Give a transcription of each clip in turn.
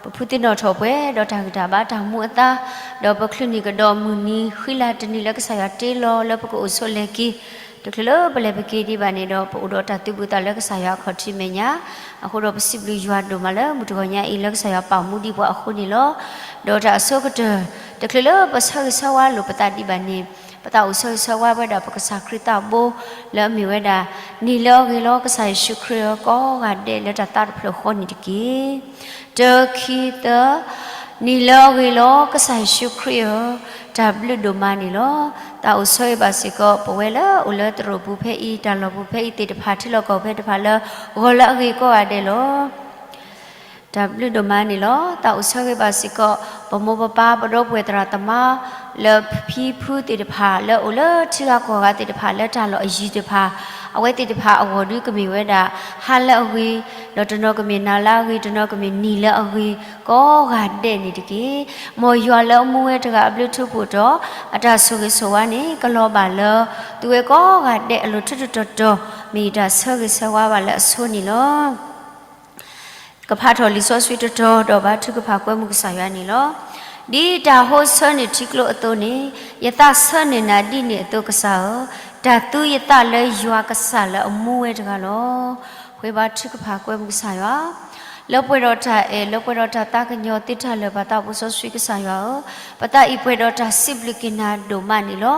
ပဖုသ့ၣ်နီၣ်ထီၣ်ပှဲၤဒီးတၢ်ဂံၢ်တၢ်ဘါတၢ်မူအသါ, ဒီးပချုးန့ၢ်ကဒီးမုၢ်နံၤဃံလၤတနံၤလၢကစၢ်ယွၤတ့လီၤလၢပကအိၣ်ဆိးလဲၤက့ၤ, တချုးလၢပလဲၤပက့ၤဒံးဘၣ်န့ၣ်ဒီး ပအိၣ်ဒီးတၢ်သူၣ်ဘံၣ်သးလၢကစၢ်ယွၤအခီၣ်ထံးမဲာ်ညါ, အဃိဒီးပစံးဘျုးယွၤဒိၣ်မးလၢမုၢ်တဂီၤညါအံၤလၢကစၢ်ယွၤပာ်မူဒံးပှၤအဃိန့ၣ်လီၤ. ဒီးတၢ်အဆိကတၢၢ်တချုးလၢပဆၢဂ့ၤဆၢဝါလိာ်ပသးဒံးဘၣ်န့ၣ်, ပသးအိၣ်ဆၢဂ့ၤဆၢဝါဝဲဒၣ်ပကစၢ်ခရံာ်သးဘိ, လၢအမ့ၢ်ဝဲဒၣ်, နံၤလၢအဂ့ၤလီၤ ကစၢ်ယ့ၣ်ၡူးခရံာ်ဧၢ ကိးဂၤဒဲးလၢတၢ်သးတဖျၢၣ်ဃီန့ၣ်တက့ၢ်. တၢ ခံ သၢ, နံၤလၢအဂ့ၤလီၤ ကစၢ်ယ့ၣ်ၡူးခရံာ်ဧၢ, တၢ်ဘျုးဒိၣ်မးန့ၣ်လီၤ. သးအိၣ်ဆၢဂ့ၤဘၣ်စ့ၢ်ကီး ပဝဲလၢအိၣ်လၢသရိာ်ပူၤဖဲအံၤ တၢ်လီၢ်ပူၤဖဲအံၤသ့ၣ်တဖၣ် ထံလီၢ်ကီၢ်ဖဲတဖၣ်လၢ ဂီၤလၢအဂ့ၤကိးဂၤဒဲးလီၤ. တၢ်ဘျုးဒိၣ်မးန့ၣ်လီၤ. သးအိၣ်ဆၢဂ့ၤဘၣ်စ့ၢ်ကီး ပမိၢ်ပပၢ်ပဒီပုၢ်ဝဲၢ်သရၣ်သမါ လၢဖံဖုသ့ၣ်တဖၣ် လၢအိၣ်လၢထံဂၤကီၢ်ဂၤသ့ၣ်တဖၣ် လၢတၢ်လီၢ်အယံၤတဖၣ်, အဝဲသ့ၣ်တဖၣ်အဂီၢ်ဒုးကမ့ၢ်ဝဲဒၣ် ဟါလၢအဂ့ၤ, ဒီးတနီၤကမ့ၢ်နၤလၢအဂ့ၤ, တနီၤကမ့ၢ်နံၤလၢအဂ့ၤ, ကိးဂၤဒဲးန့ၣ်တက့ၢ်. မ်ယွၤလၢအမူဝဲတဂၤအဘျုးထူးဖှိၣ်ဒီး အတၢ်ဆိၣ်ဂ့ၤဆိၣ်ဝါန့ၣ် ကလီၤဘၣ်လၢ သုဝဲကိးဂၤဒဲးအလိၤထူးထူးတီၤတီၤ, မ့ၢ်ယတၢ်ဆၢဂ့ၤဆၢဝါဘၣ်လၢအဆိန့ၣ်လီၤ. ကဖးထီၣ်လံာ်စီဆှံတတီၤဒီးဘါထုကဖၣ်ကွဲမုာ်ကစၢ်ယွၤန့ၣ်လီၤ. ဒ်တၢ်ဟိဆၢန့ၢ်ထံကျိအသိးန့ၣ်, ယသးဆၢန့ၢ်နၤဒ်န့ၣ်အသိးကစၢ်ဧၢ, တၢ်သူယသးလၢယွၤကစၢ်လၢအမူဝဲတဂၤလီၤ. ဃ့ဘါထုကဖၣ်ကွဲမုာ်ကစၢ်ယွၤ လၢပှဲၤဒီးတၢ်အဲၣ်, လၢပှဲၤဒီးတၢ်သးကညီၤသ့တၢ်လၢာ် ပသးဘိစီဆှံကစၢ်ယွၤဧၢ, ပသးအံၤပှဲၤဒီးတၢ်စံးဘျုးက့ၤနၤဒိၣ်မးန့ၣ်လီၤ.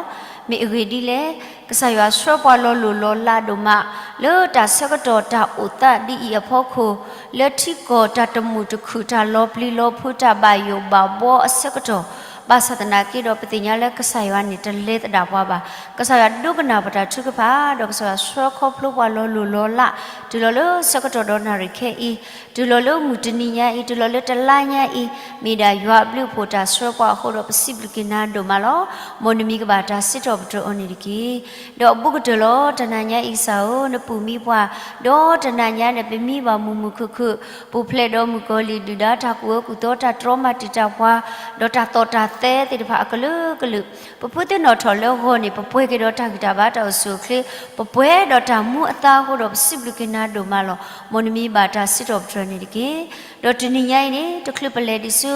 မ့ၢ်အဂ့ၢ်ဒ်လဲၣ်, ကစၢ်ယွၤဆှၢပှၤလီၤလိၢ်လီၤလးဒိၣ်မး, လၢတၢ်ဆၢကတီၢ်တၢ်အိၣ်သးဒ်အံၤအဖီခိၣ်, လၢထံကီၢ်တၢ်တမုာ်တခုၣ် တၢ်လီၤပျံၤလီၤဖုး တၢ်ဘၣ်ယိၣ်ဘၣ်ဘှီအဆၢကတီၢ်, ဘၣ်ဆၣ်သနာ်က့ဒီးပသ့ၣ်ညါလၢကစၢ်ယွၤန့ၣ် တလဲၤသဒၣ်ပှၤဘၣ်. ကစၢ်ယွၤဒိကနၣ်ပတၢ်ထုကဖၣ်, ဒီးကစၢ်ယွၤဆှၢခီဖျိပှၤလီၤလိၢ်လီၤလး, တုၤလီၤလၢဆၢကတီၢ်ဒီးနၣ်ရံၣ်ခဲအံၤ, တုၤလီၤလၢမုၢ်တနံၤညါအံၤ, တုၤလီၤလၢတလါညါအံၤ, မ့ၢ်ဒၣ်ယွၤအဘျုးအဖှိၣ်တၢ်ဆှၢပှၤအဃိဒီး ပစံးဘျုးက့ၤနၤဒိၣ်မးလီၤ. မ်နမံၤကဘၣ်တၢ်စံးထီၣ်ပတြၢၤအီၤန့ၣ်တက့ၢ်. ဒီးအဘူးကတၢၢ်လီၤ တနၤညါအံၤကစၢ်ဧၢ, နပူၢ်မံပှၤ, ဒီးတနၤညါန့ၣ် ပမံဘၣ်မုာ်မုာ်ခုၣ်ခုၣ်, ပူၤဖျဲးဒီးမုၣ်ကီၤလံၢ်ဒုၣ်ဒါ တၢ်ကူၣ်အၢကူၣ်သီ တၢ်တြီမၤတံာ်တာ်ပှၤ, ဒီးတၢ်သီၣ်တၢ်သဲသ့ၣ်တဖၣ်အကလုာ်ကလုာ်, ပဖုသ့ၣ်နီၣ်ထီၣ်လၢဂီၤန့ၣ် ပပှဲၤက့ၤဒီးတၢ်ဂံၢ်တၢ်ဘါတၢ်အိၣ်ဆူၣ်အိၣ်ချ့, ပပှဲၤဒီးတၢ်မူအသါအဃိဒီး ပစံးဘျုးက့ၤနၤဒိၣ်မးလီၤ. မ်နမံၤဘၣ်တၢ်စံးထီၣ်ပတြၢၤန့ၣ်တက့ၢ်. ဒီးတနံၤညါအံၤန့ၣ် တချုးပလဲၤဒံးဆူ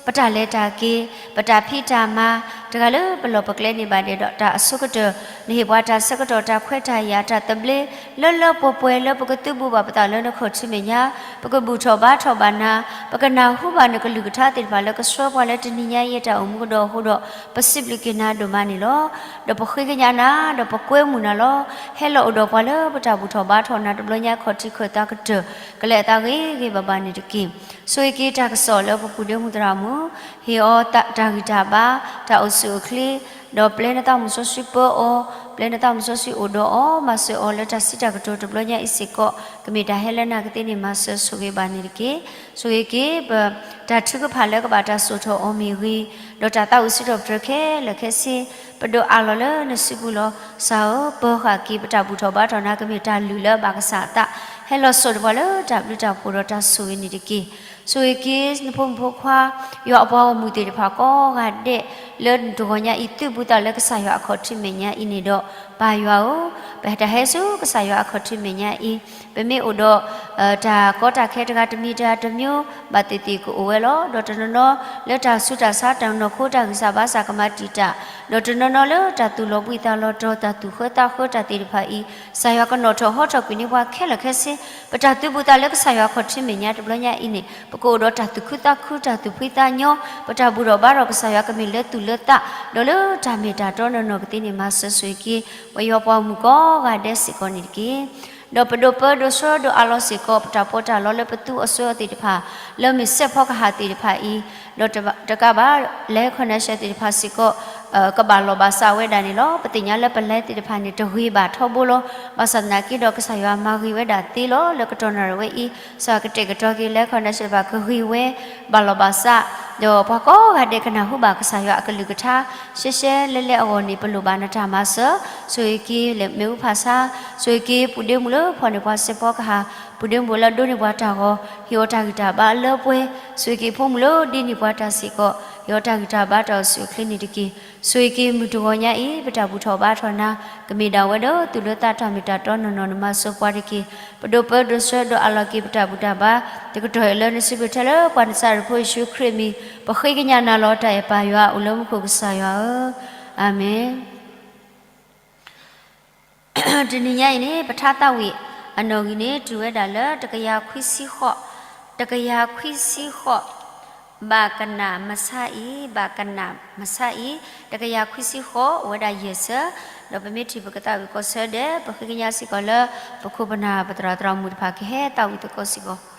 ပတၢ်လဲၤတၢ်က့ၤ, ပတၢ်ဖံးတၢ်မၤ, တဂၤလၢပလီၢ်ပကျဲန့ၣ်ဘၣ်ဒဲးဒီး တၢ်အဆိကတၢၢ်, နဟ့ၣ်ပှၤတၢ်ဆၢကတီၢ် တၢ်ခွဲးတၢ်ယာ် တၢ်သဘျ့, လၢလၢပှဲၤပှဲၤလၢပကသုးဘူးဘၣ်ပသးလၢနခီၣ်ထံးမဲာ်ညါ, ပကဘူၣ်ထီၣ်ဘါထီၣ်ဘၣ်နၤ, ပကနၢ်ဟူဘၣ်နကလုၢ်ကထါသ့ၣ်တဖၣ်လၢကဆှၢပှၤလၢတနံၤညါအံၤတၢ်အိၣ်မူကဒီးအဃိဒီး ပစံးဘျုးက့ၤနၤဒိၣ်မးန့ၣ်လီၤ. ဒီးပဃ့ကညးနၤ, ဒီးပကွဲမုာ်နၤလီၤ. ဟဲလီၤအိၣ်ဒီးပှၤလၢပတၢ်ဘူၣ်ထီၣ်ဘါထီၣ်နၤတဘျီညါ ခီၣ်ထံးခၢၣ်သးကတၢၢ် ကလဲၤအသးဂ့ၤဂ့ၤဘၣ်ဘၣ်န့ၣ်တက့ၢ်. ဆိၣ်ဂ့ၤက့ၤတၢ်ကစီၣ်လၢပပူၤဒ့မုၢ်သရၣ်မုၣ်, ဟ့ၣ်အီၤတၢ်ဂံၢ်တၢ်ဘါ, တၢ်အိၣ်ဆူၣ်အိၣ်ချ့, ဒီးပျဲနသးမုၣ်စီဆှံပၢအီၤ, ပျဲနသးမုၣ်စီဆှံအိၣ်ဒီးအီၤ, မၤစၢၤအီၤလၢတၢ်စံးတၢ်ကတိၤတဘျီညါအံၤစ့ၢ်ကီး, ကမ့ၢ်တၢ်ဟဲလၢနၤကသ့န့ၣ် မၤစၢၤဆိၣ်ဂ့ၤဘၣ်န့ၣ်တက့ၢ်. ဆိၣ်ဂ့ၤက့ၤပတၢ်ထုကဖၣ်လၢကဘၣ်တၢ်စိာ်ထီၣ်အီၤမ့ၢ်ဂ့ၤ, ဒီးတၢ်သးဝံၣ်စံးထီၣ်ပတြၢၤခဲလၢာ်ခဲဆ့, ပဒိးအးလီၤလၢနစုပူၤလီၤ. ကစၢ်ဧၢ, ပၢၤဃာ်က့ၤပတၢ်ဘူၣ်ထီၣ်ဘါထီၣ်နၤ ကမ့ၢ်တၢ်လုၢ်လၢအဘၣ်ကစၢ်အသး, ဟဲလီၤစိာ်တပှၤလၢတၢ်ဘျုးတၢ်ဖှိၣ်ဒီးတၢ်ဆိၣ်ဂ့ၤန့ၣ်တက့ၢ်. ဆိၣ်ဂ့ၤက့ၤနဖိမုၣ်ဖိခွါ, ယွၤအပှၤဂီၢ်မုၢ်သ့ၣ်တဖၣ်ကိးဂၤဒဲး, လၢတဂီၤညါအံၤသုးဘူးသးလၢကစၢ်ယွၤအခီၣ်ထံးမဲာ်ညါအံၤန့ၣ်ဒီး, ပၢ်ယွၤဧၢ, ပတၢ်ဟဲဆူကစၢ်ယွၤအခီၣ်ထံးမဲာ်ညါအံၤ, ပမ့ၢ်အိၣ်ဒီး တၢ်ကီတၢ်ခဲတဂၤတမံၤတဂၤတမျိုး ဘၣ်သ့ၣ်သ့ၣ်ကအိၣ်ဝဲလီၤ. ဒီးတနီၤနီၤလၢတၢ်ဆူးတၢ်ဆါ တၢ်နီၢ်ခိတၢ်ဂံၢ်စၢ်ဘါစၢ်ကမၤတံာ်တာ်, ဒီးတနီၤနီၤလၢတၢ်သူၣ်လီၤဘှံးသးလီၤတီၤ တၢ်သူၣ်ဃၢသးဃၢတၢ်သ့ၣ်တဖၣ်အံၤ, ကစၢ်ယွၤကနီၣ်ထီၣ်ဟီထီၣ်ကွံာ်န့ၢ်ပှၤခဲလၢာ်ခဲဆ့, ပတၢ်သုးဘူးသးလၢကစၢ်ယွၤအခီၣ်ထံးမဲာ်ညါတဘျီညါအံၤန့ၣ် ပကအိၣ်ဒီးတၢ်သူၣ်ခုသးခု တၢ်သူၣ်ဖှံသးညီ, ပတၢ်ဘူၣ်ထီၣ်ဘါထီၣ်ကစၢ်ယွၤကမ့ၢ်လၢသူၣ်လၢသး, ဒီးလၢတၢ်မ့ၢ်တၢ်တီနီၢ်နီၢ်ကသ့န့ၣ် မၤစၢၤဆိၣ်ဂ့ၤက့ၤ ပယွၤပှၤဂီၢ်မုၢ်ကိးဂၤဒဲးစ့ၢ်ကီးန့ၣ်တက့ၢ်. ဒီးပဒိးပၢဒိးဆှၢဒိးအးလီၤစ့ၢ်ကီး ပတၢ်ပီးတၢ်လီလၢပသူအီၤဆှၢအီၤသ့ၣ်တဖၣ်, လၢမ့ၢ်စဲးဖီကဟၣ်သ့ၣ်တဖၣ်အံၤ, ဒီးတကးဘၣ် land connection သ့ၣ်တဖၣ်စ့ၢ်ကီး ကဘၣ်လီၢ်ဘၣ်စးဝဲဒၣ်န့ၣ်လီၤ. ပသ့ၣ်ညါလၢပ land သ့ၣ်တဖၣ်န့ၣ် တဂ့ၤဘၣ်ထီဘိလီၤ. ဘၣ်ဆၣ်သနာ်က့ဒီး ကစၢ်ယွၤမၤဂ့ၤဝဲဒၣ်သ့လီၤ. လၢကတီၢ်နၣ်ရံၣ်ဝဲအံၤ ကစၢ်ယွၤကတဲာ်ကတီၤက့ၤ land connection တဖၣ်ကဂ့ၤဝဲ ဘၣ်လီၢ်ဘၣ်စး, ဒီးပှၤကိးဂၤဒဲးကနၢ်ဟူဘၣ်ကစၢ်ယွၤအကလုၢ်ကထါ ရှဲရှဲလဲလဲအဂီၢ်န့ၣ် ပလိၣ်ဘၣ်နတၢ်မၤစၢၤ, ဆိၣ်ဂ့ၤက့ၤလၢမ့ၣ်အူဖးဆါ, ဆိၣ်ဂ့ၤက့ၤပူၤဒ့မုၣ်လၢဖီၣ်န့ၢ်ပှၤစဲးဖီကဟၣ်, ပူၤဒ့မူလၢဒိးန့ၢ်ပှၤတၢ်ဂီၤ, ဟ့ၣ်အီၤတၢ်ဂံၢ်တၢ်ဘါလၢပှဲၤ, ဆိၣ်ဂ့ၤက့ၤဖိမုၣ်လၢဒိးန့ၢ်ပှၤတၢ်စ့ၢ်ကီး, ဟ့ၣ်အီၤတၢ်ဂံၢ်တၢ်ဘါတၢ်အိၣ်ဆူၣ်အိၣ်ချ့န့ၣ်တက့ၢ်. ဆိၣ်ဂ့ၤက့ၤမုၢ်တဂီၤညါအံၤ ပတၢ်ဘူၣ်ထီၣ်ဘါထီၣ်နၤ, ကမ့ၢ်ဒၣ်ဝဲဒီးသူၣ်လၢသးတၢ်မ့ၢ်တၢ်တီနီၢ်နီၢ်န့ၣ် မၤစၢၤပှၤတက့ၢ်. ပဒိးပၢဒိးဆှၢဒိးအးလီၤက့ၤပတၢ်ဘူၣ်တၢ်ဘါ တကတီၢ်အံၤလၢနစုပူၤ ထဲလၢပှၤနစၤရ့းဖိယ့ၣ်ၡူးခရံာ်အမံၤ, ပဃ့ကညးနၤလီၤတၢ်အဲၣ်ပၢ်ယွၤ အိၣ်လၢမူခိၣ်ကစၢ်ယွၤဧၢ, အၤမ့ၣ်. တနံၤညါအံၤန့ၣ် ပထါသးဝံၣ်အနီၣ်ဂံၢ်န့ၣ် တုၤဝဲဒၣ်လၢတကယၤခွံဆံဃိး, တကယၤခွံဆံဃိး, ဘၣ်ကနၣ်မဆါအံၤ, ဘၣ်ကနၣ်မဆါအံၤ, တကယၤခွံဆံဃိး အိၣ်ဝဲဒၣ်ယဲၢ်ဆၢ, ဒီးပမ့ၢ်ထံၣ်ပကသးဝံၣ်ကီၢ်ဆၢဒဲး ပဃ့ကညးစ့ၢ်ကီးလၢ ပခိၣ်ပနၢ်ပသရၣ်သရၣ်မုၣ်တဖၣ်ကဟဲသးဝံၣ်သကိးစ့ၢ်ကီး.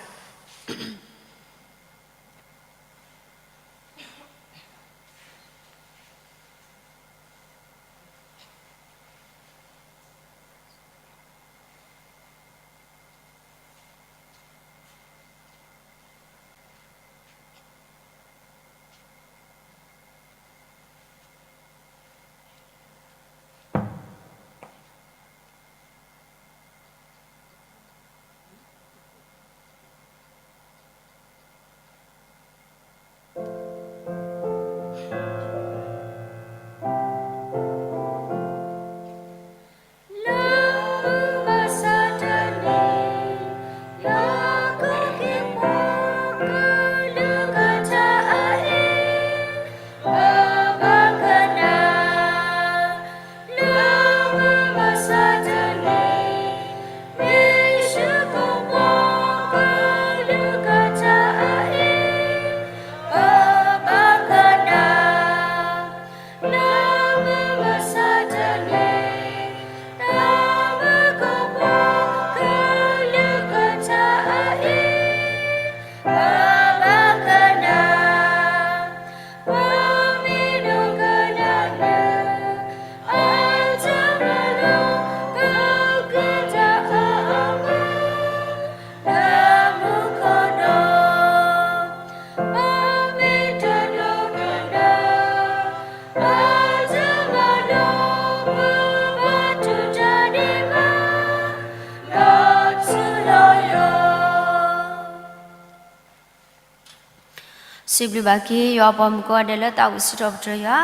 စံးဘျုးဘၣ်က့ၤ ယွၤအပှၤမုၣ်ကိးဂၤဒဲးလၢသးဝံၣ်စံးထီၣ်ပတြၢၤယွၤ,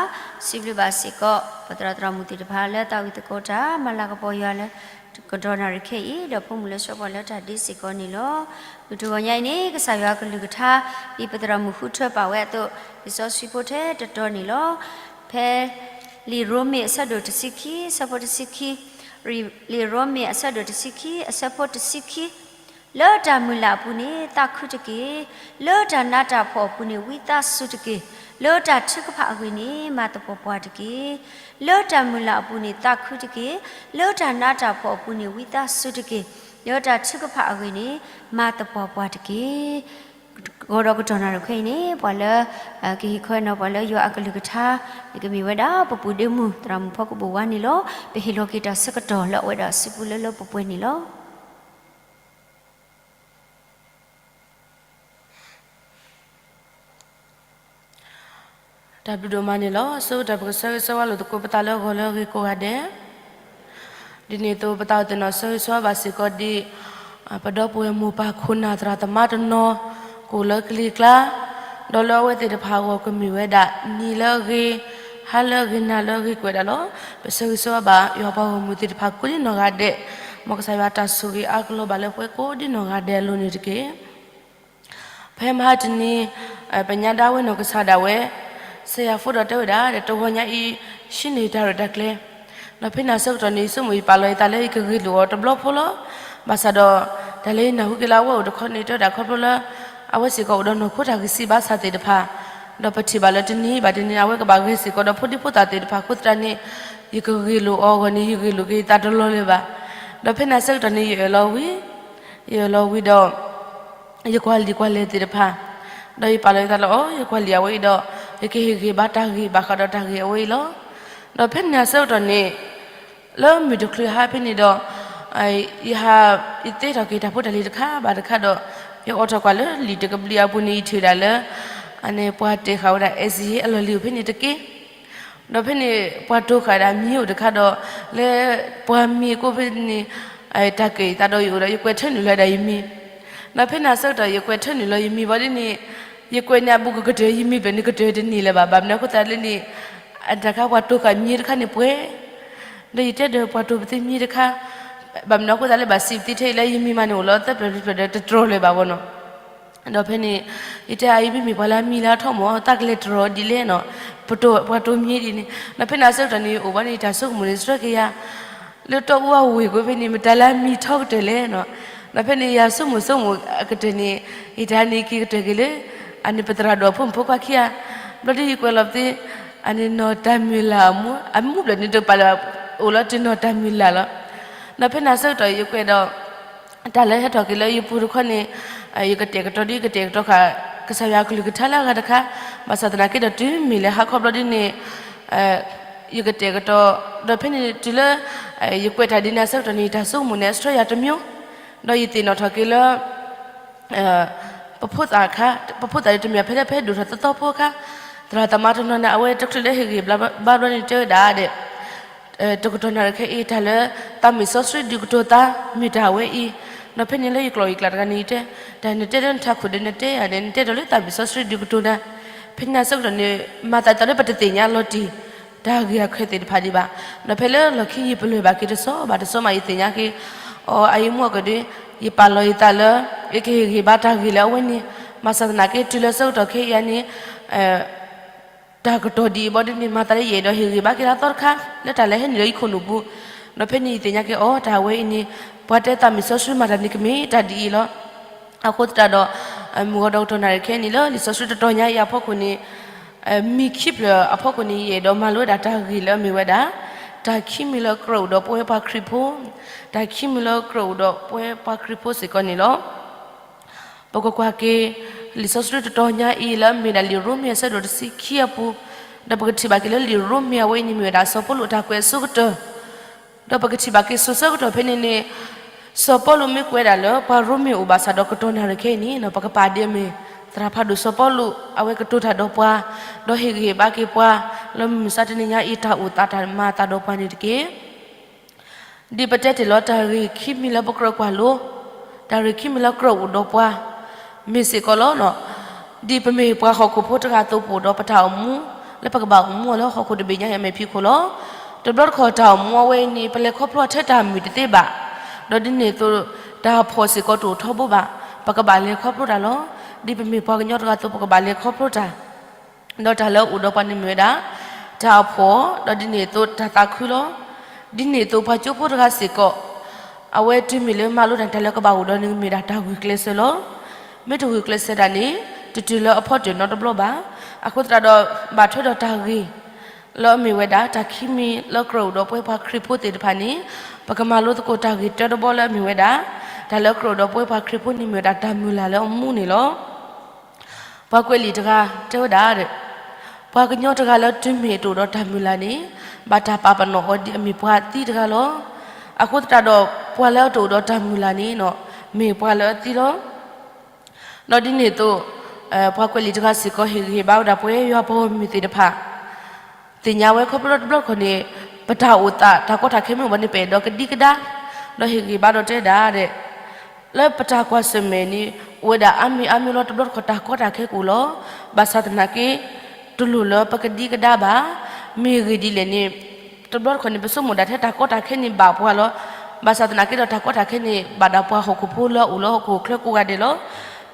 စံးဘျုးဘၣ်စ့ၢ်ကီး ပသရၣ်သရၣ်မုၣ်သ့ၣ်တဖၣ်လၢသးဝံၣ်သကိးတၢ် မၤလၤကပီၤယွၤလၢ ကတီၢ်နၣ်ရံၣ်ခဲအံၤ ဒီးဖိမုၣ်လၢဆှၢပှၤလၢတၢ်ဒ့စ့ၢ်ကီးန့ၣ်လီၤ. မုၢ်တဂီၤညါအံၤန့ၣ် ကစၢ်ယွၤအကလုၢ်ကထါ ဒ်ပသရၣ်မုၣ်ဃုထၢပာ်ဝဲအသိး လံာ်စီဆှံဖိထဲတတီၤန့ၣ်လီၤ. ဖဲ လံာ်ရိမ့ၤအဆၢဒိၣ်တဆံခံ အဆၢဖိတဆံခံ, လံာ်ရိမ့ၤအဆၢဒိၣ်တဆံခံ အဆၢဖိတဆံခံ လၢတၢ်မုၢ်လၢ်အပူၤန့ၣ် သးခုတက့ၢ်. လၢတၢ်နးတၢ်ဖှီၣ်အပူၤန့ၣ် ဝံသးစူၤတက့ၢ်. လၢတၢ်ထုကဖၣ်အဂ့ၢ်န့ၣ် မၤသပှၢ်ပှၢ်တက့ၢ်. လၢတၢ်မုၢ်လၢ်အပူၤန့ၣ် သးခုတက့ၢ်. လၢတၢ်နးတၢ်ဖှီၣ်အပူၤန့ၣ် ဝံသးစူၤတက့ၢ်. လၢတၢ်ထုကဖၣ်အဂ့ၢ်န့ၣ် မၤသပှၢ်ပှၢ်တက့ၢ်. ဂီၤဒီးကတီၢ်နၣ်ရံၣ်ခဲအံၤန့ၣ် ပှၤလၢ ကဟ့ၣ်ခီနီၤ ပှၤလၢယွၤအကလုၢ်ကထါ ကမ့ၢ်ဝဲဒၣ် ပပူၤဒ့မုၢ် သရၣ်မုၣ်ဖီကဘိၣ်ဝါန့ၣ်လီၤ. ပဟ့ၣ်လီၤက့ၤတၢ်ဆၢကတီၢ်လၢအဝဲဒၣ်စုပူၤလၢလၢပှဲၤပှဲၤန့ၣ်လီၤ. တၢ်ဘျုးဒိၣ်မးန့ၣ်လီၤ. အဆိကတၢၢ်ပကဆၢဂ့ၤဆၢဝါလိာ်သကိးပသးလၢဂီၤလၢအဂ့ၤကိးဂၤဒဲး, ဒ်န့ၣ်အသိး ပသးအိၣ်သ့ၣ်နီၣ်ဆၢဂ့ၤဆၢဝါဘၣ်စ့ၢ်ကီးဒ် ပဒီပုၢ်ဝဲၢ်မိၢ်ပၢ်ခိၣ်နၢ်သရၣ်သမါတနီၤ ကအိၣ်လၢကလံၤကျါ, ဒီးလၢအဝဲသ့ၣ်တဖၣ်အဂီၢ်ကမ့ၢ်ဝဲဒၣ် နံၤလၢအဂ့ၤ, ဟါလၢအဂ့ၤ, နၤလၢအဂ့ၤ ကွဲးဒၣ်လီၤ. ပဆၢဂ့ၤဆၢဝါဘၣ် ယွၤပှၤဂီၢ်မုၢ်သ့ၣ်တဖၣ်ကိးဒ်နီၢ်ဂၤဒဲး, မ်ကစၢ်ယွၤတၢ်ဆိၣ်ဂ့ၤအါကလီၤဘၣ်လၢပှၤကိးဒ်နီၢ်ဂၤဒဲးအလိၤန့ၣ်တက့ၢ်. ဖဲမဟါတနံၤ ပညါဒၣ်ဝဲနီၢ်ကစၢ်ဒၣ်ဝဲ စဲယၤဖိဒီးတဲဝဲဒၣ် တဂီၤညါအံၤ ဟံးန့ၢ်တၢ်ရဲၣ်တၢ်ကျဲၤ, ဒီးဖဲန့ၣ်အဆၢကတီၢ်န့ၣ် ယဆိကမိၣ်ယပာ်လီၤယသးလၢယကဂ့ၢ်လိာ်အီၤတဘျီဖိလီၤ. ဘၣ်ဆၣ်ဒီး တၢ်လၢယနၢ်ဟူက့ၤလၢအဝဲအိၣ်တခီန့ၣ် တဲဝဲဒၣ်ခီဖျိလၢ အဝဲစ့ၢ်ကီးအိၣ်ဒီးနီၢ်ခိတၢ်ဂံၢ်စၢ်ဘါစၢ်သ့ၣ်တဖၣ်, ဒီးပထံၣ်ဘၣ်လၢတနံၤဘၣ်တနံၤ အဝဲကဘၣ်ဂဲၤစ့ၢ်ကီးဒီးဖိဒံဖိသၣ်သ့ၣ်တဖၣ်အဃိသတးန့ၣ် ယကဂ့ၢ်လိာ်အီၤအဂီၢ်န့ၣ် ယဂ့ၢ်လိာ်က့ၤယသးတလီၤလၢၤဘၣ်. ဒီးဖဲန့ၣ်အဆၢကတီၢ်န့ၣ် ယအၢၣ်လီၤဝံၤ, ယအၢၣ်လီၤဝံၤဒီး ယကွၢ်လံာ်ကွၢ်လဲၢ်သ့ၣ်တဖၣ်, ဒီးယပာ်လီၤယသးလၢအီၤ ယကွၢ်လံာ်အဝဲအံၤဒီး ယကဟ့ၣ်ဂံၢ်ဘါတၢ်ဂ့ၢ်ဘၣ်ဃးဒီးတၢ်ဂ့ၢ်အဝဲအံၤလီၤ. ဒီးဖဲန့ၣ်အဆၢကတီၢ်န့ၣ် လၢမုၢ်တချုးဟါဖဲန့ၣ်ဒီး ယဟး ယသ့ထီၣ်က့ၤတၢ်ဖိတၢ်လံၤတခါဘၣ်တခါဒီး ယအိးထီၣ်ကွၢ်လၢလံာ်တကဘျံးအပူၤန့ၣ် ယထံၣ်ဝဲဒၣ်လၢ အန့ၣ်ပှၤတဲာ်ဃာ်ဝဲဒၣ် essay အလီၢ်လံၤအိၣ်ဖဲန့ၣ်တက့ၢ်. ဒီးဖဲန့ၣ် ပှၤတိၤဃာ်ဒၣ်မံၤအိၣ်တခါဒီး လၢပှၤမံၤကိးဖဲန့ၣ် တၢ်ကဲၣ်သးဒီးယအိၣ်ဒီး ယကွဲးထၢနုာ်လီၤဒၣ်ယမံၤ, ဒီးဖဲန့ၣ်အဆၢကတီၢ် ယကွဲးထၢနုာ်လီၤယမံၤဘၣ်ဒ်န့ၣ်, ယကွဲးန့ၢ်အဘူးကကတၢၢ် ယမံၤဘျဲၣ်န့ၣ်ကတၢၢ်တန့ၢ်လၢၤဘၣ်. ဘၣ်မနုၤအဃိသတးလဲၣ်န့ၣ်, တၢ်ခါပှၤတိၤဃာ်မံၤတခါန့ၣ်ပှဲၤ, ဒီးယတဲဒီးပှၤတိၤပသ့မံၤတခါ, ဘၣ်မနုၤအဃိသတးလၢဘၣ်စံးပသ့ထဲအံၤလၢယမံၤမးန့ၣ် အိၣ်လီၤသၢဖျၢၣ်လွံၢ်ဖျၢၣ်ဒီးတတြီၢ်လၢၤဘၣ်ဘၣ်နီၤ. ဒီးဖဲန့ၣ် ယတဲအီၤ ယမ့မ့ၢ်ပှၤလၢအမံၤလၢအထီၣ်မး တၢ်ကလဲၤတြီၢ်ဒ်လဲၣ်နီၤ, ပတိၤပှၤတိၤမံၤဒ်န့ၣ်, ဒီးဖဲန့ၣ်အဆၢကတီၢ်န့ၣ် ယအိၣ်ဘၣ်န့ၣ် ယတၢ်ဆိကမိၣ်န့ၣ် ဆှၢက့ၤယၤ လၢတီအူအဝ့ၢ်ကွံာ်ဖဲန့ၣ် မတၤလၢအမံၤထီကတၢၢ်လဲၣ်နီၤ. ဒီးဖဲန့ၣ် ယၤဆိကမိၣ်ဆိကမိၣ်အကတၢၢ်န့ၣ် ယတၢ်န့ၣ်က့ၤကတၢၢ်က့ၤလၢ အန့ၣ်ပသရၣ်ဒိၣ်အဖိမုၣ်ဖိခွါခံဂၤ, ဘျီဒ်ယကွဲးလီၤပသ့ အန့ၣ်နီၢ်တၢ်မုၢ်လၢ်အမူ, အမူဘျဲၣ်န့ၣ်တကပၤလၢ အိၣ်လီၤတုၤနီၢ်တၢ်မုၢ်လၢ်လီၤ. ဒီးဖဲန့ၣ်အဆၢကတီၢ် ယကွဲးဒီး တၢ်လၢဟဲထီၣ်က့ၤလၢယပူၤတခီန့ၣ်, ယကတဲာ်ကတီၤဒ်ယကတဲာ်ကတီၤဃာ် ကစၢ်ယွၤအကလုၢ်ကထါလၢအဂၤတခါ, ဘၣ်ဆၣ်သနာ်က့ဒီးတုၤမ့ၢ်လၢဟါခီဘျီဒ်န့ၣ် ယကတဲာ်ကတီၤ, ဒီးဖဲန့ၣ်တုၤလၢ ယကွဲးတၢ်ဒ်န့ၣ်အဆၢကတီၢ်န့ၣ် ယတၢ်ဆိကမိၣ်န့ၣ် အဆှၢယၤတမံၤ, ဒီးယသ့ၣ်နီၣ်ထီၣ်က့ၤလၢ ပဖိသၣ်ခါ, ပဖိသၣ်ဒ်တမ့ၢ်ဖဲလၢဖဲဒိၣ်ထီၣ်သီသီဖိအခါ, သရၣ်သမါတနီၤန့ၣ် အဝဲတချုးလၢဟ့ၣ်ဂံၢ်ဘါဘျီန့ၣ်တဲဝဲဒၣ်ဒီး တကတီၢ်နၣ်ရံၣ်ခဲအံၤ တၢ်လၢသးမုၢ်စီဆှံဒုးကတိၤသး မ့ၢ်တၢ်ဝဲအံၤ, ဒီးဖဲန့ၣ်လၢယကျိာ်ယကျဲတဂၤန့ၣ် ယတဲ, တၢ်နတဲလၢနထးခိၣ်ဒီး နတဲယၤဒီး နတဲဒီးလၢသးမုၢ်စီဆှံဒုးကတိၤနၤ, ဖဲန့ၣ်အဆၢကတီၢ်န့ၣ် မၤသးဒ်သိးလၢပတသ့ၣ်ညါလီၤတံၢ် တၢ်ဂ့ၢ်အခွဲးသ့ၣ်တဖၣ်ဒံးဘၣ်, ဒီးဖဲလၢလီၢ်ခံယပလၢၢ်ဘၣ်က့ၤတစီဘၣ်တစီမး ယသ့ၣ်ညါက့ၤ အီၤအအံၤမူအကဒု, ယပာ်လီၤယသးလၢ ယကဟ့ၣ်ဂံၢ်ဘါတၢ်ဂ့ၢ်လၢအဝဲန့ၣ်, ဘၣ်ဆၣ်သနာ်က့တုၤလၢဆၢကတီၢ်ခဲအံၤန့ၣ် တၢ်ကတီၢ်ဒ်အံၤဘီဒ်န့ၣ် မၤသးလၢယအဲၣ်ဒိးဟ့ၣ်ဂံၢ်ဘါက့ၤလၢအသီတခါ လၢတၢ်လၢဟဲနုာ်လၢယခိၣ်နူာ်ပူၤ, ဒီးဖဲန့ၣ်ယသ့ၣ်ညါက့ၤအီၤ တၢ်ဝဲအံၤန့ၣ် ပှၤတဲသးမုၢ်စီဆှံမၤတၢ်န့ၣ်ကမ့ၢ်တၢ်ဒ်အံၤလီၤ. အဃိသတးဒီး မုၢ်ဂီၤဒီးကတီၢ်နၣ်ရံၣ်ခဲအံၤန့ၣ် လၢလံာ်စီဆှံတတီၤညါအံၤအဖီခိၣ်န့ၣ် မံၤခံဖျၢၣ်အဖီခိၣ်န့ၣ် ယအဲၣ်ဒိးမၤလိဝဲဒၣ်တၢ်ဂ့ၢ်လၢအမ့ၢ်ဝဲဒၣ် တၢ်ခံမံၤလၢကြၢးအိၣ်ဒီးပဝဲပှၤခရံာ်ဖိ, တၢ်ခံမံၤလၢကြၢးအိၣ်ဒီးပဝဲပှၤခရံာ်ဖိစ့ၢ်ကီးန့ၣ်လီၤ. ပကကွၢ်က့ၤ လံာ်စီဆှံတတီၤညါအံၤလၢအမ့ၢ်ဒၣ်လံာ်ရိမ့ၤအဆၢဒိၣ်တဆံခံအပူၤ, ဒီးပကထံၣ်ဘၣ်က့ၤလၢလံာ်ရိမ့ၤအဝဲအံၤန့ၣ်မ့ၢ်ဝဲဒၣ်စီၤပီလူးအတၢ်ကွဲးအဆိကတၢၢ်, ဒီးပကထံၣ်ဘၣ်က့ၤစိၤဆၢကတီၢ်ဖဲန့ၣ်န့ၣ် စီၤပီလူးမ့ၢ်ကွဲးဒၣ်လၢပှၤရိမ့ၤအအိၣ်ဘၣ်ဆၣ်ဒီးကတီၢ်နၣ်ရံၣ်ခဲအံၤန့ၣ် ပကပာ်ဒ်အမ့ၢ် သရၣ်ဖးဒိၣ်စီၤပီလူး အဝဲကတိၤတၢ်ဒီးပှၤ, ဒီးဟ့ၣ်ဂံၢ်ဟ့ၣ်ဘါက့ၤပှၤ လၢမုၢ်မဆါတနံၤညါအံၤ တၢ်အိၣ်သးတၢ်မၤအသးဒီးပှၤန့ၣ်တက့ၢ်. ဒ်ပတဲတ့ၢ်လီၤတၢ်ဂ့ၢ်ခံမံၤလၢပကြၢးကွၢ်လိ, တၢ်ဂ့ၢ်ခံမံၤလၢကြၢးအိၣ်ဒီးပှၤ မ့ၢ်စ့ၢ်ကီးလီၤ. ဒ်ပမ့ၢ်ပှၤဟီၣ်ခိၣ်ဖိတဂၤအသိး ပအိၣ်ဒီးပတၢ်အိၣ်မူ လၢပကဘၣ်အိၣ်မူအီၤလၢဟီၣ်ခိၣ်တဘ့ၣ်ညါအမဲာ်ဖံးခိၣ်လီၤ. တဘျီတခီၣ်တၢ်အိၣ်မူအဝဲအံၤန့ၣ် ပလဲၤခီဖျိထဲတၢ်မုာ်တသ့ဘၣ်, ဒီးဒ်န့ၣ်အသိး တၢ်ဖှီၣ်စ့ၢ်ကီးတအိၣ်ထီဘိဘၣ်, ပကဘၣ်လဲၤခီဖျိတၢ်လီၤ. ဒ်ပမ့ၢ်ပှၤကညီတဂၤအသိး ပကဘၣ်လဲၤခီဖျိတၢ် ဒီးတၢ်လၢအအိၣ်ဒီးပှၤန့ၣ်မ့ၢ်ဝဲဒၣ် တၢ်အဖှီၣ်, ဒီးဒ်န့ၣ်အသိးတၢ်သးခုလီၤ. ဒ်န့ၣ်အသိးပှၤကၠိဖိတဂၤစ့ၢ်ကီး အဝဲတုၤမ့ၢ်လၢမၤလိတၢ်န့ၣ် တၢ်လၢကဘၣ်အိၣ်ဒီးန့ၣ်မ့ၢ်ဒၣ်တၢ်ဂုာ်ကျဲးစၢးလီၤ. မ့ၢ်တဂုာ်ကျဲးစၢးတၢ်န့ၣ် တတုၤလၢအဖီတၢၢ်နီတဘျီဘၣ်. အဃိသတးဒီး ဘၣ်ထွဲဒီးတၢ်ဂ့ၢ် လၢအမ့ၢ်ဝဲဒၣ် တၢ်ခံမံၤလၢကြၢးအိၣ်ဒီးပဝဲပှၤခရံာ်ဖိသ့ၣ်တဖၣ်န့ၣ် ပကမၤလိသကိးတၢ်ဂ့ၢ်တၢတဘီလၢအမ့ၢ်ဝဲဒၣ် တၢ်လၢကြၢးအိၣ်ဒီးပဝဲပှၤခရံာ်ဖိန့ၣ်မ့ၢ်ဝဲဒၣ်တၢ်မုၢ်လၢ်လၢအမူန့ၣ်လီၤ. ပှၤကွဲးလံာ်တဂၤတဲဝဲဒၣ်ဒီး ပှၤကညီတဂၤလၢတုၤမ့ၢ်တအိၣ်ဒီးတၢ်မုၢ်လၢ်န့ၣ် ဘၣ်တၢ်ပာ်ပနီၣ်အီၤဒ်အမ့ၢ်ပှၤသံတဂၤလီၤ. အဃိသတးဒီး ပှၤလၢတအိၣ်ဒီးတၢ်မုၢ်လၢ်န့ၣ် မ့ၢ်ပှၤလၢအသံလီၤ. ဒီးဒ်န့ၣ်အသိး ပှၤကွဲးလံာ်တဂၤစ့ၢ်ကီးဟ့ၣ်ဂံၢ်ဟ့ၣ်ဘါဝဲဒၣ်ပဝဲယွၤပှၤဂီၢ်မုၢ်သ့ၣ်တဖၣ် သ့ၣ်ညါဝဲခီဖျိလၢတဘျီတခီၣ်န့ၣ် ပတၢ်အိၣ်သးတၢ်ကီတၢ်ခဲမ့ၢ်အိၣ်ဘၣ်န့ၣ် ပအဲၣ်ဒိးကဒံကဒါ, ဒီးဟ့ၣ်ဂံၢ်ဘါဒီးတဲဒၣ်ဒီး လၢပတၢ်ကွၢ်ဆၢၣ်မဲာ်န့ၣ် အိၣ်ဝဲဒၣ်အါမံၤအါမံၤလီၤ. တဘျီတခီၣ်တၢ်ကီတၢ်ခဲကအိၣ်လီၤ. ဘၣ်ဆၣ်သနာ်က့ တလိၣ်လၢပကဒံကဒါဘၣ်. မ့ၢ်ဂ့ၢ်ဒ်လဲၣ်န့ၣ် တဘျီတခီၣ်န့ၣ် ပဆိကမိၣ်ဒၣ်ထဲတၢ်ကီတၢ်ခဲန့ၣ်ဘၣ်ပှၤလီၤ. ဘၣ်ဆၣ်သနာ်က့ဒီးတၢ်ကီတၢ်ခဲန့ၣ် ဘၣ်ဒၣ်ပှၤဟီၣ်ခိၣ်ဖိလၢအအိၣ်လၢဟီၣ်ခိၣ်ချၢကိးဂၤဒဲးလီၤ.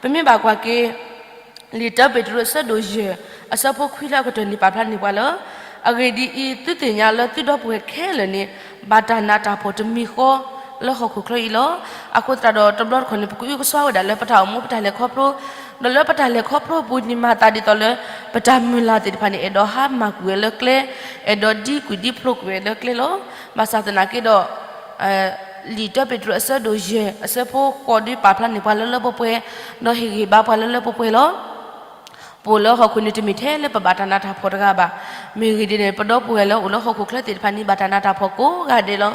ပမ့ၢ်ဘၣ်ကွၢ်က့ၤ လံာ်တၢပ့းတရူးအဆၢဒိၣ်ယဲၢ် အဆၢဖိခွံလၢအကတၢၢ်န့ၣ် ပာ်ဖျါန့ၢ်ပှၤလၢ အဂ့ၢ်ဒ်အံၤ, သုသ့ၣ်ညါလၢသုဒီပုၢ်ဝဲၢ်ခဲလၢာ်န့ၣ် ဘၣ်တၢ်နးတၢ်ဖှီၣ်တမံၤဃီလၢဟီၣ်ခိၣ်ချၢအံၤလီၤ. အဃိသတးဒီး တဘျီတခီၣ်န့ၣ် ပကအုကစွါဝဲဒၣ်လၢပတၢ်အိၣ်မူပတၢ်လဲၤခီဖျိ, ဒီးလၢပတၢ်လဲၤခီဖျိအပူၤန့ၣ် မၤသးဒ်သိးလၢ ပတၢ်မုၢ်လၢ်သ့ၣ်တဖၣ်န့ၣ် အဲၣ်ဒိးဟါမၢ်ကွံာ်ဝဲလၢကျဲ, အဲၣ်ဒိးဒံကွံာ်ဒံဖျိးကွံာ်ဝဲလၢကျဲလီၤ. ဘၣ်ဆၣ်သနာ်က့ဒီး လံာ်တၢပ့းတရူးအဆၢဒိၣ်ယဲၢ် အဆၢဖိဃိးဒုးပာ်ဖျါန့ၢ်ပှၤလၢလၢပှဲၤပှဲၤ, ဒီးဟ့ၣ်ဂံၢ်ဘါပှၤလၢလၢပှဲၤပှဲၤလီၤ. ပအိၣ်လၢဟီၣ်ခိၣ်န့ၣ်တမ့ၢ်ထဲလၢပဘၣ်တၢ်နးတၢ်ဖှီၣ်တဂၤဘၣ်. မ့ၢ်ဂ့ၢ်ဒ်န့ၣ် ပဒီပုၢ်ဝဲၢ်လၢအိၣ်လၢဟီၣ်ခိၣ်ချၢသ့ၣ်တဖၣ်န့ၣ် ဘၣ်တၢ်နးတၢ်ဖှီၣ်ကိးဂၤဒဲးလီၤ.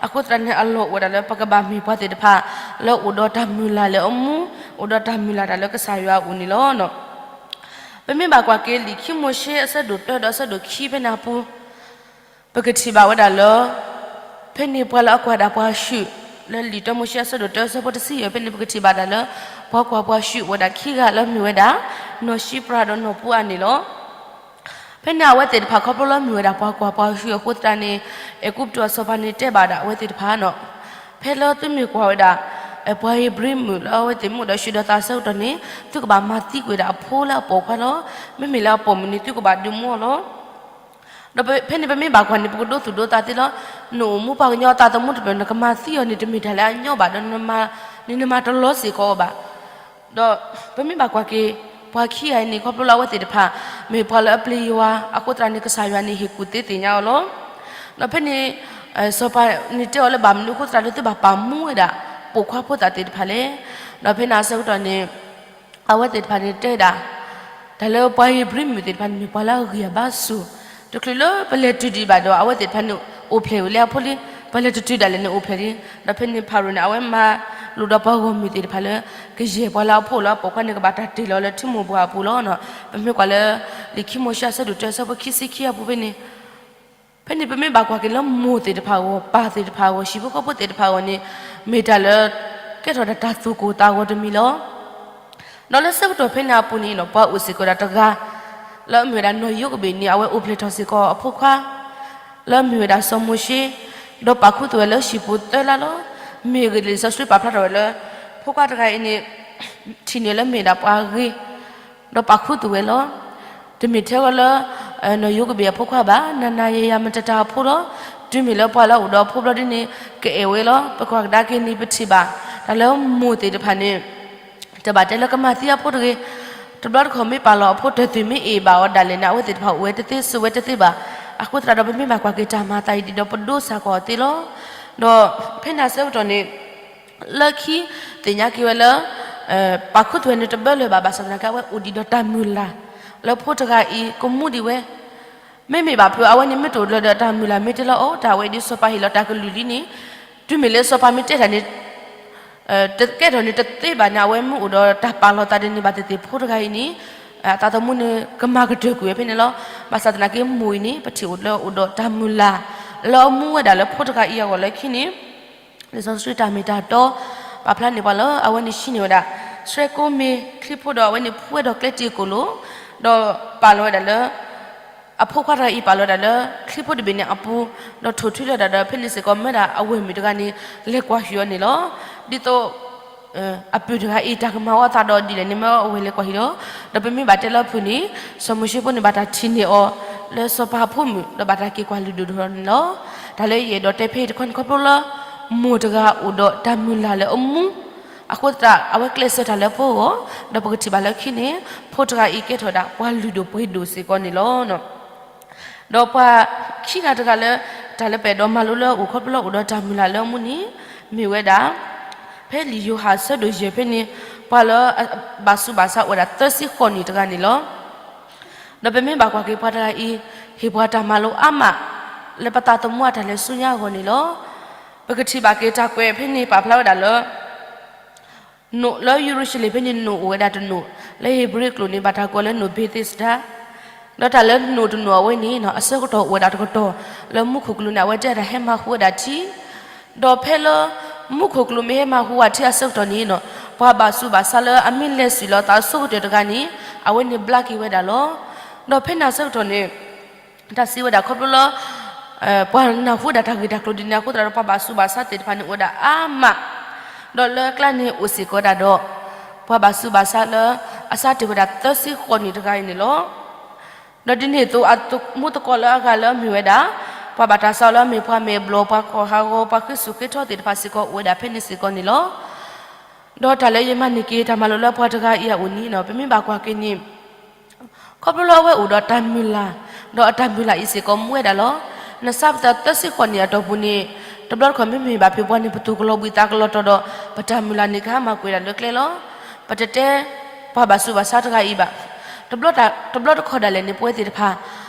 အဃိသတးန့ၣ် အလီၢ်အိၣ်ဝဲဒၣ်လၢပကဘၣ်မ့ၢ်ပှၤသ့ၣ်တဖၣ် လၢအိၣ်ဒီးတၢ်မုၢ်လၢ်လၢအမူ, အိၣ်ဒီးတၢ်မုၢ်လၢ်တၢ်လၢကစၢ်ယွၤအအိၣ်န့ၣ်လီၤ. ပမ့ၢ်ဘၣ်ကွၢ်က့ၤလံာ်ခံမိၤၡ့အဆၢဒိၣ်တၢဒီးအဆၢဒိၣ်ခံဖဲန့ၣ်အပူၤ ပကထံၣ်ဘၣ်ဝဲဒၣ်လၢ ဖဲန့ၣ်ပှၤလၢအကွၢ်ဒၣ်ပှၤဆူၣ် လၢလံာ်တၢမိၤၡ့အဆၢဒိၣ်တၢ အဆၢဖိတဆံယဲၢ်ဖဲန့ၣ် ပကထံၣ်ဘၣ်ဒၣ်လၢ ပှၤကွၢ်ပှၤဆှံအိၣ်ဝဲဒၣ်ခံဂၤလၢမ့ၢ်ဝဲဒၣ် နီၢ်ၡံပြၤဒီးနီၢ်ပူအါန့ၣ်လီၤ. ဖဲန့ၣ်အဝဲသ့ၣ်တဖၣ်ခီဖျိလၢမ့ၢ်ဝဲဒၣ်ပှၤကွၢ်ပှၤဆှံအဃိသတးန့ၣ် အဲၤကူပတူးအစီၤပၤန့ၣ်တဲဘၣ်ဒၣ်အဝဲသ့ၣ်တဖၣ်န့ၣ်, ဖဲလၢသုမ့ၢ်ကွၢ်ဝဲဒၣ် ပှၤဧ့ၤဘြံၤမုၣ်လၢအဝဲသ့ၣ်မူဒီးဆံးဒီးသးအဆၢကတီၢ်န့ၣ် သုကဘၣ်မၤသံကွံာ်ဝဲဒၣ်အဖိလၢအပိာ်ခွါလီၤ. မ့မ့ၢ်လၢအပိာ်မုၣ်န့ၣ် သုကဘၣ်ဒုးမူအီၤလီၤ. ဒီးဖဲန့ၣ်ပမ့ၢ်ဘၣ်ကွၢ်န့ၣ် ပကဒိသူၣ်ဒိသးသ့လီၤ. နအိၣ်မူပှၤကညီအသးသမူတဖျၢၣ် နကမၤသံအီၤန့ၣ် တမ့ၢ်တၢ်လၢအညီဘၣ် ဒီးနမၤတလီၤစ့ၢ်ကီးအီၤဘၣ်. ဒီးပမ့ၢ်ဘၣ်ကွၢ်က့ၤ ပှၤခံဂၤအံၤန့ၣ် ခီဖျိလၢအဝဲသ့ၣ်တဖၣ် မ့ၢ်ပှၤလၢအပျံၤယွၤအဃိသတးန့ၣ် ကစၢ်ယွၤန့ၣ်ဟ့ၣ်ကူၣ်သ့သ့ၣ်ညါအီၤလီၤ. ဒီးဖဲန့ၣ် စီၤပၤန့ၣ်တဲအီၤလၢ ဘၣ်မနုၤအဃိသတးလၢသုဘၣ်ပာ်မူဝဲဒၣ် ပိာ်ခွါဖိသၣ်သ့ၣ်တဖၣ်လဲၣ်. ဒီးဖဲန့ၣ်အဆၢကတီၢ်န့ၣ် အဝဲသ့ၣ်တဖၣ်န့ၣ်တဲဒၣ် တၢ်လၢပှၤဧ့ၤဘြံၤမုၣ်သ့ၣ်တဖၣ်န့ၣ် မ့ၢ်ပှၤလၢအဂံၢ်အဘါစူၤ, တချုးလၢပလဲၤတုၤဒံးဘၣ်ဒီး အဝဲသ့ၣ်တဖၣ်န့ၣ် အိၣ်ဖျဲၣ်ဝံၤလံအဖိလံ, ပလဲၤတတုၤဒၣ်လဲာ်န့ၣ်အိၣ်ဖျဲၣ်လံ. ဒီးဖဲန့ၣ်ဖၤရိၤန့ၣ် အဝဲမၤလိာ်ဒီးပှၤဂီၢ်မုၢ်သ့ၣ်တဖၣ်လၢ ကယဲၢ်ပှၤလၢအဖိလၢအပိာ်ခွါန့ၣ် ကဘၣ်တၢ်တ့ၢ်လီၤလၢထံမိၢ်ပှၢ်အပူၤလီၤ. ပမ့ၢ်ကွၢ်လၢ လံာ်ခံမိၤၡ့အဆၢဒိၣ်တၢ အဆၢဖိခံဆံခံအပူၤဖဲန့ၣ် ဖဲန့ၣ်ပမ့ၢ်ဘၣ်ကွၢ်က့ၤလၢမိၢ်သ့ၣ်တဖၣ်အဂီၢ်, ပၢ်သ့ၣ်တဖၣ်အဂီၢ်, ဟံၣ်ဖိဃီဖိသ့ၣ်တဖၣ်အဂီၢ်န့ၣ် မ့ၢ်တၢ်လၢ ကဲထီၣ်ဒၣ်တၢ်သူၣ်ကိၢ်သးဂီၤတမံၤလီၤ. ဒီးလၢဆၢကတီၢ်ဖဲန့ၣ်အပူၤန့ၣ် ပှၤအိၣ်စ့ၢ်ကီးဒၣ်တဂၤ လၢအမ့ၢ်ဝဲဒၣ်နီၢ်ယိၤကဘ့ၣ်န့ၣ် အဝဲအိၣ်ဖျဲၣ်ထီၣ်စ့ၢ်ကီးအဖိခွါ လၢအမ့ၢ်ဝဲဒၣ်စီၤမိၤၡ့, ဒီးပာ်ခူသူၣ်ဝဲလၢဟံၣ်ပူၤသၢလါလီၤ. မ့ၢ်အဂ့ၢ်ဒ်လဲၣ် လံာ်စီဆှံပာ်ဖျါထီၣ်ဝဲလၢ ဖိခွါတဂၤအံၤန့ၣ် ထံၣ်န့ၢ်လၢမ့ၢ်ဒၣ်ပှၤဂ့ၤ ဒီးပာ်ခူသူၣ်ဝဲလီၤ. တမ့ၢ်ထဲဂီၤလၢ နီၢ်ယိၤကဘ့ၣ်အဖိခွါဘၣ်, နၤနၤယၤယၤမတၤတၢ်အဖိလီၤ. တုၤမ့ၢ်လၢပှၤလၢအအိၣ်ဒီးအဖိဘျီဒ်န့ၣ် ကအဲၣ်ဝဲလီၤ. ပကွၢ်ကဒါက့ၤန့ၣ် ပထံၣ်ဘၣ် တၢ်လၢမိၢ်သ့ၣ်တဖၣ်န့ၣ် တဘၣ်တဲလၢကမၤသံအဖိတဂ့ၤ. တဘျီတခီၣ်မ့ၢ်ပာ်လီၤအဖိတၢ်သွံၣ်မ့ၢ်အ့ၣ်ဘၣ်အီၤဒၣ်လဲာ်န့ၣ် အဝဲသ့ၣ်တဖၣ်အိၣ်ဝဲတသ့ဆိးဝဲတသ့ဘၣ်. အဃိသတးဒီးပမ့ၢ်ဘၣ်ကွၢ်က့ၤတၢ်မၤအသးအံၤဒ်ဒီးပဒိးစၢ်ကွၢ်အီၤသ့လီၤ. ဒီးဖဲန့ၣ်အဆၢကတီၢ်န့ၣ် လၢခံသ့ၣ်ညါက့ၤဝဲလၢ ပာ်ခူသူၣ်ဝဲန့ၣ်တဘၢလၢၤဘၣ် ဘၣ်ဆၣ်သနာ်က့ အဝဲအိၣ်ဒံးဒီးတၢ်မုၢ်လၢ် လၢဖိတဂၤအံၤကမူဒံးဝဲ မ့မ့ၢ်ဘၣ်ဖုး အဝဲန့ၣ်မ့ၢ်တအိၣ်လၢၤဒီးတၢ်မုၢ်လၢ် မ့ၢ်တဲလၢအီၤ တၢ်ဝဲဒ်စီၤပၤဟ့ၣ်လီၤတၢ်ကလုၢ်လံန့ၣ် တုၤမ့ၢ်လၢစီၤပၤမ့ၢ်တဲတၢ်န့ၣ် တကဲထီၣ်န့ၣ်တသ့ဘၣ်န့ၣ် အဝဲမ့ၢ်အိၣ်ဒီးတၢ်ပာ်လီၤသးဒ်န့ၣ်ဘၣ်သ့ၣ်သ့ၣ် ဖိတဂၤအံၤန့ၣ် အသးသမူန့ၣ် ကမၤကတၢၢ်ကွံာ်ဝဲဖဲန့ၣ်လီၤ. ဘၣ်ဆၣ်သနာ်က့ မိၢ်အံၤန့ၣ် ပထံၣ်အိၣ်လၢအိၣ်ဒီးတၢ်မုၢ်လၢ် လၢအမူဝဲဒၣ်လၢဖိတဂၤအံၤအဂီၢ်လၢခံန့ၣ် လံာ်စီဆှံတၢ်မ့ၢ်တၢ်တီ ပာ်ဖျါန့ၢ်ပှၤလၢအဝဲန့ၣ်ဟံးန့ၢ်ဝဲဒၣ် ဆှဲကိးမ့ၤချံဖိဒီး အဝဲန့ၣ်ဖှူဝဲဒီးကျဲတံၤကိၢ်လိၤ ဒီးပာ်လီၤဝဲဒၣ်လၢ အဖိခွါတဂၤအံၤပာ်လီၤဝဲဒၣ်လၢ ချံဖိတဘ့ၣ်န့ၣ်အပူၤ ဒီးထိၣ်ထွံလီၤဝဲဒၣ်ဒီး ဖဲန့ၣ်စ့ၢ်ကီးမၢဒၣ်အဝဲၢ်မုၣ်တဂၤန့ၣ် လဲၤကွၢ်ဟုၣ်အီၤန့ၣ်လီၤ. ဒ်သိး အပုၢ်တဂၤအံၤ တၢ်ကမၤဝဲအသးဒီးဒ်လဲၣ်န့ၣ် မၢအဝဲၢ်လဲၤကွၢ်ဟုၣ်လီၤ. ဒီးပမ့ၢ်ဘၣ်တဲလၢအဖုၣ်န့ၣ် စီၤမိၤၡ့ဖိန့ၣ် ဘၣ်တၢ်ထံၣ်န့ၢ်အီၤ လၢစီၤပၤအဖိမုၣ် ဒီးဘၣ်တၢ်က့ၤကွၢ်လုၢ်ဒိၣ်ထီၣ်န့ၣ်လီၤ. တၢ်လၢယအဲၣ်ဒိးတဲဖဲအံၤတခီန့ၣ် ခီဖျိလၢ မိၢ်တဂၤအိၣ်ဒီးတၢ်မုၢ်လၢ်လၢအမူ အဃိသတး အဝဲကျဲးစၢးတၢ်လၢဖိအဂီၢ် ဒီးပကထံၣ်ဘၣ်လၢခံန့ၣ် ဖိတဂၤအံၤကဲထီၣ်ဝဲဒၣ် ပှၤလုၢ်ဒိၣ်ပှ့ၤဒိၣ်စ့ၢ်ကီးန့ၣ်လီၤ. ဒီးပှၤခံဂၤတဂၤလၢ တၢ်လၢပအဲၣ်ဒိးမၤလိလၢအအိၣ်ခီဖျိလၢအိၣ်ဒီးတၢ်မုၢ်လၢ်လၢအမူန့ၣ် မ့ၢ်ဝဲဒၣ် ဖဲလံာ်ယိၤဟၣ်အဆၢဒိၣ်ယဲၢ်ဖဲန့ၣ် ပှၤလၢအဘၣ်ဆူးဘၣ်ဆါအိၣ်ဝဲဒၣ်သၢဆံဃိးနံၣ်တဂၤန့ၣ်လီၤ. ဒီးပမ့ၢ်ဘၣ်ကွၢ်က့ၤပှၤတဂၤအံၤ ဟ့ၣ်ပှၤတၢ်မၤလိအါမး လၢပသးသမူအတၢ်လဲၤဆူညါအဂီၢ်န့ၣ်လီၤ. ပကထံၣ်ဘၣ်က့ၤတၢ်ကွဲးဖဲန့ၣ် ပာ်ဖျါဝဲဒၣ်လၢ နိၣ်လၢယရူၤၡလ့ၣ်ဖဲန့ၣ် နိၣ်အိၣ်ဝဲဒၣ်တနိၣ် လၢဧ့ၤဘြံၤကျိာ်န့ၣ် ဘၣ်တၢ်ကိးလၢနိၣ်ဘ့းသ့းစဒါ ဒီးတၢ်လၢနိၣ်တနိၣ်အဝဲန့ၣ် အဆၢကတီၢ်အိၣ်ဝဲဒၣ်တကတီၢ် လၢမူခိၣ်ကလူးန့ၣ် အဝဲတဲဒၣ်ဟဲမၤဟူဝဲဒၣ်ထံ ဒီးဖဲလၢ မူခိၣ်ကလူးမ့ၢ်ဟဲမၤဟူဝဲထံအဆၢကတီၢ်န့ၣ် ပှၤဘၣ်ဆူးဘၣ်ဆါလၢအမ့ၢ်လဲၤစံၣ်လီၤသးအဆိကတၢၢ်တဂၤန့ၣ် အဝဲန့ၣ်ဘျါက့ၤဝဲဒၣ်လီၤ. ဒီးဖဲန့ၣ်အဆၢကတီၢ်န့ၣ် တၢ်စံးဝဲဒၣ်ခီဖျိလၢ ပှၤနၢ်ဟူဝဲဒၣ်တၢ်ဂ့ၢ်တၢ်ကျိၤဒ်န့ၣ်အဃိသတးဒီး ပှၤဘၣ်ဆူးဘၣ်ဆါသ့ၣ်တဖၣ်န့ၣ် အိၣ်ဝဲဒၣ်အါမး, ဒီးလၢအကျါန့ၣ်အိၣ်စ့ၢ်ကီးဝဲဒၣ်ဒီး ပှၤဘၣ်ဆူးဘၣ်ဆါလၢ အစးတ့ၢ်ဝဲဒၣ်သၢဆံဃိးနံၣ်တဂၤအံၤန့ၣ်လီၤ. ဒီးဒ်န့ၣ်အသိး အမူသကိးလၢအဂၤလၢအမ့ၢ်ဝဲဒၣ် ပှၤဘၣ်တၢ်ဆါအီၤလၢအမ့ၢ်ပှၤမဲာ်ဘျီၣ် ပှၤခီၣ်ဟးဂီၤ ပှၤဃ့ဆူၣ်ဃ့ထီသ့ၣ်တဖၣ်စ့ၢ်ကီး အိၣ်ဝဲဒၣ်ဖဲန့ၣ်စ့ၢ်ကီးန့ၣ်လီၤ. ဒီးတၢ်လၢယမၤန့ၢ်က့ၤတၢ်မၤလိလၢပှၤတဂၤအံၤအအိၣ်န့ၣ် ပမ့ၢ်ဘၣ်ကွၢ်က့ၤန့ၣ် ခီဖျိလၢအဝဲအိၣ်ဒီးတၢ်မုၢ်လၢ်, ဒီးအတၢ်မုၢ်လၢ်အံၤစ့ၢ်ကီးမူဝဲဒၣ်လီၤ. နစးပသးသၢဆံဃိးနံၣ်အတီၢ်ပူၤန့ၣ် တဘျီတခီၣ်မ့မ့ၢ်ဘၣ်ဖုးပှၤန့ၣ် ပသူၣ်ကလီၤဘှံးသးကလီၤတီၤဒီး ပတၢ်မုၢ်လၢ်န့ၣ် ကဟါမၢ်ကွံာ်ဒၣ်လၢကျဲလီၤ. ပတတဲ ပှၤဘၣ်ဆူးဘၣ်ဆါတဂၤအံၤဘၣ်. တဘျီတခီၣ်ဒၣ်လဲာ်န့ၣ် ပဝဲသ့ၣ်တဖၣ်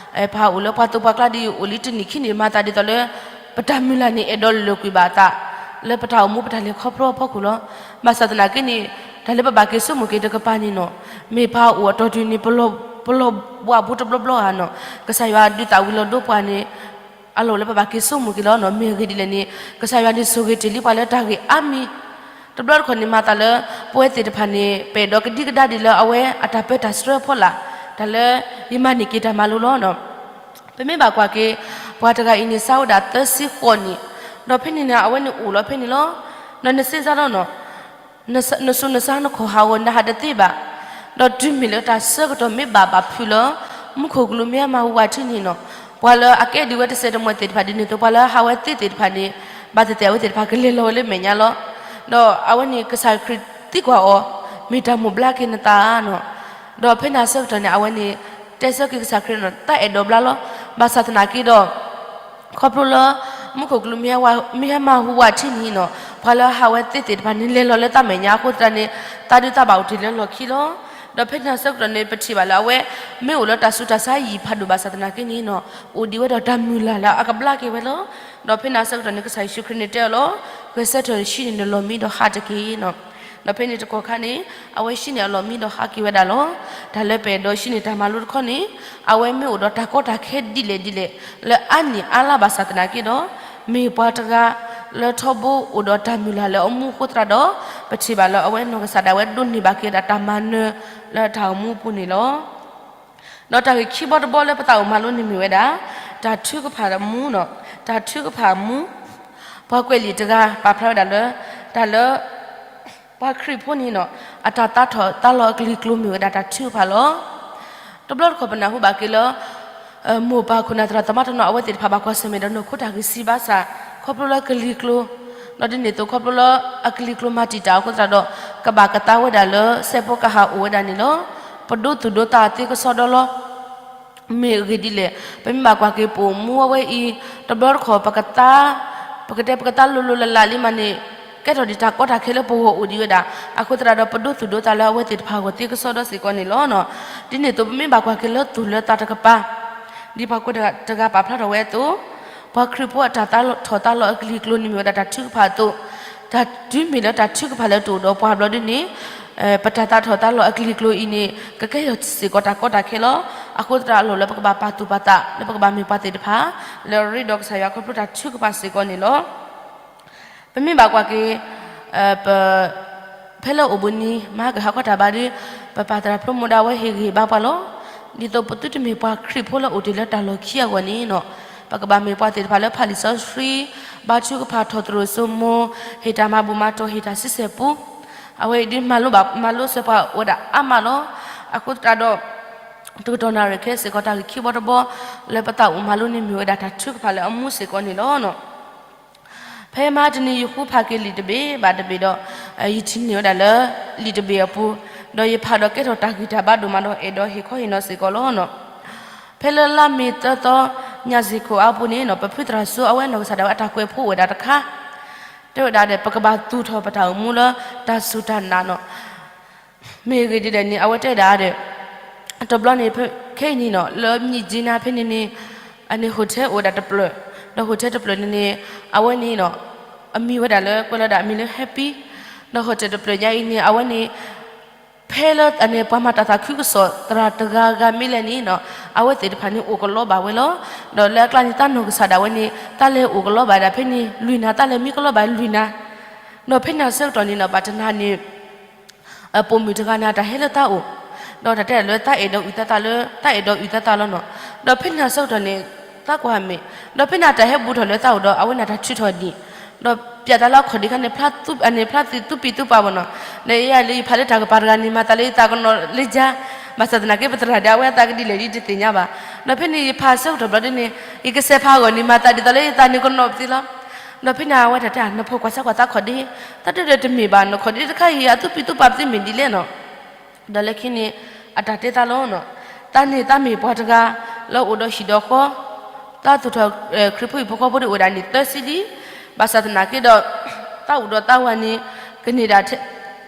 ပဟးအိၣ်လၢပှၤသိပှၤကျါဒီး အိၣ်လံတနံၣ်ခံနံၣ် မၤသးဒ်သိးလၢ ပတၢ်မုၢ်လၢ်န့ၣ် အဲၣ်ဒိးလၢာ်ကွံာ်ဘၣ်အသး လၢပတၢ်အိၣ်မူပတၢ်လဲၤခီဖျိအဖီခိၣ်လီၤ. ဘၣ်ဆၣ်သနာ်က့န့ၣ် တၢ်လၢပဘၣ်က့ၤဆိကမိၣ်က့ၤတကပၤန့ၣ်နီၤ မ့ၢ်ပှၤအိၣ်အတီၢ်တုၤန့ၣ် ပလီၢ်ဘၣ်ပူၤတဘျီဘျီဧါနီၤ ကစၢ်ယွၤဒုးသၣ်ဝံၤလီၤဒိပှၤန့ၣ် အလီၢ်လၢပဘၣ်က့ၤဆိကမိၣ်က့ၤလီၤနီၤ. မ့ၢ်အဂ့ၢ်ဒ်လဲၣ်န့ၣ် ကစၢ်ယွၤန့ၣ်ဆိၣ်ဂ့ၤတ့ၢ်လံပှၤလၢတၢ်ဂ့ၢ်အါမံၤ, တဘျီတခီၣ်န့ၣ် မၤသးလၢ ပဝဲသ့ၣ်တဖၣ်န့ၣ် ပအဲၣ်ဒိးကဒံကဒါဒ်လၢအဝဲအတၢ်ပၢတၢ်ဆှၢဖီလာ်, တၢ်လၢ ယမၤန့ၢ်က့ၤတၢ်မၤလိလီၤနီၤ. ပမ့ၢ်ဘၣ်ကွၢ်က့ၤ ပှၤတဂၤအံၤန့ၣ် စးဝဲဒၣ်သၢဆံဃိးနံၣ်, ဒီးဖဲန့ၣ်န့ၣ် အဝဲန့ၣ်အိၣ်လီၤဖဲန့ၣ်လီၤ. ဒီးနစ့စါလီၤနီၤ နစူနစါနခီၣ်ဟးဂီၤနဟးတသ့ဘၣ်. ဒီးတုၤမ့ၢ်လၢတၢ်ဆၢကတီၢ်မ့ၢ်ဘၣ်ဘၣ်ဖုးလၢ မူခိၣ်ကလူးမ့ၢ်ဟဲမၤဟူးဝးထံန့ၣ်နီၤ, ပှၤလၢအကဲဒံးဝဲတစဲးတမှဲၤသ့ၣ်တဖၣ်ဒ်န့ၣ်အသိး ပှၤလၢဟးဝဲသ့သ့ၣ်တဖၣ်န့ၣ် ဘၣ်သ့ၣ်သ့ၣ်အဝဲသ့ၣ်တဖၣ်ကလဲၤလီၤဝဲလၢမဲာ်ညါလီၤ. ဒီးအဝဲန့ၣ်ကစၢ်ခရံာ်သံကွၢ်အီၤ, မ့ၢ်တၢ်မိၣ်ဘျါက့ၤနသးဧါနီၤ. ဒီးဖဲန့ၣ်အဆၢကတီၢ်န့ၣ် အဝဲန့ၣ် တဲဆၢက့ၤကစၢ်ခရံာ်နီၤ တၢ်အဲၣ်ဒိးဘျါလီၤ. ဘၣ်ဆၣ်သနာ်က့ဒီး ခီဖျိလၢ မူခိၣ်ကလူးမ့ၢ်ဟဲမၤဟူးဝးထံန့ၣ်နီၤ, ပှၤလၢဟးဝဲသ့သ့ၣ်တဖၣ်န့ၣ် လဲၤလီၤလၢတၢ်မဲာ်ညါအဃိသတးန့ၣ် သးဒုးသးဘၣ်အိၣ်တ့ၢ်လၢလီၢ်ခံလီၤ. ဒီးဖဲန့ၣ်အဆၢကတီၢ်န့ၣ် ပထံၣ်ဘၣ်လၢအဝဲ မ့ၢ်အိၣ်လၢတၢ်ဆူးတၢ်ဆါယံာ်ဖးဒိၣ်ဘၣ်ဆၣ်သနာ်က့န့ၣ်နီၤ, အိၣ်ဒံးဝဲဒီးတၢ်မုၢ်လၢ်လၢအကဘျါက့ၤဝဲလီၤ. ဒီးဖဲန့ၣ်အဆၢကတီၢ်န့ၣ် ကစၢ်ယ့ၣ်ၡူးခရံာ်န့ၣ်တဲအီၤလီၤ, ဂဲၤဆၢထၢၣ်ဆှံန့ၢ်နလီၢ်မံဒီးဟးတက့ၢ်နီၤ. ဒီးဖဲန့ၣ်တကီၢ်ခါန့ၣ် အဝဲဆှံန့ၢ်အလီၢ်မံဒီးဟးက့ၤဝဲဒၣ်လီၤ. တၢ်လၢပအဲၣ်ဒိးဆှံန့ၢ်တၢ်မၤလိတခီန့ၣ် အဝဲမ့ၢ်အိၣ်ဒီးတၢ်ကီတၢ်ခဲဒ်လဲၣ်ဒ်လဲၣ် လၢအါနံၣ်အါလါဘၣ်ဆၣ်သနာ်က့ဒီး မ့ၢ်ပှၤတဂၤလၢထီဘိအိၣ်ဒီးတၢ်မုၢ်လၢ်လၢအမူအဃိသတးဒီး ပထံၣ်ဘၣ်လၢအဝဲနီၢ်ကစၢ်ဒၣ်ဝဲဒိးန့ၢ်ဘၣ်က့ၤဒၣ်တၢ်မၤနၢၤလၢတၢ်အိၣ်မူအပူၤန့ၣ်လီၤ. ဒီးတၢ်ဂ့ၢ်ခံဘီတဘီလၢပသးအိၣ်မၤလိန့ၣ်မ့ၢ်ဝဲဒၣ် တၢ်ထုကဖၣ်အမူနီၤ, တၢ်ထုကဖၣ်အမူ, ပှၤကွဲးလံာ်တဂၤပာ်ဖျါဝဲဒၣ်လၢ တၢ်လၢ ပှၤခရံာ်ဖိန့ၣ်နီၤ အတၢ်သးထီၣ်သးလီၤအကလံၤကျိၤမ့ၢ်ဝဲဒၣ်တၢ်ထုကဖၣ်လီၤ. တဘျီတခီၣ်ပနၢ်ဟူဘၣ်က့ၤလၢ မိၢ်ပၢ်ခိၣ်နၢ်သရၣ်သမါတနီၤ အဝဲသ့ၣ်တဖၣ်ဘၣ်ကွၢ်ဆၢၣ်မဲာ်ဒီးနီၢ်ခိတၢ်ဂံၢ်ဆံးဘၣ်ဆၣ် ခီဖျိလၢကလံၤကျိၤ, ဒီးဒ်န့ၣ်အသိးခီဖျိလၢအကလံၤကျိၤမၤတံာ်တာ်အဃိသတးဒီး ကဘၣ်ကသါဝဲဒၣ်လၢစဲးဖိကဟၣ်အိၣ်ဝဲဒၣ်န့ၣ်လီၤ. ပဒိသူၣ်ဒိသးသ့ကစီဒီလီၤ. မ့ၢ်အဂ့ၢ်ဒ်လဲၣ်, ပမ့ၢ်ဘၣ်ကွၢ်က့ၤပအိၣ်မူအဝဲအံၤ တဘျီတခီၣ် ပကသါ, ပကတဲပကသါလိၤလိၤလးလးလံမးန့ၣ် ကဲထီၣ်ဒံးတၢ်ကီတၢ်ခဲလၢပဂီၢ်အိၣ်ဒံးဝဲဒၣ် အဃိသတးဒီး ပဒိသူၣ်ဒိသးလၢအဝဲသ့ၣ်တဖၣ်အဂီၢ်သ့ကစီဒီစ့ၢ်ကီးန့ၣ်လီၤ. ဒ်န့ၣ်အသိး ပမ့ၢ်ဘၣ်ကွၢ်က့ၤလၢသူၣ်လၢသးတကပၤ ဒ်ပှၤကွဲးတဂၤပာ်ဖျါထီၣ်ဝဲအသိး, ပှၤခရံာ်ဖိအတၢ်သးထီၣ်သးလီၤအကလံၤကျိၤန့ၣ်မ့ၢ်ဝဲဒၣ်တၢ်ထုကဖၣ်အသိး, တၢ်တုၤမ့ၢ်လၢတၢ်ထုကဖၣ်လၢတအိၣ်ဒီးပှၤဘျီဒ်န့ၣ် ပတၢ်သးထီၣ်သးလီၤအကလံၤကျိၤအံၤန့ၣ် ကကဲထီၣ်စ့ၢ်ကီးတၢ်ကီတၢ်ခဲလီၤ. အဃိသတးအလီၢ်လၢပကဘၣ်ပာ်သူၣ်ပာ်သး လၢပကဘၣ်မ့ၢ်ပှၤသ့ၣ်တဖၣ် လၢအရ့ဒီးကစၢ်ယွၤခီဖျိတၢ်ထုကဖၣ်စ့ၢ်ကီးန့ၣ်လီၤ. ပမ့ၢ်ဘၣ်ကွၢ်က့ၤ ပ ဖဲလၢအိၣ်ဘှံးနံၤ မဟါကဟးခီတၢ်ဘါဒီး ပပၢ်သရၣ်ဖျိမိၢ်ဒၣ်ဝဲဟ့ၣ်ဂံၢ်ဟ့ၣ်ဘါပှၤလီၤ. ဒ်သိးပသုတမ့ၢ်ပှၤခရံာ်ဖိလၢအိၣ်တ့ၢ်လၢတၢ်လီၢ်ခံအဂီၢ်န့ၣ်နီၤ ပကဘၣ်မ့ၢ်ပှၤသ့ၣ်တဖၣ်လၢဖးလံာ်စီဆှံ, ဘါထုကဖၣ်ထီၣ်သရိာ်စိမိၤ, ဟ့ၣ်တၢ်မၤဘူၣ်မၤတီၢ် ဟ့ၣ်တၢ်ဆံဆဲၣ်ပူ, အဝဲအံၤဒ်မၤလိဘၣ်မၤလိစၢၤပှၤအိၣ်ဝဲဒၣ်အါမးလီၤ. အဃိသတးဒီး တကတီၢ်နၣ်ရံၣ်ခဲစ့ၢ်ကီး တၢ်ဂ့ၢ်ခံဘီတဘီ လၢပသးအိၣ်မၤလိန့ၣ်မ့ၢ်ဝဲဒၣ်တၢ်ထုကဖၣ်လၢအမူစ့ၢ်ကီးန့ၣ်လီၤ. ဖဲမဟါတနံၤ ယဃုဖးက့ၤလံာ်တဘ့ၣ်ဘၣ်တဘ့ၣ်ဒီး ယထံၣ်န့ၢ်ဝဲဒၣ်လၢ လံာ်တဘ့ၣ်အပူၤဒီးယဖးဒီးကဲထီၣ်တၢ်ဂံၢ်တၢ်ဘါဒိၣ်မးဒီးအဲၣ်ဒိးဟ့ၣ်ခီဟ့ၣ်နီၤစ့ၢ်ကီးလီၤ. ဖဲလၢလါမ့ၤသၢသီညါစ့ၢ်ခိၣ်အါပူၤန့ၣ်နီၤ ပဖုသရၣ်စိအဝဲနီၢ်ကစၢ်ဒၣ်ဝဲအတၢ်ကွဲးဖိအိၣ်ဝဲဒၣ်တခါ တဲဝဲဒၣ်ဒီး ပကဘၣ်သူၣ်ထီၣ်ပတၢ်အိၣ်မူလၢတၢ်စူၢ်တၢ်နာ်နီၤ မ့ၢ်ဂ့ၢ်ဒ်လဲၣ်န့ၣ် အဝဲတဲဒၣ်ဒီး တဘျီန့ၣ် ခဲအံၤန့ၣ်နီၤ လၢမၠံးကၠ့နါဖဲန့ၣ်န့ၣ် အန့ၣ် hotel အိၣ်ဝဲဒၣ်တဖျၢၣ်, ဒီး hotel တဖျၢၣ်န့ၣ်န့ၣ် အဝဲန့ၣ်နီၤ အမံၤဝဲဒၣ်လၢကွဲးလီၤဒၣ်အမံၤလၢ Happy, ဒီး hotel တဖျၢၣ်ညါအံၤန့ၣ် အဝဲန့ၣ် ဖဲလၢအန့ၣ် ပှၤမၤတၢ်သးခုကစီၣ်သရၣ်တဂၤဂၤမ့ၢ်လဲၣ်န့ၣ်နီၤ အဝဲသ့ၣ်တဖၣ်န့ၣ်အိၣ်ကလီဘၣ်ဝဲလီၤ. ဒီးလၢအကျါန့ၣ် တၢ်နီၢ်ကစၢ်ဒၣ်ဝဲန့ၣ် တၢ်လဲၤအိၣ်ကလီဘၣ်ဒၣ်ဖဲန့ၣ်လွံၢ်နၤ တၢ်လဲၤမံကလီဘၣ်လွံၢ်နၤ ဒီးဖဲန့ၣ်အဆၢကတီၢ်န့ၣ်နီၤ ဘၣ်တနၤန့ၣ် ပိာ်မုၣ်တဂၤန့ၣ် အတၢ်ဟဲလၢတၢ်အိၣ်, ဒီးတၢ်တဲဒၣ်လၢတၢ်အဲၣ်ဒိးအုၣ်သးသးလၢ တၢ်အဲၣ်ဒိးအုၣ်သးသးလီၤနီၤ. ဒီးဖဲန့ၣ်အဆၢကတီၢ်န့ၣ် သးကွၢ်မ့ၢ်, ဒီးဖဲန့ၣ်အတၢ်ဟဲဘူးထီၣ်လၢတၢ်အိၣ်ဒီး အဝဲန့ၣ်တၢ်ထုးထီၣ်ဒံး, ဒီးပျးသးလၢအခီၣ်ဒံးခါန့ၣ် ဖျါသူ, အန့ၣ် ဖျါသံသူပံၤသူပၤဘၣ်နီၤ. ဒီးယဲယၤလၢယဖးလၢတၢ်ကပၤတဂၤန့ၣ် မၤသးလၢယသးကနီၤလၢယါ, ဘၣ်ဆၣ်သနာ်က့ ပသရၣ်ဒီးအဝဲအသးကဒ်လဲၣ်ဒ်တသ့ၣ်ညါဘၣ်. ဒီးဖဲန့ၣ်ယဖးဆၢကတီၢ်ဘျီဒ်န့ၣ် ယကစဲးဖးအဂီၢ်န့ၣ် မၤသးဒ်သိးလၢယသးန့ၣ်ကနီၤပသ့လီၤ. ဒီးဖဲန့ၣ်အဝဲတၢ်တဲ နဖိခွါဆၢကွၢ်သးခီၣ်ဒံး, တၢ်တဲဒီးတမ့ၢ်ဘၣ် နခီၣ်ဒံးတခါအံၤ အသူပံၤသူပၤပသ့မ့ၢ်ဒ်လဲၣ်နီၤ. ဒီးလၢခံန့ၣ် အတၢ်တဲသးလီၤနီၤ. သးန့ၣ်သးမ့ၢ်ပှၤတဂၤ လၢအိၣ်ဒီးဟံၣ်ဒီးဃီ, သးသူၣ်ထီၣ်ခရံာ်ဖိဟံၣ်ဖိဃီဖိဒၣ်အိၣ်ဝဲဒၣ်နံၣ်သၢဆံလံ. ဘၣ်ဆၣ်သနာ်က့ဒီး သးအိၣ်ဒီးသးဝၤန့ၣ် ကန့ၢ်ဒၣ်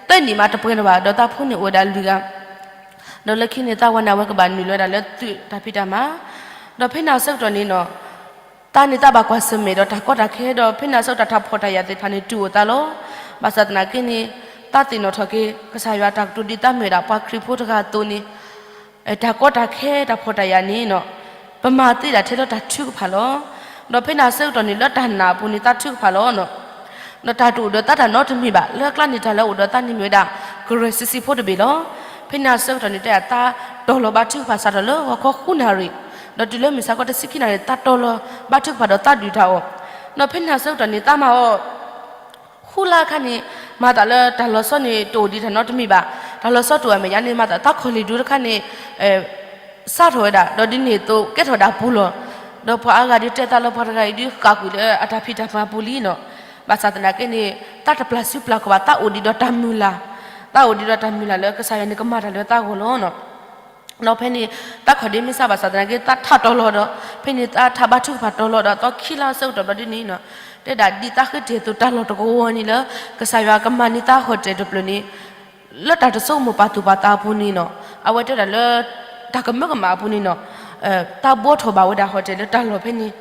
သၢနံၣ်မးတပှဲၤလၢၤဘၣ်, ဒီးသးဖိန့ၣ်အိၣ်ဝဲဒၣ်လွံၢ်ဂၤ, ဒီးလၢခံန့ၣ် သးဝၤန့ၣ် အဝဲကဘၣ်နုာ်လီၤဝဲဒၣ်လၢသုးတၢ်ဖံးတၢ်မၤ, ဒီးဖဲန့ၣ်အဆၢကတီၢ်န့ၣ်နီၤ သးန့ၣ်သးဘၣ်ကွၢ်ဆၢၣ်မဲာ်ဒီးတၢ်ကီတၢ်ခဲဒီး ဖဲန့ၣ်အဆၢကတီၢ်တၢ်ဖှီၣ်တၢ်ယာ်သ့ၣ်တဖၣ်န့ၣ် တုၤအိၣ်သးလီၤ. ဘၣ်ဆၣ်သနာ်က့န့ၣ် သးသ့ၣ်နီၣ်ထီၣ်က့ၤ ကစၢ်ယွၤအတၢ်ကတိၤဒ်သးမ့ၢ်ဝဲဒၣ်ပှၤခရံာ်ဖိတဂၤအသိးန့ၣ် တၢ်ကီတၢ်ခဲတၢ်ဖှီၣ်တၢ်ယာ်န့ၣ်နီၤ ပမၤသ့ဒၣ်ထဲလၢတၢ်ထုကဖၣ်လီၤ. ဒီးဖဲန့ၣ်အဆၢကတီၢ်န့ၣ် လၢတၢ်နာ်အပူၤန့ၣ် သးထုကဖၣ်လီၤ. ဒီးတၢ်တအိၣ်ဒီးသးတၢ်နီတမံၤဘၣ်. လၢအကျါန့ၣ် တၢ်လၢအအိၣ်ဒီးသးန့ၣ်မ့ၢ်ဝဲဒၣ် ကရၢၢ်စံးစံးဖိတဘ့ၣ်လီၤ. ဖဲန့ၣ်အဆၢကတီၢ်န့ၣ် တဲဒၣ်သးတီၤလီၤဘါထုကဖၣ်စးထီၣ်လၢဂီၤခီဃုနၣ်ရံၣ်, ဒီးတုၤလၢမုၢ်ဆါခီတဆံခံနၣ်ရံၣ် သးတီၤလီၤဘါထုကဖၣ်ဒီးသးဒုၣ်တၢ်အီၣ်. ဒီးဖဲန့ၣ်အဆၢကတီၢ်န့ၣ် သးမၤအီၤ ဃုလါအခါန့ၣ် မၤသးလၢတၢ်လီၤဆီန့ၣ် တအိၣ်ဒံးတၢ်နီတမံၤဘၣ်. တၢ်လီၤဆီတအိၣ်အမဲာ်ညါန့ၣ် မၤသးသးခီၣ်လ့ၢ်ဒူတခါန့ၣ် စးထီၣ်ဝဲဒၣ်, ဒီးဒ်န့ၣ်အသိးကဲထီၣ်ဒၣ်ပူၤလီၤ. ဒီးပှၤအါဂၤဒုးတဲသးလၢပှၤတဂၤအံၤဒုးဃၣ်ကွံာ်လၢအတၢ်ဖံးတၢ်မၤပူၤလံနီၤ. ဘၣ်ဆၣ်သနာ်က့န့ၣ် သးတပျၢ်စုပျၢ်ခီၣ်ဘၣ်, သးအိၣ်ဒံးဒီးတၢ်မုၢ်လၢ်, သးအိၣ်ဒံးဒီးတၢ်မုၢ်လၢ်လၢကစၢ်ယွၤန့ၣ်ကမၤတၢ်လၢသးဂီၢ်လီၤနီၤ. ဒီးဖဲန့ၣ် သးခီၣ်ဒ့မ့ၢ်စးဘၣ်ဆၣ်သနာ်က့ သးထးတီၤလီၤဒီး ဖဲန့ၣ်သးထးဘါထုကဖၣ်တီၤလီၤဒီး သီခံလါအဆၢကတီၢ်ဘျီဒ်န့ၣ်နီၤ, တဲဒၣ်ဒ်သးဃ့တ့ၢ်အသိးတၢ်လီၢ်တကဝီၤန့ၣ်လၢ ကစၢ်ယွၤကမၤန့ၢ်သးဟီၣ်တဲၣ်တဖျၢၣ်န့ၣ် လၢတၢ်တဆိကမိၣ်ပာ်သူၣ်ပာ်သးအပူၤန့ၣ်နီၤ, အဝဲတဲဒၣ်လၢ တၢ်ကမၢကမၣ်အပူၤန့ၣ်နီၤ, သးဘှီထီၣ်ဘၣ်ဝဲဒၣ်ဟီၣ်တဲၣ်လၢတၢ်လီၢ်ဖဲန့ၣ်.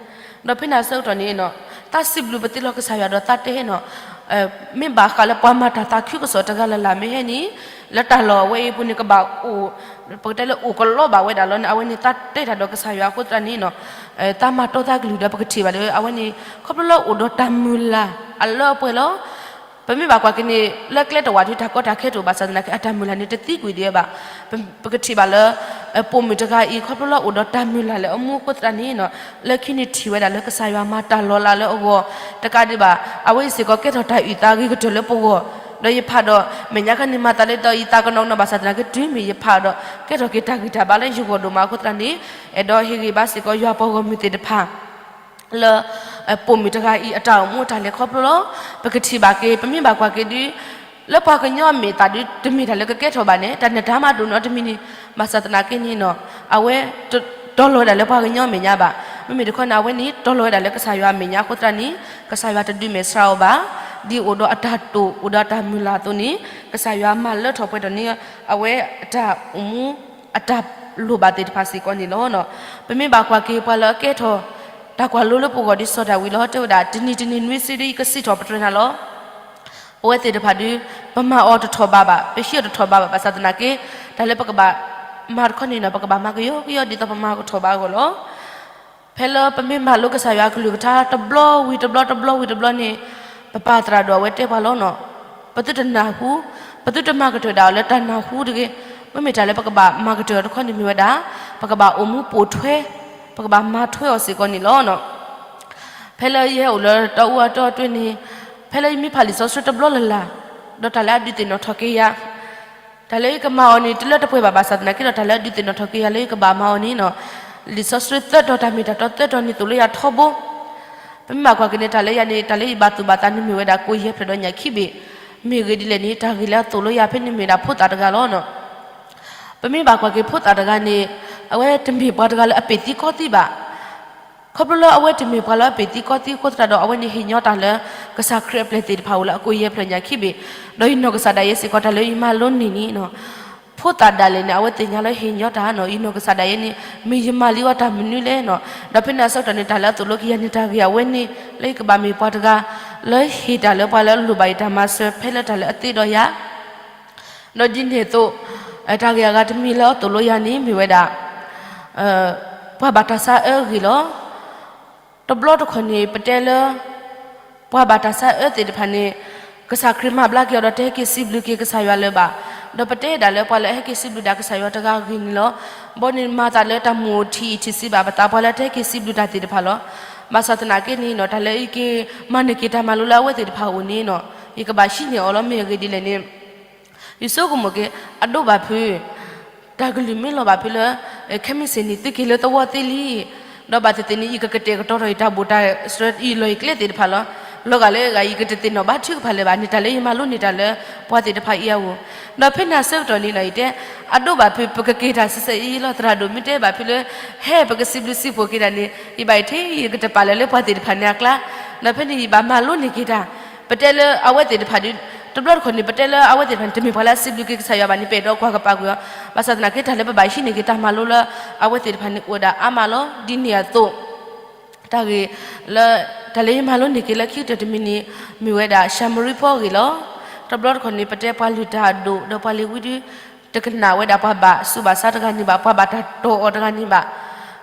ဒီးဖဲန့ၣ်အဆၢကတီၢ်န့ၣ်နီၤ, သးစံးဘျုးပသ့လီၤကစၢ်ယွၤဒီးသးတဲနီၤ, မ့ၢ်ဘၣ်ဃးလၢပှၤမၤတၢ်သးခုကစီၣ်တဂၤလၢ်လၢ်မ့ၢ်ဟဲန့ၣ်, လၢတၢ်လီၢ်အဝဲအံၤအပူၤန့ၣ် ကဘၣ်အိၣ်, ပကတဲလၢအိၣ်ကလီဘၣ်ဝဲဒၣ်လီၤန့ၣ် အဝဲန့ၣ်သးတဲတၢ်ဒီးကစၢ်ယွၤအဃိသတးန့ၣ်နီၤ, သးမၤတီသးကလုၢ်ဒီးပကထံၣ်ဘၣ်လၢ အဝဲန့ၣ် ခီဖျိလၢအိၣ်ဒီးတၢ်မုၢ်လၢ်အလၢအပှဲၤလီၤ. ပမ့ၢ်ဘၣ်ကွၢ်က့ၤန့ၣ် လၢကျဲတဝာ်ဒုးတၢ်ကီတၢ်ခဲတအိၣ်ဘၣ်ဆၣ်သနာ်က့ အတၢ်မုၢ်လၢ်န့ၣ် တသံကွံာ်ဒံးဝဲဘၣ်. ပကထံၣ်ဘၣ်လၢ ပိာ်မုၣ်တဂၤအံၤ ခီဖျိလၢအိၣ်ဒီးတၢ်မုၢ်လၢ်လၢအမူအဃိသတးန့ၣ်နီၤ, လၢခံန့ၣ်ထံၣ်ဝဲဒၣ်လၢကစၢ်ယွၤမၤတၢ်လီၤလးလၢအဂီၢ်တကးဒံးဘၣ်, အဝဲအံၤစ့ၢ်ကီးကဲထီၣ်တၢ်အုၣ်သးဂ့ၤကတၢၢ်လၢပဂီၢ်, ဒီးယဖးဒီး မဲာ်ညါခါန့ၣ်မၤသးလၢဒီးယသးကနီၤကနီၤဘၣ်ဆၣ်သနာ်က့ တုၤမ့ၢ်ယဖးဒီး ကဲထီၣ်က့ၤတၢ်ဂံၢ်တၢ်ဘါလၢယဂီၢ်ဒိၣ်မးအဃိသတးန့ၣ်, အဲၣ်ဒိးဟ့ၣ်ဂံၢ်ဘါစ့ၢ်ကီးယွၤပှၤဂီၢ်မုၢ်သ့ၣ်တဖၣ် လၢ ပိာ်မုၣ်တဂၤအံၤအတၢ်အိၣ်မူအတၢ်လဲၤခီဖျိလီၤ. ပကထံၣ်ဘၣ်က့ၤ ပမ့ၢ်ဘၣ်ကွၢ်က့ၤဒုး လၢပှၤကညီအမဲာ်သးဒုး တမ့ၢ်တၢ်လၢကကဲထီၣ်ဘၣ်န့ၣ် တၢ်နတၢ်မၤဒိၣ်နီတမံၤန့ၣ် ဘၣ်ဆၣ်သနာ်က့န့ၣ်နီၤ, အဝဲ တီၤလီၤဝဲဒၣ်လၢပှၤကညီအမဲာ်ညါဘၣ်. မ့မ့ၢ်တခီန့ၣ် အဝဲန့ၣ်တီၤလီၤဝဲဒၣ်လၢကစၢ်ယွၤအမဲာ်ညါအဃိသတးန့ၣ် ကစၢ်ယွၤတဒုးမဲာ်ဆှးအီၤဘၣ်. ဒ်အိၣ်ဒီးအတၢ်တိာ် အိၣ်ဒီးအတၢ်မုၢ်လၢ်အသိးန့ၣ် ကစၢ်ယွၤမၤလၢထီၣ်ပှဲၤထီၣ်န့ၣ် အဝဲအတၢ်အိၣ်မူ အတၢ်လိၣ်ဘၣ်သ့ၣ်တဖၣ်စ့ၢ်ကီးန့ၣ်လီၤ. ပမ့ၢ်ဘၣ်ကွၢ်က့ၤပှၤလၢအကဲထီၣ် တၢ်ကွၢ်လိလၢပဂီၢ်ဒ်စီၤဒၤဝံးလီၤ. တဲဝဲဒၣ် တနံၤတနံၤနွံစုဒ်ယကစံးထီၣ်ပတြၢၤနၤလီၤ. ပဝဲသ့ၣ်တဖၣ်ဒုး ပမၤအီၤတထီၣ်ဘးဘၣ်, ပဟံးအီၤတထီၣ်ဘးဘၣ်, ဘၣ်ဆၣ်သနာ်က့ တၢ်လၢပကဘၣ်မၤတခီန့ၣ်နီၤ ပကဘၣ်မၤကယီကယီဒ်သိးပမၤကထီၣ်ဘးအဂီၢ်လီၤ. ဖဲလၢပမ့ၢ်မၤလိကစၢ်ယွၤအကလုၢ်ကထါ တဘျီဝံၤတဘျီ တဘျီဝံၤတဘျီန့ၣ် ပပၢ်သရၣ်ဒိၣ်အဝဲတဲပှၤလီၤနီၤ, ပသုတနၢ်ဟူ, ပသုတမၤကတၢၢ်ဒၣ်အီၤလၢတၢ်နၢ်ဟူတဂ့ၤ. မ့မ့ၢ်တၢ်လၢပကဘၣ်မၤကတၢၢ်အီၤတခီန့ၣ်မ့ၢ်ဝဲဒၣ် ပကဘၣ်အိၣ်မူပိာ်ထွဲ, ပကဘၣ်မၤထွဲအီၤစ့ၢ်ကီးန့ၣ်လီၤ. ဖဲလၢယဟဲအိၣ်လၢတၢ်အူအတီအတ့ၢ်န့ၣ်, ဖဲလၢယမ့ၢ်ဖးလံာ်စီဆှံတဘျီလၢ်လၢ်, ဒီးတၢ်လၢအဒုးသ့ၣ်နီၣ်ထီၣ်က့ၤယၤ တၢ်လၢယကမၤအီၤန့ၣ် တလၢတပှဲၤဘၣ်, ဘၣ်ဆၣ်သနာ်က့ဒီး တၢ်လၢအဒုးသ့ၣ်နီၣ်ထီၣ်က့ၤယၤလၢယကဘၣ်မၤအီၤန့ၣ်နီၤ, လံာ်စီဆှံသၢတီၤ တၢ်မ့ၢ်တၢ်တီသၢတီၤန့ၣ် သိၣ်လိယၤထီဘိ. ပမ့ၢ်ဘၣ်ကွၢ်က့ၤန့ၣ် တၢ်လၢယၤန့ၣ် တၢ်လၢယဘၣ်သူၣ်ဘၣ်သးန့ၣ်မ့ၢ်ဝဲဒၣ် ကိၣ်ယဲၢ်ဖျၢၣ်ဒီးညၣ်ခံဘ့ၣ်. မ့ၢ်ဂ့ၢ်ဒ်လဲၣ်န့ၣ် တၢ်ဂ့ၢ်လၢအသိၣ်လိယၤဖဲန့ၣ်မ့ၢ်ဒၣ်ဖိသၣ်တဂၤလီၤနီၤ. ပမ့ၢ်ဘၣ်ကွၢ်က့ၤဖိသၣ်တဂၤန့ၣ် အဝဲတမ့ၢ်ပှၤတဂၤလၢအပ့ၢ်သံကီသံဘၣ်. ခီဖျိလၢအဝဲတမ့ၢ်ပှၤလၢအပ့ၢ်သံကီသံအဃိသတးဒီး အဝဲန့ၣ်ဟ့ၣ်ညီတၢ်လၢ ကစၢ်ခရံာ်အပျဲၢ်သ့ၣ်တဖၣ်အိၣ်လၢအကိၣ်ယဲၢ်ဖျၢၣ်ညၣ်ခံဘ့ၣ်, ဒီးယနီၢ်ကစၢ်ဒၣ်ယဲစ့ၢ်ကီး တၢ်လၢယမၤလိန့ၢ်န့ၣ်နီၤ, ဖိသၣ်ဒၣ်လဲာ်န့ၣ် အဝဲသ့ၣ်ညါလၢဟ့ၣ်ညီတၢ်နီၤ, ယနီၢ်ကစၢ်ဒၣ်ယဲန့ၣ် မ့ၢ်ယမၤလံအီၤတၢ်မနုၤလဲၣ်နီၤ, ဒီးဖဲန့ၣ်အဆၢကတီၢ်န့ၣ် တၢ်လၢအသိၣ်လိက့ၤယၤန့ၣ် တၢ်ဂ့ၢ်အဝဲန့ၣ် လၢယကဘၣ်မ့ၢ်ပှၤတဂၤ လၢဟ့ၣ်တၢ်လၢပှၤလၢအလိၣ်ဘၣ်ယတၢ်မၤစၢၤ ဖဲလၢတၢ်လၢအသ့ဒီးယၤ ဒီးဒ်န့ၣ်အသိး တၢ်ဂ့ၢ်အဂၤတမံၤလၢအသိၣ်လိယၤန့ၣ် မ့ၢ်ဝဲဒၣ် ပှၤဘၣ်တၢ်ဆါအၢဂ့ၢ်လီၤ. တဘျီတခီၣ်န့ၣ် ပတဲလၢ ပှၤဘၣ်တၢ်ဆါအၢသ့ၣ်တဖၣ်န့ၣ် ကစၢ်ခရံာ်မၤဘျါက့ၤအီၤဒီး တဟဲက့ၤစံးဘျုးက့ၤကစၢ်ယွၤလၢၤဘၣ်. ဒီးပတဲဒၣ်လၢပှၤလၢအဟဲက့ၤစံးဘျုးဒၣ်ကစၢ်ယွၤတဂၤအဂ့ၢ်န့ၣ်လီၤ. ဘီန့ၣ်မၤသးလၢတၢ်မိၣ်ထံၣ်အံၤထံၣ်ဆံးဘၣ်ပသး ပှၤလၢတဟဲက့ၤစံးဘျုးတၢ်သ့ၣ်တဖၣ်လီၤ. ဘၣ်ဆၣ်သနာ်က့န့ၣ်နီၤ တၢ်လၢယက့ၤမၤန့ၢ်က့ၤတၢ်မၤလိလၢအဝဲသ့ၣ်တဖၣ်အအိၣ်န့ၣ်နီၤ ယကဘၣ်ဟံးန့ၢ်အီၤလီၤ. မ့ၢ်အဂ့ၢ်ဒ်လဲၣ်န့ၣ် ယဆိကမိၣ်က့ၤ အဒိဘၣ်ဖုး တၢ်ကလုၢ်မ့ၢ်လီၤဘၣ်ဖုးလၢ ခဲမုၢ်ဆ့ၣ်န့ၣ် သုက့ၤလၢသဝီသ့လံ. ဒီးဘၣ်သ့ၣ်သ့ၣ်န့ၣ် ယကကတဲာ်ကတီၤထီၣ်ယတၢ်ဘူၣ်တၢ်စၢၤ ယလီၢ်ယကျဲသ့ၣ်တဖၣ်လီၤ. လီၤဂာ်လၢအဂၤ ယကတသ့ၣ်နီၣ်ဘါထုကဖၣ်လၢၤဘၣ်န့ၣ် တၢ်လၢယမၤလိန့ၢ်တၢ်လၢ ပှၤသ့ၣ်တဖၣ်အံၤအဂီၢ်. ဒီးဖဲန့ၣ်အဆၢကတီၢ်န့ၣ်နီၤ ယတဲ အဒိဘၣ်ဖုး ပကက့ၤတၢ်စဲးစဲးအံၤလီၤ. သရၣ်ဒိၣ်မ့ၢ်တဲဘၣ်ဖုးလၢ ဟဲပကစံးဘျုးစံးဖှိၣ်က့ၤတၢ်န့ၣ် ယဘၣ်ယထံၣ် ယကတပာ်လၢၤလၢပှၤသ့ၣ်တဖၣ်န့ၣ်အကျါ. ဒီးဖဲန့ၣ်ယဘၣ်မၤလိန့ၢ်က့ၤတၢ် ပတဲလၢအဝဲသ့ၣ်တဖၣ်ဒုး တဘျီတခီၣ်န့ၣ် ပတဲလၢအဝဲသ့ၣ်တဖၣ်န့ၣ် တမ့ၢ်ပှၤလၢအစံးဘျုးက့ၤကစၢ်ယွၤဘၣ်န့ၣ် ပအဲၣ်ဒိးကွၢ်ကပာ်ကွံာ်အီၤ. ဘၣ်ဆၣ်သနာ်က့ တၢ်လၢပဘၣ်ဟံးန့ၢ်က့ၤတၢ်မၤလိလၢ အဝဲသ့ၣ်တဖၣ်န့ၣ် အိၣ်ဝဲဒၣ်အါမးလီၤ. ဒ်န့ၣ်အသိး တၢ်ဂ့ၢ်လၢ တၢ်လၢယမၤလိန့ၢ်က့ၤလၢခံကတၢၢ်တမံၤန့ၣ် မ့ၢ်ဝဲဒၣ်ၡၤမရံဖိအဂ့ၢ်လီၤ. တဘျီတခီၣ်န့ၣ် ပတဲပှၤလုၢ်တၢ်အဒိၣ် ဒီးပှၤလ့ၤဝံဒုး တကနၣ်ဝဲဒၣ်ပှၤဘၣ်ဆူးဘၣ်ဆါတဂၤန့ၣ်ဘၣ်, ပှၤဘၣ်တၢ်တီၢ်အီၤတဂၤန့ၣ်ဘၣ်.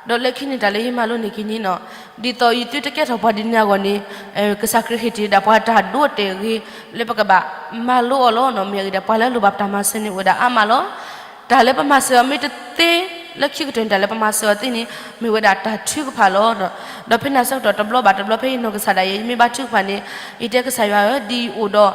ဒီးလၢခံန့ၣ် တၢ်လၢယမၤလိန့ၢ်က့ၤန့ၣ်နီၤ, ဒ်သိးယသုတကဲထီၣ်ပှၤဒ်န့ၣ်အဂီၢ်န့ၣ်, ကစၢ်ခရံာ်ဟ့ၣ်တ့ၢ်ဒၣ်ပှၤတၢ်ဒိတဲာ်အဂ့ၤ လၢပကဘၣ်မၤလိအီၤလီၤနီၤ. မ့ၢ်အဂ့ၢ်ဒၣ်ပှၤလၢလိၣ်ဘၣ်ပတၢ်မၤစၢၤန့ၣ်အိၣ်ဝဲဒၣ်အါမးလီၤ. တၢ်လၢပမၤစၢၤအီၤမ့ၢ်တသ့ လၢခံကတၢၢ်န့ၣ် တၢ်လၢပမၤစၢၤအီၤသ့န့ၣ် မ့ၢ်ဝဲဒၣ်တၢ်ထုကဖၣ်လီၤ. ဒီးဖဲန့ၣ်ဆၢကတီၢ်တဘျီဘၣ်တဘျီ ဖဲယနီၢ်ကစၢ်ဒၣ်ယဲ ယမ့ၢ်ဘါထုကဖၣ်န့ၣ်, ယတဲကစၢ်ယွၤဧၢ, ဒ်ယအိၣ်ဒီး လံာ်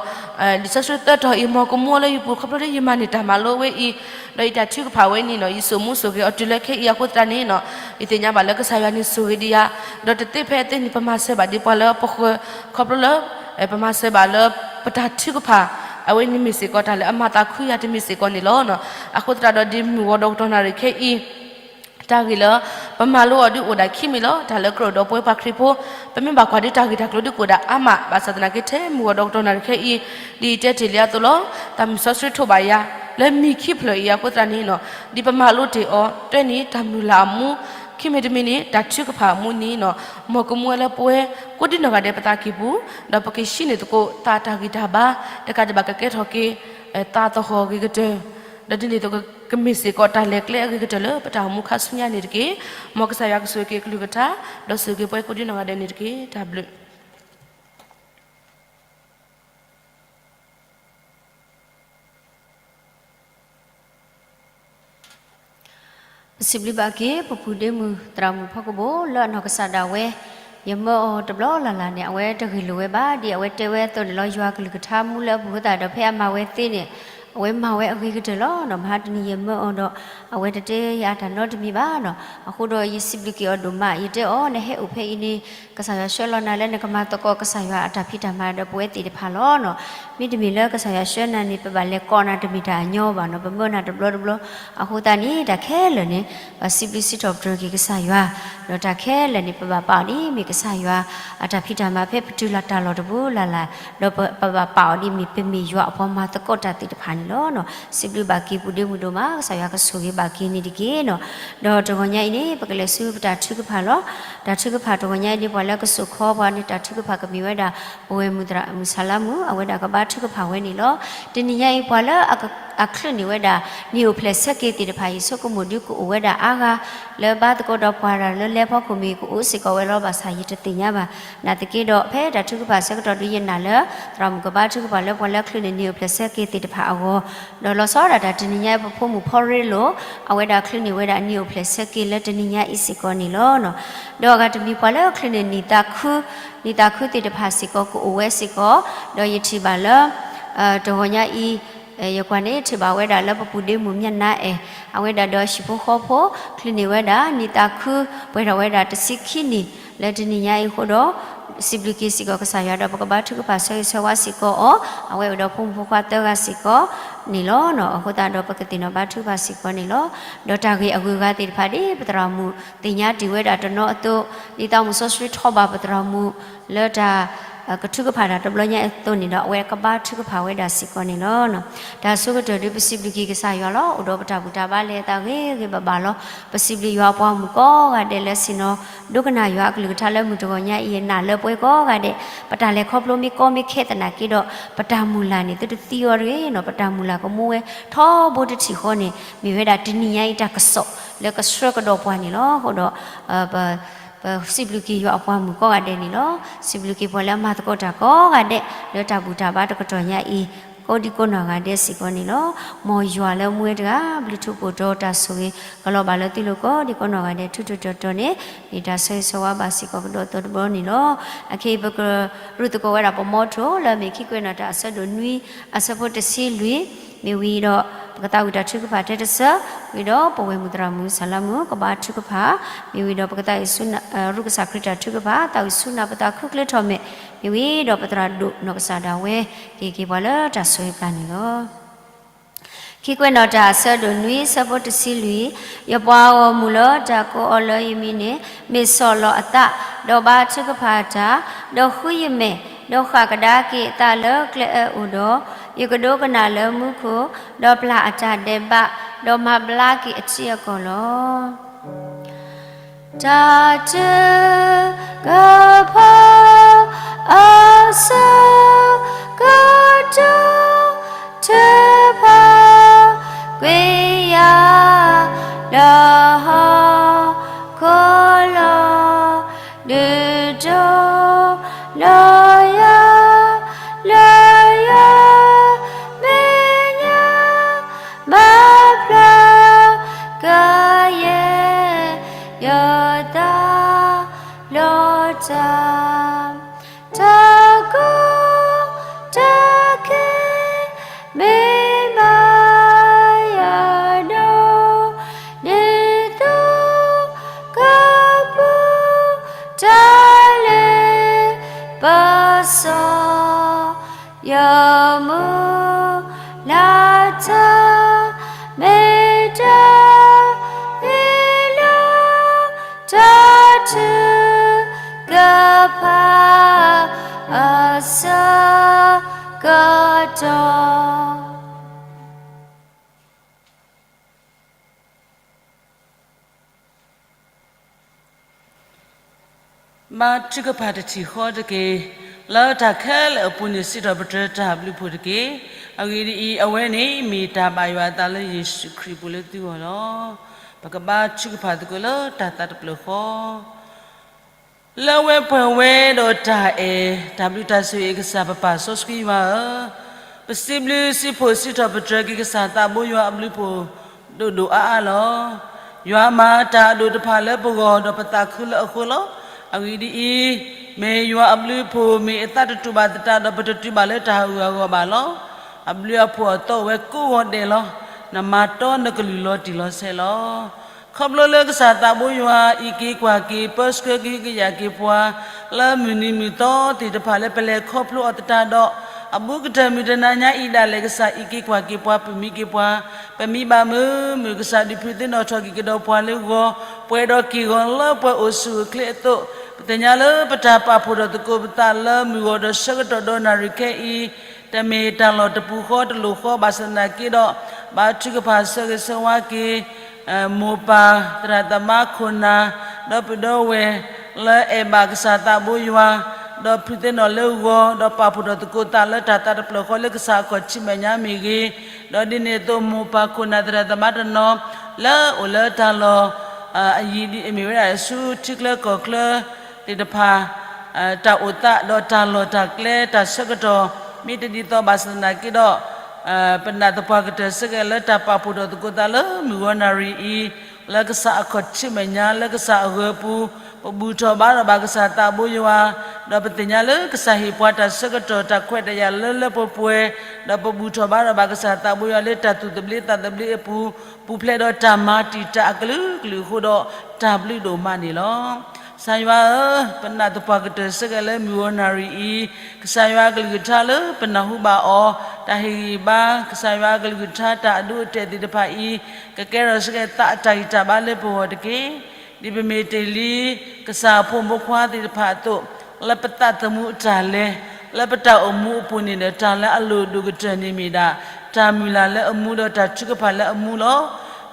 စီဆှံသၢတီၤအံၤ မ်ကမူလၢယပူၤ ခီဖျိလၢယမၤန့ၢ်တၢ်မၤလိဝဲအံၤ, ဒီးယတၢ်ထုကဖၣ်ဝဲန့ၣ်နီၤ, ယစိာ်မူစိာ်ဂဲၤအီၤတုၤလၢခဲအံၤ အဃိသတးန့ၣ်နီၤ, ယသ့ၣ်ညါဘၣ်လၢကစၢ်ယွၤန့ၣ်စိာ်ဂ့ၤဒံးယၤ, ဒီးတသ့ဖဲအသ့န့ၣ် ပမၤစၢၤဘၣ်ဒံးပှၤလၢပဃၢၤ ခီဖျိလၢ ပမၤစၢၤဘၣ်လၢ ပတၢ်ထုကဖၣ် အဝဲန့ၣ်မ့ၢ်စ့ၢ်ကီးတၢ်လၢအမၤသးခုယၤတမံၤစ့ၢ်ကီးန့ၣ်လီၤ. အဃိသတးဒီးဒ်မုၢ်ဂီၤဒီးကတီၢ်နၣ်ရံၣ်ခဲအံၤ တၢ်ဂ့ၢ်လၢ ပမၤလိအီၤဒုးအိၣ်ဒၣ်ခံမံၤလီၤ. တၢ်လၢကြၢးဒီးပဝဲပှၤခရံာ်ဖိ ပမ့ၢ်ဘၣ်ကွၢ်ဒုး တၢ်ဂ့ၢ်တၢ်ကျိၤဒုးကအိၣ်ဒၣ်အါမး, ဘၣ်ဆၣ်သနာ်က့ ထဲမုၢ်ဂီၤဒီးကတီၢ်နၣ်ရံၣ်ခဲအံၤ ဒ်ယတဲတ့ၢ်လံအသိးလီၤ. တၢ်မုၢ်စီဆှံထိးဘၣ်ယၤ လၢမံၤခံဖျၢၣ်အံၤအဃိသတးန့ၣ်နီၤ, ဒ်ပမၤလိတ့ၢ်အီၤ တဲန့ၣ် တၢ်မုၢ်လၢ်အမူ ခံမံၤတမံၤန့ၣ် တၢ်ထုကဖၣ်အမူန့ၣ်နီၤ, မ်ကမူဝဲလၢပဝဲ ကိးဒံနီၢ်ဂၤဒဲးပသးကံၢ်ပူၤ, ဒီးပကဟံးန့ၢ်သကိးသးတၢ်ဂံၢ်တၢ်ဘါ, တကးဒံးဘၣ်ကကဲထီၣ်က့ၤ သးသဟီၣ်အဂ့ၤကတၢၢ်, ဒီးဒ်န့ၣ်အသိးကမ့ၢ်စ့ၢ်ကီးတၢ်လဲၤကျဲအဂ့ၤကတၢၢ်လၢပတၢ်အိၣ်မူခါဆူညါန့ၣ်တက့ၢ်. မ်ကစၢ်ယွၤကဆိၣ်ဂ့ၤက့ၤအကလုၢ်ကထါ, ဒီးဆိၣ်ဂ့ၤက့ၤပဝဲကိးဒံနီၢ်ဂၤဒဲးန့ၣ်တက့ၢ်. တၢ်ဘျုး ပစံးဘျုးဘၣ်က့ၤ ပပူၤဒ့မုၢ်သရၣ်မုၣ်ဖီကဘိၣ်လၢအနီၢ်ကစၢ်ဒၣ်ဝဲ, ယမၢအီၤတဘျီလၢ်လၢ်န့ၣ် အဝဲတဂ့ၢ်လိာ်ဝဲဘၣ်, ဒ်အဝဲတဲဝဲအသိးန့ၣ်လီၤ. ယွၤကလုၢ်ကထါမူလၢအပူၤအဃိသတးဒီး ဖဲအမၤဝဲသ့န့ၣ် အဝဲမၤဝဲအဂ့ၤကတၢၢ်လီၤ. မဟါတနံၤယမၢအီၤဒီး အဝဲတတဲယၤတၢ်နီတမံၤဘၣ်နီၤ. အဃိဒီးယစံးဘျုးက့ၤအီၤဒိၣ်မး, ယတဲအီၤ နဟဲအိၣ်ဖဲအံၤန့ၣ် ကစၢ်ယွၤဆှၢလီၤနၤလၢနကမၤသကိးကစၢ်ယွၤအတၢ်ဖံးတၢ်မၤဒီးပဝဲသ့ၣ်တဖၣ်လီၤနီၤ. မ့တမ့ၢ်လၢကစၢ်ယွၤဆှၢနၤန့ၣ် ပဘၣ်လဲၤကိးနၤတမ့ၢ်တၢ်အညီဘၣ်နီၤ, ပမၢနၤတဘျီတဘျီ. အဃိသတးန့ၣ် တၢ်ခဲလၢာ်န့ၣ် ပစံးဘျုးစံးထီၣ်ပတြၢၤက့ၤကစၢ်ယွၤ, ဒီးတၢ်ခဲလၢာ်န့ၣ် ပဘၣ်ပာ်အီၤဒ်မ့ၢ်ကစၢ်ယွၤအတၢ်ဖံးတၢ်မၤ ဖဲပတုၤလီၤတၢ်လီၢ်တပူၤလၢ်လၢ်, ဒီးပဘၣ်ပာ်အီၤဒ်မ့ၢ် ပမ့ၢ်ယွၤအပှၤမၤသကိးတၢ်သ့ၣ်တဖၣ်န့ၣ်လီၤ. စံးဘျုးဘၣ်က့ၤပူၤဒ့မုၢ်ဒိၣ်မး, ကစၢ်ယွၤကဆိၣ်ဂ့ၤဘၣ်က့ၤန့ၣ်တက့ၢ်နီၤ. ဒီးတဂီၤညါအံၤန့ၣ် ပကလဲၤဆူပတၢ်ထုကဖၣ်လီၤ. တၢ်ထုကဖၣ်တဂီၤညါအံၤဒ်ပှၤလၢကစိာ်ခီပှၤန့ၣ် တၢ်ထုကဖၣ်ကမ့ၢ်ဝဲဒၣ် ပဝဲၢ်မုၢ်သရၣ်မုၣ်ဆၣ်လါမုၣ် အဝဲဒၣ်ကဘါထုကဖၣ်ဝဲန့ၣ်လီၤ. တနံၤညါအံၤ ပှၤလၢအချုးန့ၢ်ဝဲဒၣ် နံၣ်အိၣ်ဖျဲၣ်ဆၢက့ၤသ့ၣ်တဖၣ်အံၤ ဆိကမိၣ်ဒုးကအိၣ်ဝဲဒၣ်အါဂၤ လၢဘါသကိးဒီးပှၤတၢ်လၢလဲၤဖီခိၣ်မ့ၢ်ကအိၣ်စ့ၢ်ကီးဝဲလီၤ. ဘၣ်ဆၣ်ယတသ့ၣ်ညါဘၣ်. နာ်သက့ဒီး ဖဲတၢ်ထုကဖၣ်ဆၢကတီၢ်ဒုးယနာ်လၢ သရၣ်မုၣ်ကဘါထုကဖၣ်လၢပှၤလၢချုးန့ၢ်နံၣ်အိၣ်ဖျဲၣ်ဆၢက့ၤသ့ၣ်တဖၣ်အဂီၢ်, ဒီးလီၤဆီဒၣ်တၢ်တနံၤညါအံၤ ပဖိမုၣ်ဖီရ့လိာ် အဝဲဒၣ်ချုးန့ၢ်ဝဲဒၣ်နံၣ်အိၣ်ဖျဲၣ်ဆၢက့ၤလၢတနံၤညါအံၤစ့ၢ်ကီးန့ၣ်လီၤ. ဒီးအဂၤတမံၤပှၤလၢချုးန့ၢ်နံၣ်သးခု, နံၣ်သးခုသ့ၣ်တဖၣ်စ့ၢ်ကီးကအိၣ်ဝဲစ့ၢ်ကီး, ဒီးယထံၣ်ဘၣ်လၢ တဂီၤညါအံၤ ယကွၢ်န့ၣ် ထံၣ်ဘၣ်ဝဲဒၣ်လၢပပူၤဒ့မုၢ်မၠၣ်နါအဲၣ် အဝဲဒၣ်ဒီးဟံၣ်ဖိဃီဖိ ချုးန့ၢ်ဝဲဒၣ်နံၣ်သးခု ပှဲၤထီၣ်ဝဲဒၣ်တဆံခံနံၣ်လၢတနံၤညါအံၤအဃိဒီး စံးဘျုးက့ၤစ့ၢ်ကီးကစၢ်ယွၤဒီး ပကဘါထုကဖၣ်ဆၢဂ့ၤဆၢဝါစ့ၢ်ကီးအီၤ, အဝဲအိၣ်ဒီးဖိမုၣ်ဖိခွါသၢဂၤစ့ၢ်ကီးန့ၣ်လီၤ. အဃိသတးဒီးပကသ့ၣ်နီၣ်ဘါထုကဖၣ်စ့ၢ်ကီးန့ၣ်လီၤ. ဒီးတၢ်ဂ့ၢ်အဂုၤအဂၤသ့ၣ်တဖၣ်ဒ်ပသရၣ်မုၣ်သ့ၣ်ညါတ့ၢ်ဝဲဒၣ်တနီၤအသိး, ဒ်သးမုၣ်စီဆှံထီၣ်ဘၣ်ပသရၣ်မုၣ် လၢတၢ် ကထုကဖၣ်တၢ်တဘျီညါအသိးန့ၣ်ဒီး အဝဲကဘါထုကဖၣ်ဝဲဒၣ်စ့ၢ်ကီးန့ၣ်လီၤ. တၢ်ဆိကတၢၢ်ဒုးပစံးဘျုးက့ၤကစၢ်ယွၤလီၤ. အိၣ်ဒီးပတၢ်ဘူၣ်တၢ်ဘါလဲၤအသးဂ့ၤဂ့ၤဘၣ်ဘၣ်လီၤ. ပစံးဘျုးယွၤအပှၤမုၣ်ကိးဂၤဒဲးလၢဆ့ၣ်နီၤ ဒိကနၣ်ယွၤအကလုၢ်ကထါလၢမုၢ်တဂီၤညါအံၤ နာ်လၢပှဲၤကိးဂၤဒဲး, ပတၢ်လဲၤခီဖျိမ့ၢ်ကီမ့ၢ်ခဲသနာ်က့ဒီး ပတၢ်မုၢ်လၢ်န့ၣ် သုတသံအီၤတဂ့ၤနီၤ. ပတၢ်မုၢ်လၢ်ကမူဝဲထီဘိတထံၣ်ဃီန့ၣ် မ့ၢ်ဝဲဒၣ်တနံၤညါအံၤတၢ်ကစီၣ်လၢကဆှၢကဒီးပှၤန့ၣ်လီၤ. အဃိဒီး ပစံးဘျုးက့ၤယွၤအပှၤမုၣ်ကိးဂၤဒဲးန့ၣ်လီၤ. စံးဘျုးက့ၤပှၤလၢအမၤသကိးတၢ်ကိးဂၤဒဲး လၢတၢ်ဘူၣ်တၢ်ဘါတကတီၢ်ညါအံၤ ကိးဒံကိးနီၢ်ဂၤဒဲးစ့ၢ်ကီးန့ၣ်လီၤ. မ်ယွၤလၢမူဝဲတဂၤ ဘျုးထူးပိာ်တီၤတၢ်ဆိၣ်ဂ့ၤ ကလီၤဘၣ်လၢသုလိၤကိးဒံကိးနီၢ်ဂၤဒဲး ထူးထူးတီၤတီၤန့ၣ် မ့ၢ်တၢ်ဆၢဂ့ၤဆၢဝါဘၣ်စ့ၢ်ကီးကဒီးအသိးတဘျီန့ၣ်လီၤ. အခဲအံၤပကရူၢ်သကိးဝဲဒၣ်ပမီထိၣ် လၢမ့ၢ်ခံကွဲးနီၣ်တၢ်အဆၢဒိၣ်နွံ အဆၢဖိတဆံလွံၢ် မ့ၢ်ဝံၤဒီး ပကသးဝံၣ်တၢ်ထုကဖၣ်ထဲတစၢ ဝံၤဒီးပဝဲၢ်မုၣ်သရၣ်မုၣ်စၢ်လါမုၣ် ကဘါထုကဖၣ် မ့ၢ်ဝံၤဒီးပကသးဝံၣ်ဆူ ရူၢ်ကစၢ်ခရံာ်တၢ်ထုကဖၣ် သးဝံၣ်ဆူနၢ်ပသးခုချ့ထီၣ်မဲာ် မ့ၢ်ဝံၤဒီးပသရၣ်ဒိၣ်နီၢ်ကစၢ်ဒၣ်ဝဲ က့ၤက့ၤပှၤလၢတၢ်ဆိၣ်ဂ့ၤပျၢ်န့ၣ်လီၤ. ခံကွဲးနီၣ်တၢ်အဆၢဒိၣ်နွံ ဆၢဖိတဆံလွံၢ်, ယပှၤဂီၢ်မုၢ်လၢတၢ်ကိးအီၤလၢယမံၤန့ၣ် မ့ၢ်ဆီၣ်လီၤအသး, ဒီးဘါထုကဖၣ်တၢ်, ဒီးဃုယမဲာ်, ဒီးဃၣ်ကဒါက့ၤအသးလၢကျဲအၢအိၣ်ဒီး, ယကဒိကနၣ်လၢမူခိၣ်, ဒီးပျၢ်အတၢ်ဒဲးဘး, ဒီးမၤဘျါက့ၤအထံအကီၢ်လီၤ. တၢ်ထုကဖၣ် အဆၢကတီၢ် ထုကဖၣ် ကွံာ်ယၤ ဒီးဟီၣ်ခိၣ် ယဲ ယသးလီၤတၢ် တၢ်ကိၢ်တၢ်ဂီၤ မ့ၢ်မးယၤနီၢ် ဒ်သိးကပူၤ တၢ်လၢပစီ ယမုၢ်လၢ်တၢ် မ့ၢ်တၢ် အ့ၣ်လီၤ တၢ်ထုကဖၣ် အဆၢကတီၢ် ဘါထုကဖၣ်တထံၣ်ဃီတက့ၢ်. လၢတၢ်ခဲလၢာ်အပူၤန့ၣ် စံးထီၣ်ပတြၢၤတၢ်ဘျုးဖှိၣ်တက့ၢ်. အဂ့ၢ်ဒ်အံၤ, အဝဲန့ၣ်မ့ၢ်တၢ်ဘၣ်ယွၤအသးလၢယ့ၣ်ၡူးခရံာ်အပူၤလၢသုဂီၢ်လီၤ. ပကဘါထုကဖၣ်သကိးလၢတၢ်သးတဖျၢၣ်ဃီ လၢအဝဲပှဲၤဝဲဒီးတၢ်အဲၣ်, တၢ်ဘျုးတၢ်ဆိၣ်ဂ့ၤအကစၢ် ပပၢ်စီဆှံယွၤဧၢ, ပစံးဘျုးစံးဖှိၣ်စံးထီၣ်ပတြၢၤက့ၤကစၢ်သးဘိယွၤအဘျုးဖှိၣ် ဒိၣ်ဒိၣ်အါအါလီၤ. ယွၤမၤတၢ်အဒိၣ်တဖၣ်လၢပဂီၢ် ဒီးပသးခုလၢအဃိလီၤ. အဂ့ၢ်ဒ်အံၤ, မ့ၢ်ယွၤအဘျုးအဖှိၣ် မ့ၢ်အသးတတူာ်ဘၣ်သတးဒီး ပတတုၤဘၣ်လၢတၢ်ဟးဂူာ်ဟးဂီၤဘၣ်လီၤ. အဘျုးအဖှိၣ်အသီအိၣ်ဝဲကိးဂီၤဒဲးလီၤ. နမၤတီနကလုၢ်လီၤတံၢ်လီၤဆဲးလီၤ. ခီဖျိလၢကစၢ်သးဘိယွၤအံးက့ၤကွၢ်က့ၤ ပၢဆှၢကဟုကယာ်က့ၤပှၤ လၢမုၢ်နံၤမုၢ်သီသ့ၣ်တဖၣ်လၢပလဲၤခီဖျိအီၤသတးဒီး အဘူးကတၢၢ်မုၢ်တနၤညါအံၤဒၣ်လဲာ် ကစၢ်အံးက့ၤကွၢ်က့ၤပှၤ ပမံက့ၤပှၤ ပမံဘၣ်မုာ်မုာ် ကစၢ်ဒုးဖုးသ့ၣ်နီၣ်ထီၣ်က့ၤကဒီးပှၤလၢဂီၤ ပှဲၤဒီးက့ၢ်ဂီၤလၢပှဲၤအိၣ်ဆူၣ်အိၣ်ချ့အသိး ပသ့ၣ်ညါလၢပတၢ်ပာ်ဖှိၣ်ထီၣ်သကိးပသးလၢမုၢ်ဂီၤဒီးဆၢကတီၢ်ဒီးနၣ်ရံၣ်ခဲအံၤ တမ့ၢ်တၢ်လီၢ်တပူၤဃီတလိၣ်ဃီဘၣ်ဆၣ်သနာ်က့ဒီး ဘါထုကဖၣ်ဆၢဂ့ၤဆၢဝါက့ၤ မိၢ်ပၢ်သရၣ်သမါခိၣ်နၢ် ဒီပုၢ်ဒီဝဲၢ် လၢအဲၣ်ဘၣ်ကစၢ်သးဘိယွၤ ဒီးဖုးသ့ၣ်နီၣ်လၢဂီၤ ဒီးပာ်ဖှိၣ်ထီၣ်သကိးသးလၢတၢ်သးတဖျၢၣ်ဃီလၢကစၢ်အခီၣ်ထံးမဲာ်ညါမ့ၢ်ဂ့ၤ, ဒီးဒ်န့ၣ်အသိးမိၢ်ပၢ်ခိၣ်နၢ်သရၣ်သမါတနီၤ လၢအိၣ်လၢတၢ်လီၢ် အယံၤဒ်အမ့ၢ်ဝဲဒၣ်ဆူထံချၢကီၢ်ချၢသ့ၣ်တဖၣ် တၢ်အိၣ်သးဒီးတၢ်လီၢ်တၢ်ကျဲတၢ်ဆၢကတီၢ် မ့ၢ်တဒ်သိးဘၣ်ဆၣ်သနာ်က့ဒီး ပနာ်သပှၢ်ကတၢၢ်စ့ၢ်ကီးလၢတၢ်ပာ်ဖှိၣ်ထီၣ်သကိးသးလၢမုၢ်ဂီၤနၣ်ရံၣ်အံၤ လၢကစၢ်အခီၣ်ထံးမဲာ်ညါ လၢကစၢ်အဂၢၤအပူၤ ပဘူၣ်ထီၣ်ဘါထီၣ်ဘၣ်ကစၢ်သးဘိယွၤ ဒီးပသ့ၣ်ညါလၢကစၢ်ဟ့ၣ်ပှၤတၢ်ဆၢကတီၢ်တၢ်ခွဲးတၢ်ယာ်လၢလၢပှဲၤပှဲၤ ဒီးပဘူၣ်ထီၣ်ဘါထီၣ်ဘၣ်ကစၢ်သးဘိယွၤလၢတၢ်သူၣ်သဘျ့သးသဘျ့အပူၤ ပူၤဖျဲးဒီးတၢ်မၤတံာ်တာ်အကလုာ်ကလုာ်အဃိဒီး တၢ်ဘျုးဒိၣ်မးန့ၣ်လီၤ. ကစၢ်ယွၤဧၢ, ပနာ်သပှၢ်ကတၢၢ်စ့ၢ်ကီးလၢမုၢ်ဂီၤနၣ်ရံၣ်အံၤ ကစၢ်ယွၤအကလုၢ်ကထါလၢပနၢ်ဟူဘၣ်အီၤ, တၢ်ဟ့ၣ်ဂံၢ်ဘါ ကစၢ်ယွၤအကလုၢ်ကထါတၢ်အဒိအတဲာ်သ့ၣ်တဖၣ်အံၤ ကကဲထီၣ်စ့ၢ်ကီးသးအတၢ်ဂံၢ်တၢ်ဘါလၢပဂီၢ်တက့ၢ်. ဒ်ပမ့ၢ်တ့ၢ်လံ ကစၢ်အဖိမုၣ်ဖိခွါသ့ၣ်တဖၣ်အသိး လၢပသးသမူအတၢ်လဲၤ လၢပတၢ်အိၣ်မူအပူၤန့ၣ်ဒီး တၢ်လၢအလိၣ်ဒိၣ်ကတၢၢ်န့ၣ်မ့ၢ်ဒၣ် တၢ်မုၢ်လၢ်လၢအမူဒီးတၢ်ထုကဖၣ်လၢအမူလီၤ.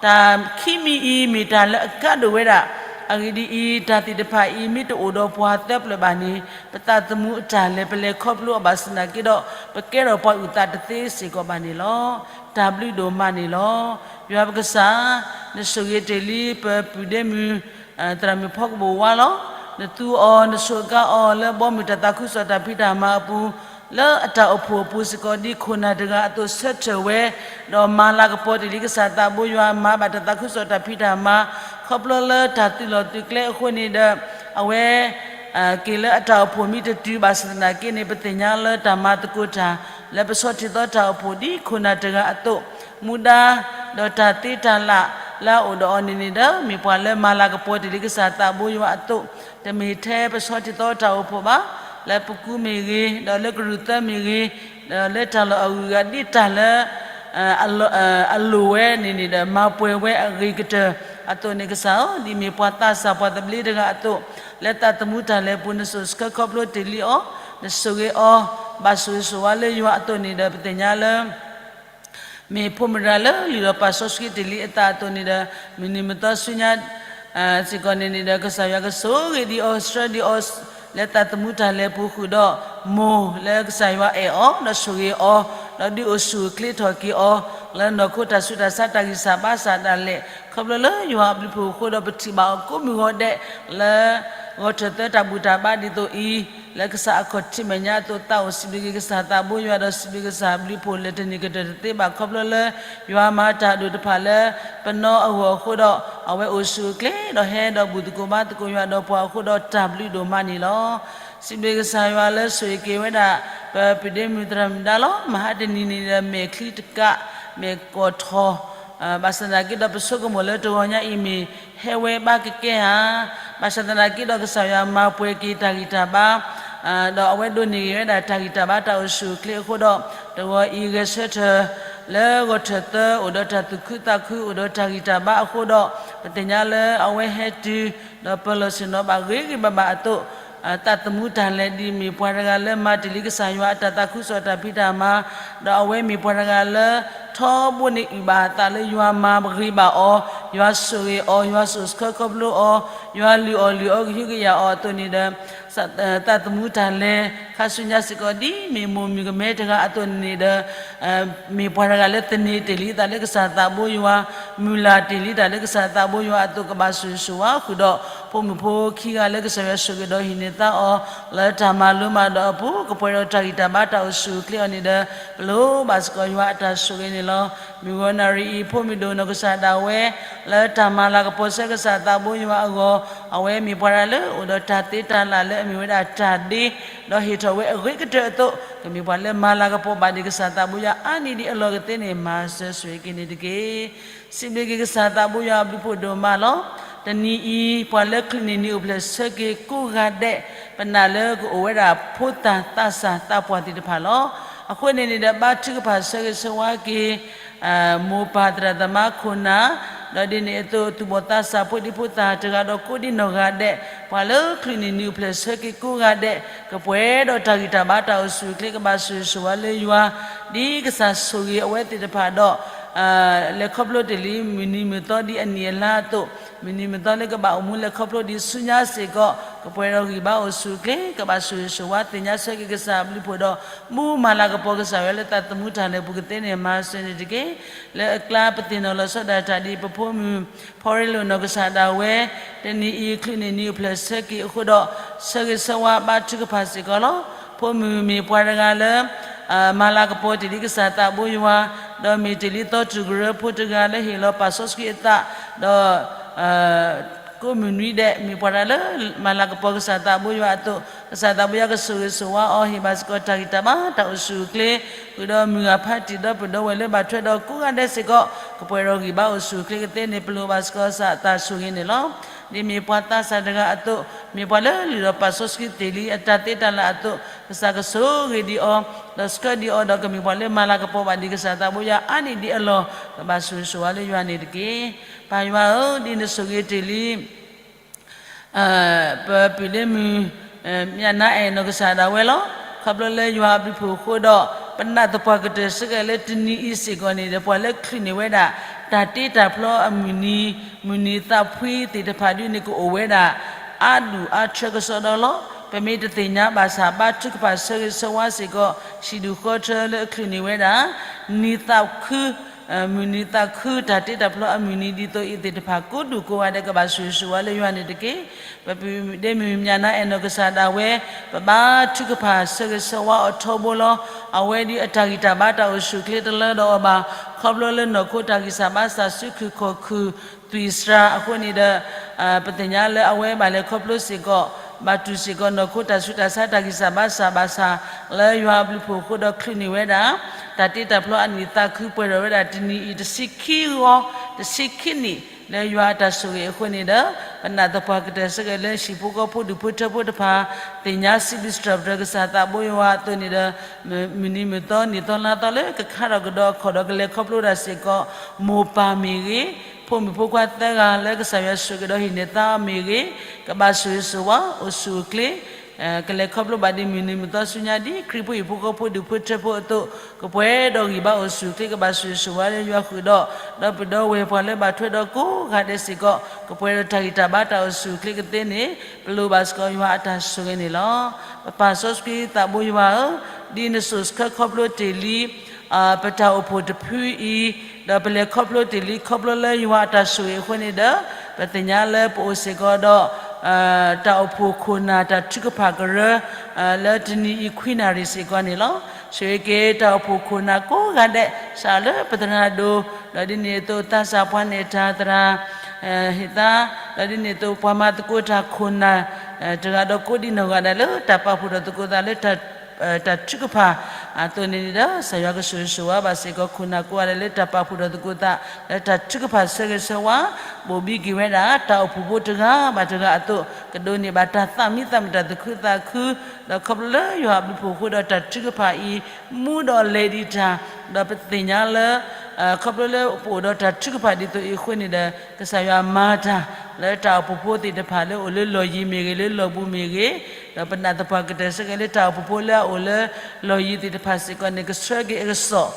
တၢ်ခံမံၤအံၤမ့ၢ်တၢ်လၢအကါဒိၣ်ဝဲဒၣ်. အဂ့ၢ်ဒ်အံၤ, တၢ်သ့ၣ်တဖၣ်အံၤမ့ၢ်တအိၣ်ဒီးပှၤသၢပျၢၤဘၣ်န့ၣ် ပသးသမူအတၢ်လဲၤ ပလဲၤခီဖျိအီၤဘၣ်ဆၣ်သနာ်က့ဒီး ပကဲထီၣ်ပှၤအုၣ်သးတသ့စ့ၢ်ကီးဘၣ်န့ၣ်လီၤ. တၢ်ဘျုးဒိၣ်မးန့ၣ်လီၤ. ယွၤပကစၢ်, နဆိၣ်ဂ့ၤတ့ၢ်လံ ပပုၢ်ဒ့မုၣ် သရၣ်မုၣ်ဖီကဘိၣ်ဝါလီၤ. နသူအီၤ နဆိၣ်ကါအီၤလၢဘီမုၢ်တၢ်သးခုကစီၣ်တၢ်ဖံးတၢ်မၤအပူၤ, လၢအတၢ်အိၣ်ဖှိၣ်အပူၤစ့ၢ်ကီး ဒ်ခိၣ်နၢ်တဂၤအသိးဆၢထၢၣ်ဝဲ, ဒီးမၤလၤကပီၤတ့ၢ်လံကစၢ်သးဘိယွၤ မၤဘၣ်တၢ်သးခုကစီၣ်တၢ်ဖံးတၢ်မၤ ခီဖျိလၢတၢ်သုးလီၢ်သုးကျဲအဃိန့ၣ်ဒီး အဝဲ က့ၤလၢအတၢ်အိၣ်ဖှိၣ်မ့ၢ်တတုၤဘၣ်ဆၣ်သနာ်က့န့ၣ် ပသ့ၣ်ညါလၢတၢ်မၤသကိးတၢ် လၢပဆီၣ်ထံသီတၢ်အိၣ်ဖှိၣ်ဒ်ခိၣ်နၢ်တဂၤအသိး, မူဒါ ဒီးတၢ်သ့တၢ်လၢ်လၢအအိၣ်ဒီးအီၤန့ၣ်န့ၣ်ဒီး မ့ၢ်ပှၤလၢမၤလၤကပီၤတ့ၢ်လံကစၢ်သးဘိယွၤအသိး, တမ့ၢ်ထဲပဆီၣ်ထံသီတၢ်အိၣ်ဖှိၣ်ဘၣ်, လၢပကူမ့ၢ်ဂ့ၤ, ဒီးလၢကရူၢ်သၢမ့ၢ်ဂ့ၤ, ဒီးလၢတၢ်လီၢ်အဂုၤအဂၤဒ်တၢ်လၢ အလိၣ်ဝဲန့ၣ်န့ၣ်ဒီး မၤပှဲၤဝဲအဂ့ၤကတၢၢ်အသိးန့ၣ် ကစၢ်ဧၢ, ဒ်မ့ၢ်ပှၤသးစၢ်ပှၤသဘျ့တဂၤအသိး, လၢသးသမူတၢ်လဲၤအပူၤ နစိာ်ဆှၢခီဖျိတ့ၢ်လံအီၤ, နဆိၣ်ဂ့ၤအီၤ, ဘၣ်ဆိၣ်ဂ့ၤဆိၣ်ဝါလၢယွၤအသိးန့ၣ်ဒီး ပသ့ၣ်ညါလၢ မ့ၢ်ဖိမုၣ်တဂၤလၢလုၢ်လီၤပာ်စီဆှံတ့ၢ်လံအသးအသိးန့ၣ်ဒီး မုၢ်နံၤမုၢ်သီဆူညါ စ့ၢ်ကီးန့ၣ်န့ၣ်ဒီး ကစၢ်ယွၤကဆိၣ်ဂ့ၤဒံးအီၤ ဆှၢဒံးအီၤ လၢသးသမူတၢ်လဲၤပူၤဃုာ်ဒီး မိၢ်လၢကစၢ်ယွၤအဲၣ်အီၤ ဒီးဆိၣ်ဂ့ၤအီၤ ဒီးဒုးအိၣ်ဆူၣ်အိၣ်ချ့ထီၣ်က့ၤအီၤ လၢနီၢ်ခိတၢ်ဆူးတၢ်ဆါတၢ်ဂံၢ်စၢ်ဘါစၢ်ဒၣ်လဲာ် ခီဖျိလၢယွၤအဘျုးဖှိၣ်အဃိဒီး ပထံၣ်ဘၣ်အီၤကိးမုၢ်ဂီၤဒဲး လၢ ဂီၤထၢၣ်သၢတၢ်ဘူၣ်တၢ်ဘါဒ်သိးအံၤ, လၢကစၢ်အခီၣ်ထံးမဲာ်ညါအသိး သးအိၣ်စံးဘျုးက့ၤကစၢ်သးဘိယွၤ ဒီးစံးဘျုးကစၢ်အဘျုးအဖှိၣ်လၢတန့ၢ်ကတၢၢ်တသ့ဘၣ် ခီဖျိလၢ ယွၤမၤတၢ်ဒိၣ်တဖၣ်လၢ ပနီၢ်အဂီၢ်အဃိဒီး အဝဲအိၣ်ဆူၣ်အိၣ်ချ့ ဒီးဟဲဒီးဘူၣ်သကိးဘါသကိးယွၤဒီးပှၤအဃိဒီးတၢ်ဘျုးဒိၣ်မးန့ၣ်လီၤ. စံးဘျုးကစၢ်ယွၤလၢဆိၣ်ဂ့ၤက့ၤဝဲဒၣ် ပပုၢ်ဒ့မုၣ်သရၣ်မုၣ်ဒါလီၤ. မဟါတနံၤန့ၣ်ဒီး မဲာ်ချံတကး မဲာ်ကီၢ်ထီၣ် ဘၣ်ဆၣ်သနာ်က့ဒီး ပဆိကမိၣ်လၢတဂီၤညါအံၤမ့ၢ်ဟဲဝဲဘါကကဲဧါ. ဘၣ်ဆၣ်သနာ်က့ဒီး ကစၢ်ယွၤမၤပှဲၤက့ၤတၢ်ဂံၢ်တၢ်ဘါ ဒီးအဝဲဒိးန့ၢ်ဂ့ၤဝဲဒၣ်တၢ်ဂံၢ်တၢ်ဘါတၢ်အိၣ်ဆူၣ်အိၣ်ချ့အဃိဒီး တဂီၤအံၤဂဲၤဆၢထၢၣ် လၢဂီၤထၢၣ်သၢ အိၣ်ဒီးတၢ်သူၣ်ခုသးခု အိၣ်ဒီးတၢ်ဂံၢ်တၢ်ဘါအဃိဒီး ပသ့ၣ်ညါလၢအဝဲဟဲတုၤ ဒီးပၢၤလီၢ်ဆ့ၣ်နီၤဘၣ်ဂ့ၤဂ့ၤဘၣ်ဘၣ်အသိး သးသမူတၢ်လဲၤဒ်အမ့ၢ်ပှၤတဂၤလၢ မၤတ့ၢ်လံကစၢ်ယွၤအတၢ်သးခုကစီၣ်တၢ်ဖံးတၢ်မၤ, ဒီးအဝဲမ့ၢ်ပှၤတဂၤလၢ ထီဘိန့ၣ်အုၣ်ဘၣ်အသးလၢယွၤမၤဂ့ၤဘၣ်အီၤ, ယွၤဆိၣ်ဂ့ၤအီၤ, ယွၤစိာ်ဆှၢခီဖျိအီၤ, ယွၤလုၢ်အီၣ်လုၢ်အီကဟုကယာ်အီၤအသိးန့ၣ်ဒီး သးသမူတၢ်လဲၤ ခါဆူညါစ့ၢ်ကီး ဒ်မ့ၢ်မိၢ်မုၣ်ကမဲတဂၤအသိးန့ၣ်ဒီး မ့ၢ်ပှၤတဂၤလၢသန့ၤတ့ၢ်လံသးလၢကစၢ်သးဘိယွၤ, မုၢ်လၢ်တ့ၢ်လံတၢ်လၢကစၢ်သးဘိယွၤအသိး ကဘၣ်ဆိၣ်ဂ့ၤဆိၣ်ဝါဃုာ်ဒီး ဖိမုၣ်ဖိခံဂၤလၢကစၢ်ယွၤဆိၣ်ဂ့ၤဒီးဟံးန့ၢ်သါအီၤ လၢတၢ်မၤလိမၤဒိးအပူၤ ကပှဲၤဒီးတၢ်ဂံၢ်တၢ်ဘါတၢ်အိၣ်ဆူၣ်အိၣ်ချ့အီၤန့ၣ်ဒီး ပလိၣ်ဘၣ်စ့ၢ်ကီးယွၤအတၢ်ဆိၣ်ဂ့ၤန့ၣ်လီၤ. မုၢ်ဂီၤနၣ်ရံၣ်အံၤ ဖိမုၣ်ဒိၣ်နီၢ်ကစၢ်ဒၣ်ဝဲ လၢတၢ်မၤလၤကပီၤဆှၢကစၢ်သးဘိယွၤအဂီၢ် အဝဲမ့ၢ်ပှၤတဂၤလၢအိၣ်ဒီးတၢ်သ့တၢ်လၢ်လၢအမ့ၢ်ဝဲဒၣ်တၢ်ဒ့ ဒီးဟ့ၣ်ထီၣ်ဝဲအဂ့ၤကတၢၢ်အသိး ကမ့ၢ်ပှၤလၢမၤလၤကပီၤဘၣ်ဒံးကစၢ်သးဘိယွၤအါနံၣ်ဒံးအလီၢ်ကသ့န့ၣ် မၤစၢၤဆိၣ်ဂ့ၤက့ၤန့ၣ်တက့ၢ်. စံးဘျုးက့ၤကစၢ်သးဘိယွၤအဘျုးဖှိၣ်ဒိၣ်မးလီၤ. တနံၤအံၤ ပှၤလၢချုးန့ၢ်နံၤအိၣ်ဖျဲၣ်ဆၢက့ၤကိးဂၤဒဲး ပနာ်လၢကအိၣ်ဝဲဒၣ်ဖိသၣ်သးစၢ်သးပှၢ်သ့ၣ်တဖၣ်လီၤ. အဃိန့ၣ်န့ၣ်ဒီး ဘါထုကဖၣ်ဆၢဂ့ၤဆၢဝါက့ၤ မိၢ်ပၢ်သရၣ်သမါခိၣ်နၢ်, ဒီးဒ်န့ၣ်အသိး သူၣ်ဘီၣ်သးစၢ်ဖိဒံဖိသၣ်တဂၤဒီးကိးဒံနီၢ်ဂၤဒဲး ပှၤလၢချုးန့ၢ်နံၤအိၣ်ဖျဲၣ်ဆၢက့ၤကိးဂၤဒဲး ကပှဲၤဒီးတၢ်ဂံၢ်တၢ်ဘါတၢ်အိၣ်ဆူၣ်အိၣ်ချ့ ကဘၣ်ဆိၣ်ဂ့ၤဆိၣ်ဝါလၢယွၤ ဒ်ကစၢ်ဆိၣ်ဂ့ၤအဝဲသ့ၣ်တဖၣ်ဒီး လဲၤခီဖျိတ့ၢ်လံ မုၢ်နံၤမုၢ်သီဒ်အနံၣ်အလါအသိး မုၢ်နံၤမုၢ်သီလၢကဘၣ်အိၣ်မူလဲၤခီဖျိဒံးဆူညါစ့ၢ်ကီး ကပှဲၤဒီးဂံၢ်ဘါအိၣ်ဆူၣ်အိၣ်ချ့ ကဘၣ်ဆိၣ်ဂ့ၤဆိၣ်ဝါသ့ၣ်ညါဆၢက့ၤကစၢ်အဘျုးဖှိၣ်ဒီး မူမၤလၤကပီၤကစၢ်ယွၤလၢသးသမူတၢ်လဲၤပူၤကသ့န့ၣ် မၤစၢၤန့ၣ်တက့ၢ်. လၢအကျါပသ့ၣ်နီၣ်လီၤဆီဒၣ်တၢ်ဒ်အံၤ ပဖိမုၣ် ဖီရ့လိာ်နီၢ်ကစၢ်ဒၣ်ဝဲ တနံၤအံၤ ချုးန့ၢ်နံၤအိၣ်ဖျဲၣ်ဆၢက့ၤအဃိဒီး ဆၢဂ့ၤဆၢဝါဘါထုကဖၣ်စ့ၢ်ကီးလီၤ. ဖိမုၣ်မ့ၢ်ပှၤတဂၤလၢ မၤလၤကပီၤတ့ၢ်လံကစၢ်သးဘိယွၤ, ဒီးမ့ၢ်တ့ၢ်လံသီတူၢ်ကရၢဖိတဂၤလၢဟ့ၣ်လီၤပာ်စီဆှံအသး, ဒီး ကိးမုၢ်နွံဒဲး မ့ၢ်ပှၤတဂၤလၢ မၤလၤကပီၤကစၢ်သးဘိယွၤအသိး ကစၢ်သးဘိယွၤကဆိၣ်ဂ့ၤဆိၣ်ဝါအီၤ ဟ့ၣ်ဘၣ်စ့ၢ်ကီးတၢ်ဂံၢ်တၢ်ဘါတၢ်အိၣ်ဆူၣ်အိၣ်ချ့ ဃုာ်ဒီးမုၢ်ဂၤဖးတံၢ်ဒီပုၢ်ဒီဝဲၢ်လၢဘၣ်ထွဲဒီးကိးဂၤဒဲးစ့ၢ်ကီး ကပှဲၤဒီးဂံၢ်ဘါအိၣ်ဆူၣ်အိၣ်ချ့ကသ့န့ၣ် ပလိၣ်ဘၣ်စ့ၢ်ကီးကစၢ်အတၢ်ဆိၣ်ဂ့ၤန့ၣ်လီၤ. ဒ်မ့ၢ်ပှၤသးစၢ်တဂၤအသိး မ့ၢ်ပှၤလၢလုၢ်ဒီးပာ်စီဆှံတ့ၢ်လံအတၢ်သ့တၢ်လၢ်အသိး ကစၢ်ကဆိၣ်ဂ့ၤဒံးအီၤ ဒီးဆှၢဒံးအီၤဒီးကမ့ၢ်ပှၤလၢမၤလၤကပီၤဘၣ်ဒံးကစၢ်သးဘိယွၤအါနံၣ်ဒံးအလီၢ် ကဘၣ်ဆိၣ်ဂ့ၤဆိၣ်ဝါလၢယွၤန့ၣ်တက့ၢ်. ပၢ်ယွၤဧၢ, ဒ်နဆိၣ်ဂ့ၤတ့ၢ်လံ ပပုၢ်ဒ့မုၣ် မၠၣ်နါအဲၣ်နီၢ်ကစၢ်ဒၣ်ဝဲလီၤ. ခီဖျိလၢယွၤအဘျုးဖှိၣ်အဃိဒီး ပနာ်သပှၢ်ကတၢၢ်စ့ၢ်ကီးလၢတနံၤအံၤစ့ၢ်ကီးန့ၣ်ဒီး ပှၤလၢချုးန့ၢ်ဝဲဒၣ် တၢ်တ့တၢ်ဖျီအမုၢ်နံၤ မုၢ်နံၤသးဖှံသ့ၣ်တဖၣ်ဒ်န့ၣ်ကအိၣ်ဝဲဒၣ် အါဒူၣ်အါထၢကစီဒီလီၤ. ပမ့ၢ်တသ့ၣ်ညါဘၣ်ဆၣ် ဘါထုကဖၣ်ဆၢဂ့ၤဆၢဝါစ့ၢ်ကီး ဟံၣ်ဒူၣ်ဃီထၢလၢအချုးန့ၢ်ဝဲဒၣ် နံၤသးခု မုၢ်နံၤသးခု တၢ်တ့တၢ်ဖျီအမုၢ်နံၤဒ်သိးအံၤသ့ၣ်တဖၣ် ကိးဒူၣ်ကိးဂၤဒဲးကဘၣ်ဆိၣ်ဂ့ၤဆိၣ်ဝါလၢယွၤန့ၣ်တက့ၢ်. ပပုၢ်ဒ့မုၣ်မၠၣ်နါအဲၣ်နီၢ်ကစၢ်ဒၣ်ဝဲ ပဘါထုကဖၣ်ဆၢဂ့ၤဆၢဝါအီၤထီဘိလီၤ. အဝဲဒ်အတၢ်ဂံၢ်တၢ်ဘါတၢ်အိၣ်ဆူၣ်အိၣ်ချ့တလၢဒီးအီၤဘၣ် ခီဖျိလၢနီၢ်ခိတၢ်ဂံၢ်စၢ်ဘါစၢ် စုခုၣ်ခီၣ်ခုၣ် သွံၣ်စှၤအဃိန့ၣ်ဒီး ပသ့ၣ်ညါလၢအဝဲဘၣ်လဲၤခီဖျိစ့ၢ်ကီး ဘၣ်တူၢ်စ့ၢ်ကီးနီၢ်ခိတၢ်ဆူးတၢ်ဆါတၢ်ဂံၢ်စၢ်ဘါစၢ်ဘၣ်ဆၣ် လၢယွၤအဘျုးဖှိၣ်အဃိဒီးချုးန့ၢ်ဝဲဒၣ် တၢ်တ့တၢ်ဖျီအနံၣ်သးခုပှဲၤထီၣ်ဝဲဒၣ်တနံၤအံၤ တဆံခံဂီၤ တဆံခံနံၣ် လၢယွၤအတၢ်ဆိၣ်ဂ့ၤအဃိန့ၣ်ဒီး ပနာ်သပှၢ်ကတၢၢ်စ့ၢ်ကီးလၢဟံၣ်ဖိဃီဖိဒူၣ်ဖိထၢဖိတဖၣ် သ့ၣ်ညါစံးဘျုးစံးထီၣ်ပတြၢၤကစၢ်သးဘိယွၤအသိးန့ၣ်ဒီး မုၢ်နံၤမုၢ်သီနံၣ်သီလါသီလၢကခါထီၣ်ကဒီးအခီၣ်ဒီးကလဲၤခီဖျိဒၣ်စ့ၢ်ကီး မိၢ်ပၢ်မ့ၢ်ဂ့ၤ, ဖိမုၣ်ဖိခွါသၢဂၤလၢကစၢ်ယွၤဆိၣ်ဂ့ၤဒီးဟံးန့ၢ်သါအီၤမ့ၢ်ဂ့ၤ, ကဘၣ်ဆိၣ်ဂ့ၤဆိၣ်ဝါ အိၣ်ဆူၣ်အိၣ်ချ့ ကလဲၤခီဖျိဘၣ်ဒ်မုၢ်နံၤမုၢ်သီဆူညါဒ်ခရံာ်ဖိဟံၣ်ဖိဃီဖိဒူၣ်ဖိထၢဖိအသိး ကပှဲၤဒီးဂံၢ်ဘါအိၣ်ဆူၣ်အိၣ်ချ့ ကဘၣ်ဆိၣ်ဂ့ၤဆိၣ်ဝါလၢယွၤဃုာ်ဒီး ဒီပုၢ်ဒီဝဲၢ်ပှၤလၢဘၣ်ထွဲဒီးကိးဂၤဒဲးစ့ၢ်ကီး ကပှဲၤဒီးတၢ်ဂံၢ်တၢ်ဘါတၢ်အိၣ်ဆူၣ်အိၣ်ချ့ကသ့န့ၣ် ပလိၣ်ဘၣ်စ့ၢ်ကီးယွၤအတၢ်ဆိၣ်ဂ့ၤန့ၣ်လီၤ. ပပၢ်စီဆှံသးဘိယွၤဧၢ, ဒ်နစိာ်ဆှၢခီဖျိတ့ၢ်လံ ပတၢ်အိၣ်ဖှိၣ်တဖုအံၤ, ဒီးပလဲၤခီဖျိတ့ၢ်လံခီဖျိလၢယွၤအတၢ်ဆိၣ်ဂ့ၤအဃိန့ၣ်ဒီး ပသ့ၣ်ညါလၢပအိၣ်စ့ၢ်ကီးဒီး တၢ်အိၣ်ဖှိၣ်ခိၣ်နၢ်တၢ်ထုကဖၣ်ကရၢ လၢတနံၤအံၤခွံနၣ်ရံၣ်စ့ၢ်ကီးန့ၣ်လီၤ. ဆိၣ်ဂ့ၤက့ၤတၢ်အိၣ်ဖှိၣ်ခိၣ်နၢ်ကိးဂၤဒဲး စးလၢပသရၣ်ဒိၣ် ဒီးဒ်န့ၣ်အသိးသးစၢ်ဖါန့ၢ်တၢ်သရၣ် ဟ့ၣ်သါ ဒီးဒ်န့ၣ်အသိးပှၤမၤသကိးတၢ်ခိၣ်နၢ် တဂၤဒီးကိးဒံနီၢ်ဂၤဒဲးလၢတၢ်ပာ်ဖှိၣ်ထီၣ်သကိးသးလၢ တၢ်ထုကဖၣ်အသိးန့ၣ်ဒီး ကစၢ်ယွၤကဆိၣ်ဂ့ၤဆိၣ်ဝါဘၣ်စ့ၢ်ကီးခိၣ်နၢ်ကိးဂၤဒဲးလၢတၢ်ပာ်ဖှိၣ်ထီၣ်သကိးသး လၢတၢ်ထုကဖၣ်ဆၢဂ့ၤဆၢဝါ ဘိၣ်ဘံက့ၤဝဲဒၣ်တၢ်အိၣ်ဖှိၣ်ဖိတဂၤဘၣ်တဂၤအသိး ကဒိးန့ၢ်ဘၣ်တၢ်သးမံသးမုာ်တၢ်သူၣ်ခုသးခု ဒီးခီဖျိလၢယွၤအဘျုးအဖှိၣ်အဃိဒီးတၢ်ထုကဖၣ်အံၤ မူဒီးလဲၤဒံးတၢ် ဒီးပသ့ၣ်ညါလၢ ခီဖျိလၢပအိၣ်ဒီးတၢ်ထုကဖၣ်ဒ်သိးအံၤအဃိန့ၣ်ဒီး ကစၢ်ယွၤမၤတၢ် လၢတၢ်အိၣ်ဖှိၣ်ဖိသ့ၣ်တဖၣ်လၢအိၣ်လၢလီၢ်ယံၤမ့ၢ်ဂ့ၤ လၢလီၢ်ဘူးမ့ၢ်ဂ့ၤ ဒီးပနာ်သပှၢ်ကတၢၢ်ဆၢက့ၤလၢတၢ်အိၣ်ဖှိၣ်ဖိလၢအအိၣ်လၢလီၢ်ယံၤသ့ၣ်တဖၣ်စ့ၢ်ကီးန့ၣ် ကဆှၢက့ၤအကစီၣ်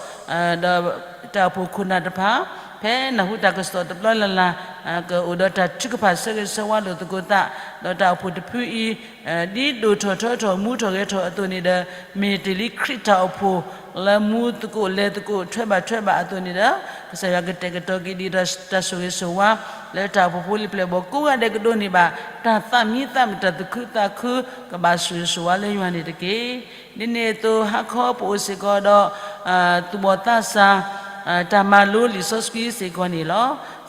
ဒီးတၢ်အိၣ်ဖှိၣ်ခိၣ်နၢ်တဖၣ် ဖဲနၢ်ဟူတၢ်ကစီၣ်တဘျီလၢ်လၢ် ကအိၣ်ဒီးတၢ်ထုကဖၣ်ဆၢဂ့ၤဆၢဝါလိာ်သကိးသး ဒီးတၢ်အိၣ်ဖှိၣ်တဖုအံၤ ဒ်ဒိၣ်ထီၣ်ထီထီၣ်မူထီၣ်ဂဲၤထီၣ်အသိးန့ၣ်ဒီး မ့ၢ်တ့ၢ်လံခရံာ်တၢ်အိၣ်ဖှိၣ် လၢမူသကိးလဲၤသကိးထွဲဘၣ်ထွဲဘၣ်အသိးန့ၣ်ဒီး ကစၢ်ယွၤကတဲာ်ကတီၤက့ၤဒ်တၢ်ဆိၣ်ဂ့ၤဆိၣ်ဝါ လၢတၢ်အိၣ်ဖှိၣ်ဖိလံၤပျဲၢ်ဘီၣ်ကိးဂၤဒဲးကဒိးန့ၢ်ဘၣ် တၢ်သးမံသးမုာ်တၢ်သူၣ်ခုသးခု ကဘၣ်ဆိၣ်ဂ့ၤဆိၣ်ဝါလၢယွၤန့ၣ်တက့ၢ်. ဒ်န့ၣ်အသိးဟါခီပအိၣ်စ့ၢ်ကီးဒီး သူၣ်ဘီၣ်သးစၢ် တၢ်မၤလိလံာ်စီဆှံစ့ၢ်ကီးန့ၣ်လီၤ.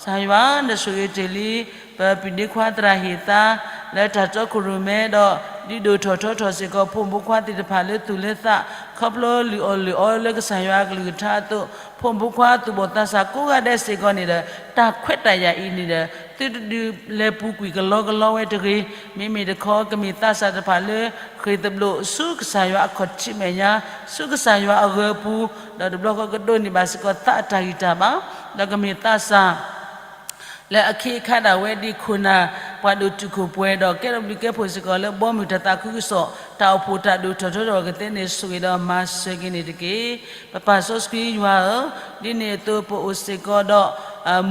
ကစၢ်ယွၤနဆိၣ်ဂ့ၤတ့ၢ်လံ ပပျံၤဒ့ခွါသရၣ်ဟ့ၣ်သါ လၢတၢ်တီခိၣ်ရိၣ်မဲဒီး ဒ်ဒိၣ်ထီၣ်ထီထီၣ်စ့ၢ်ကီး ဖိမုၣ်ဖိခွါသ့ၣ်တဖၣ်လၢသူၣ်လၢသး ခီဖျိလုၢ်အီၣ်လုၢ်အီလၢကစၢ်ယွၤအကလုၢ်ကထါအသိး ဖိမုၣ်ဖိခွါသူၣ်ဘီၣ်သးစၢ်ကိးဂၤဒဲးစ့ၢ်ကီးန့ၣ်ဒီး တၢ်ခွဲးတၢ်ယာ်အံၤန့ၣ်ဒီး သုတဒုးလဲၤပူၤကွံာ်ကလီကလီဝဲတဂ့ၤ. မ့မ့ၢ်တခီ ကမ့ၢ်သးစၢ်တဖၣ်လၢ ဃ့ၢ်သဘျိးဆူကစၢ်ယွၤအခီၣ်ထံးမဲာ်ညါ ဆူကစၢ်ယွၤအဂၢၤအပူၤ ဒီးတဘျီဃီကဒိးန့ၢ်ဘၣ်စ့ၢ်ကီးသးအတၢ်ဂံၢ်တၢ်ဘါ ဒီးကမ့ၢ်သးစၢ် လၢအခ့အခါဒၣ်ဝဲဒ်ခိၣ်နၢ် ပှၤဒိၣ်တုာ်ခိၣ်ပှဲၤဒီးကဲထီၣ်ဘျုးကဲဖှိၣ်စ့ၢ်ကီးလၢဘီမုၢ်တၢ်သးခုကစီၣ် တၢ်အိၣ်ဖှိၣ်တၢ်ဒိၣ်ထီၣ်ထီထီၣ်ကသ့န့ၣ် ဆိၣ်ဂ့ၤဒီးမၤစၢၤက့ၤန့ၣ်တက့ၢ်. ပပၢ်စီဆှံယွၤဧၢ, ဒ်န့ၣ်အသိးပအိၣ်စ့ၢ်ကီးဒီး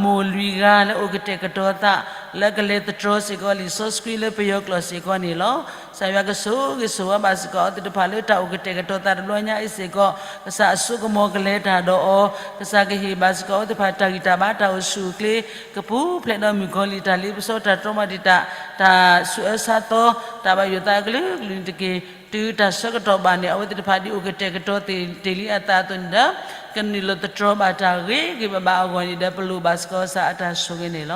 မိၢ်လွံၢ်ဂၤလၢအိၣ်ကတဲာ်ကတီၤသး လၢကလဲၤသတြီၤစ့ၢ်ကီးလံာ်စီဆှံလၢပယီၤကျိာ်စ့ၢ်ကီးန့ၣ်လီၤ. ကစၢ်ယွၤကဆိၣ်ဂ့ၤဆိၣ်ဝါဘၣ်စ့ၢ်ကီးအဝဲသ့ၣ်တဖၣ်လၢတၢ်အိၣ်ကတဲာ်ကတီၤသးတဘျီညါအံၤစ့ၢ်ကီး ကစၢ်အစိကမီၤကလဲၤတၢ်ဒီးအီၤ ကစၢ်ကဟ့ၣ်ဘၣ်စ့ၢ်ကီးအဝဲသ့ၣ်တဖၣ်တၢ်ဂံၢ်တၢ်ဘါတၢ်အိၣ်ဆူၣ်အိၣ်ချ့ ကပူၤဖျဲးဒီးမုၣ်ကီၤလံၢ်တၢ်လ့ပစီတၢ်တြီမၤတံာ်တာ် တၢ်ဆူးအၢဆါသီ တၢ်ဘၣ်ယိၣ်သးအကလုာ်ကလုာ်န့ၣ်တက့ၢ်. တုၤတၢ်ဆၢကတီၢ်ဘၣ်န့ၣ် အဝဲသ့ၣ်တဖၣ်ဒ်အိၣ်ကတဲာ်ကတီၤတ့ၢ်လံအသးအသိးန့ၣ်ဒီး ကနုာ်လီၤသတြီၤဘၣ်တၢ်ဂ့ၤဂ့ၤဘၣ်ဘၣ်အဂီၢ်န့ၣ်ဒီး ပလိၣ်ဘၣ်စ့ၢ်ကီးကစၢ်အတၢ်ဆိၣ်ဂ့ၤန့ၣ်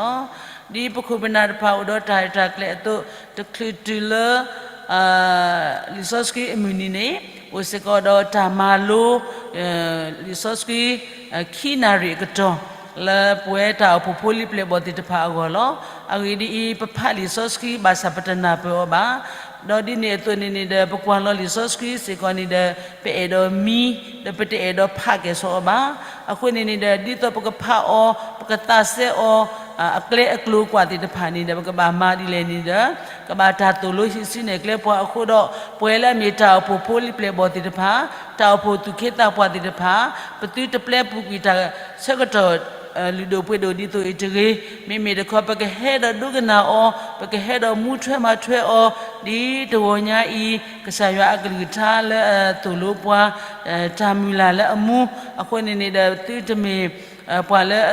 လီၤ. ဒ်ပခိၣ်ပနၢ်တဖၣ်အိၣ်ဒီးတၢ်ရဲၣ်တၢ်ကျဲၤအသိး တချုးတုၤလၢ လံာ်စီဆှံအမုၢ်နံၤန့ၣ် အိၣ်စ့ၢ်ကီးဒီးတၢ်မၤလိ လံာ်စီဆှံ ခံနၣ်ရံၣ်အကတီၢ် လၢပဝဲတၢ်အိၣ်ဖှိၣ်ဖိလံၤပျဲၢ်ဘီၣ်သ့ၣ်တဖၣ်အဂီၢ်လီၤ. အဂ့ၢ်ဒ်အံၤ, ပဖးလံာ်စီဆှံဘၣ်ဆၣ်ပတနၢ်ပၢၢ်အီၤဘၣ်. ဒီးဒ်န့ၣ်အသိးန့ၣ်န့ၣ်ဒီး ပကွၢ်လီၤလံာ်စီဆှံစ့ၢ်ကီးန့ၣ်ဒီး ပအဲၣ်ဒိးမံ ဒီးပတအဲၣ်ဒိးဖးကဲၣ်ဆိးအီၤဘၣ်. အဃိန့ၣ်န့ၣ်ဒီး ဒ်သိးပကဖးအီၤ ပကသးစဲအီၤ အကျဲအကျိၤကွၢ်သ့ၣ်တဖၣ်န့ၣ်ဒီး ပကဘၣ်မၤဒ်လဲၣ်န့ၣ်ဒီး ကဘၣ်တၢ်သိၣ်လိဟံးစုနဲၣ်ကျဲပှၤအဃိဒီး ပဝဲလၢအမ့ၢ်တၢ်အိၣ်ဖှိၣ်ဖိလံၤပျဲၢ်ဘီၣ်သ့ၣ်တဖၣ် တၢ်အိၣ်ဖှိၣ်သူၣ်က့သးပှၢ်သ့ၣ်တဖၣ် ပသုတပျဲပူၤကွံာ်တၢ်ဆၢကတီၢ် လုၢ်ဒိၣ်ပှ့ၤဒိၣ်ဒ်သိးအံၤတဂ့ၤ. မ့မ့ၢ်တခီ ပကဟဲဒီးဒိကနၣ်အီၤ, ပကဟဲဒီးမူထွဲမၤထွဲအီၤ, ဒ်တဂီၤညါအံၤ ကစၢ်ယွၤအကလုၢ်ကထါလၢအသိၣ်လိပှၤ တၢ်မုၢ်လၢ်လၢအမူ အဃိန့ၣ်န့ၣ်ဒီး သုတမ့ၢ် ပှၤလၢ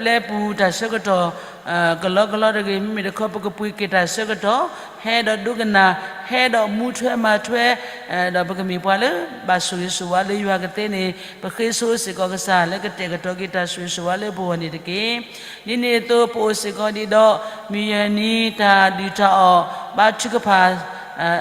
ပျဲပူၤတၢ်ဆၢကတီၢ် ကလီကလီတဂ့ၤ. မ့မ့ၢ်တခီ ပကပှ့ၤက့ၤတၢ်ဆၢကတီၢ် ဟဲဒီးဒိကနၣ်, ဟဲဒီးမူထွဲမၤထွဲ ဒီးပကမ့ၢ်ပှၤလၢဘၣ်ဆိၣ်ဂ့ၤဆိၣ်ဝါလၢယွၤကသ့န့ၣ် ပဃ့ဆိစ့ၢ်ကီးကစၢ်လၢကတဲာ်ကတီၤက့ၤတၢ်ဆိၣ်ဂ့ၤဆိၣ်ဝါလၢပဂီၢ်န့ၣ်တက့ၢ်. ဒ်န့ၣ်အသိး ပအိၣ်စ့ၢ်ကီးဒံးဒီး မုၢ်ယဲၢ်နံၤတၢ်ဒုၣ်တၢ်အီၣ် ဘါထုကဖၣ်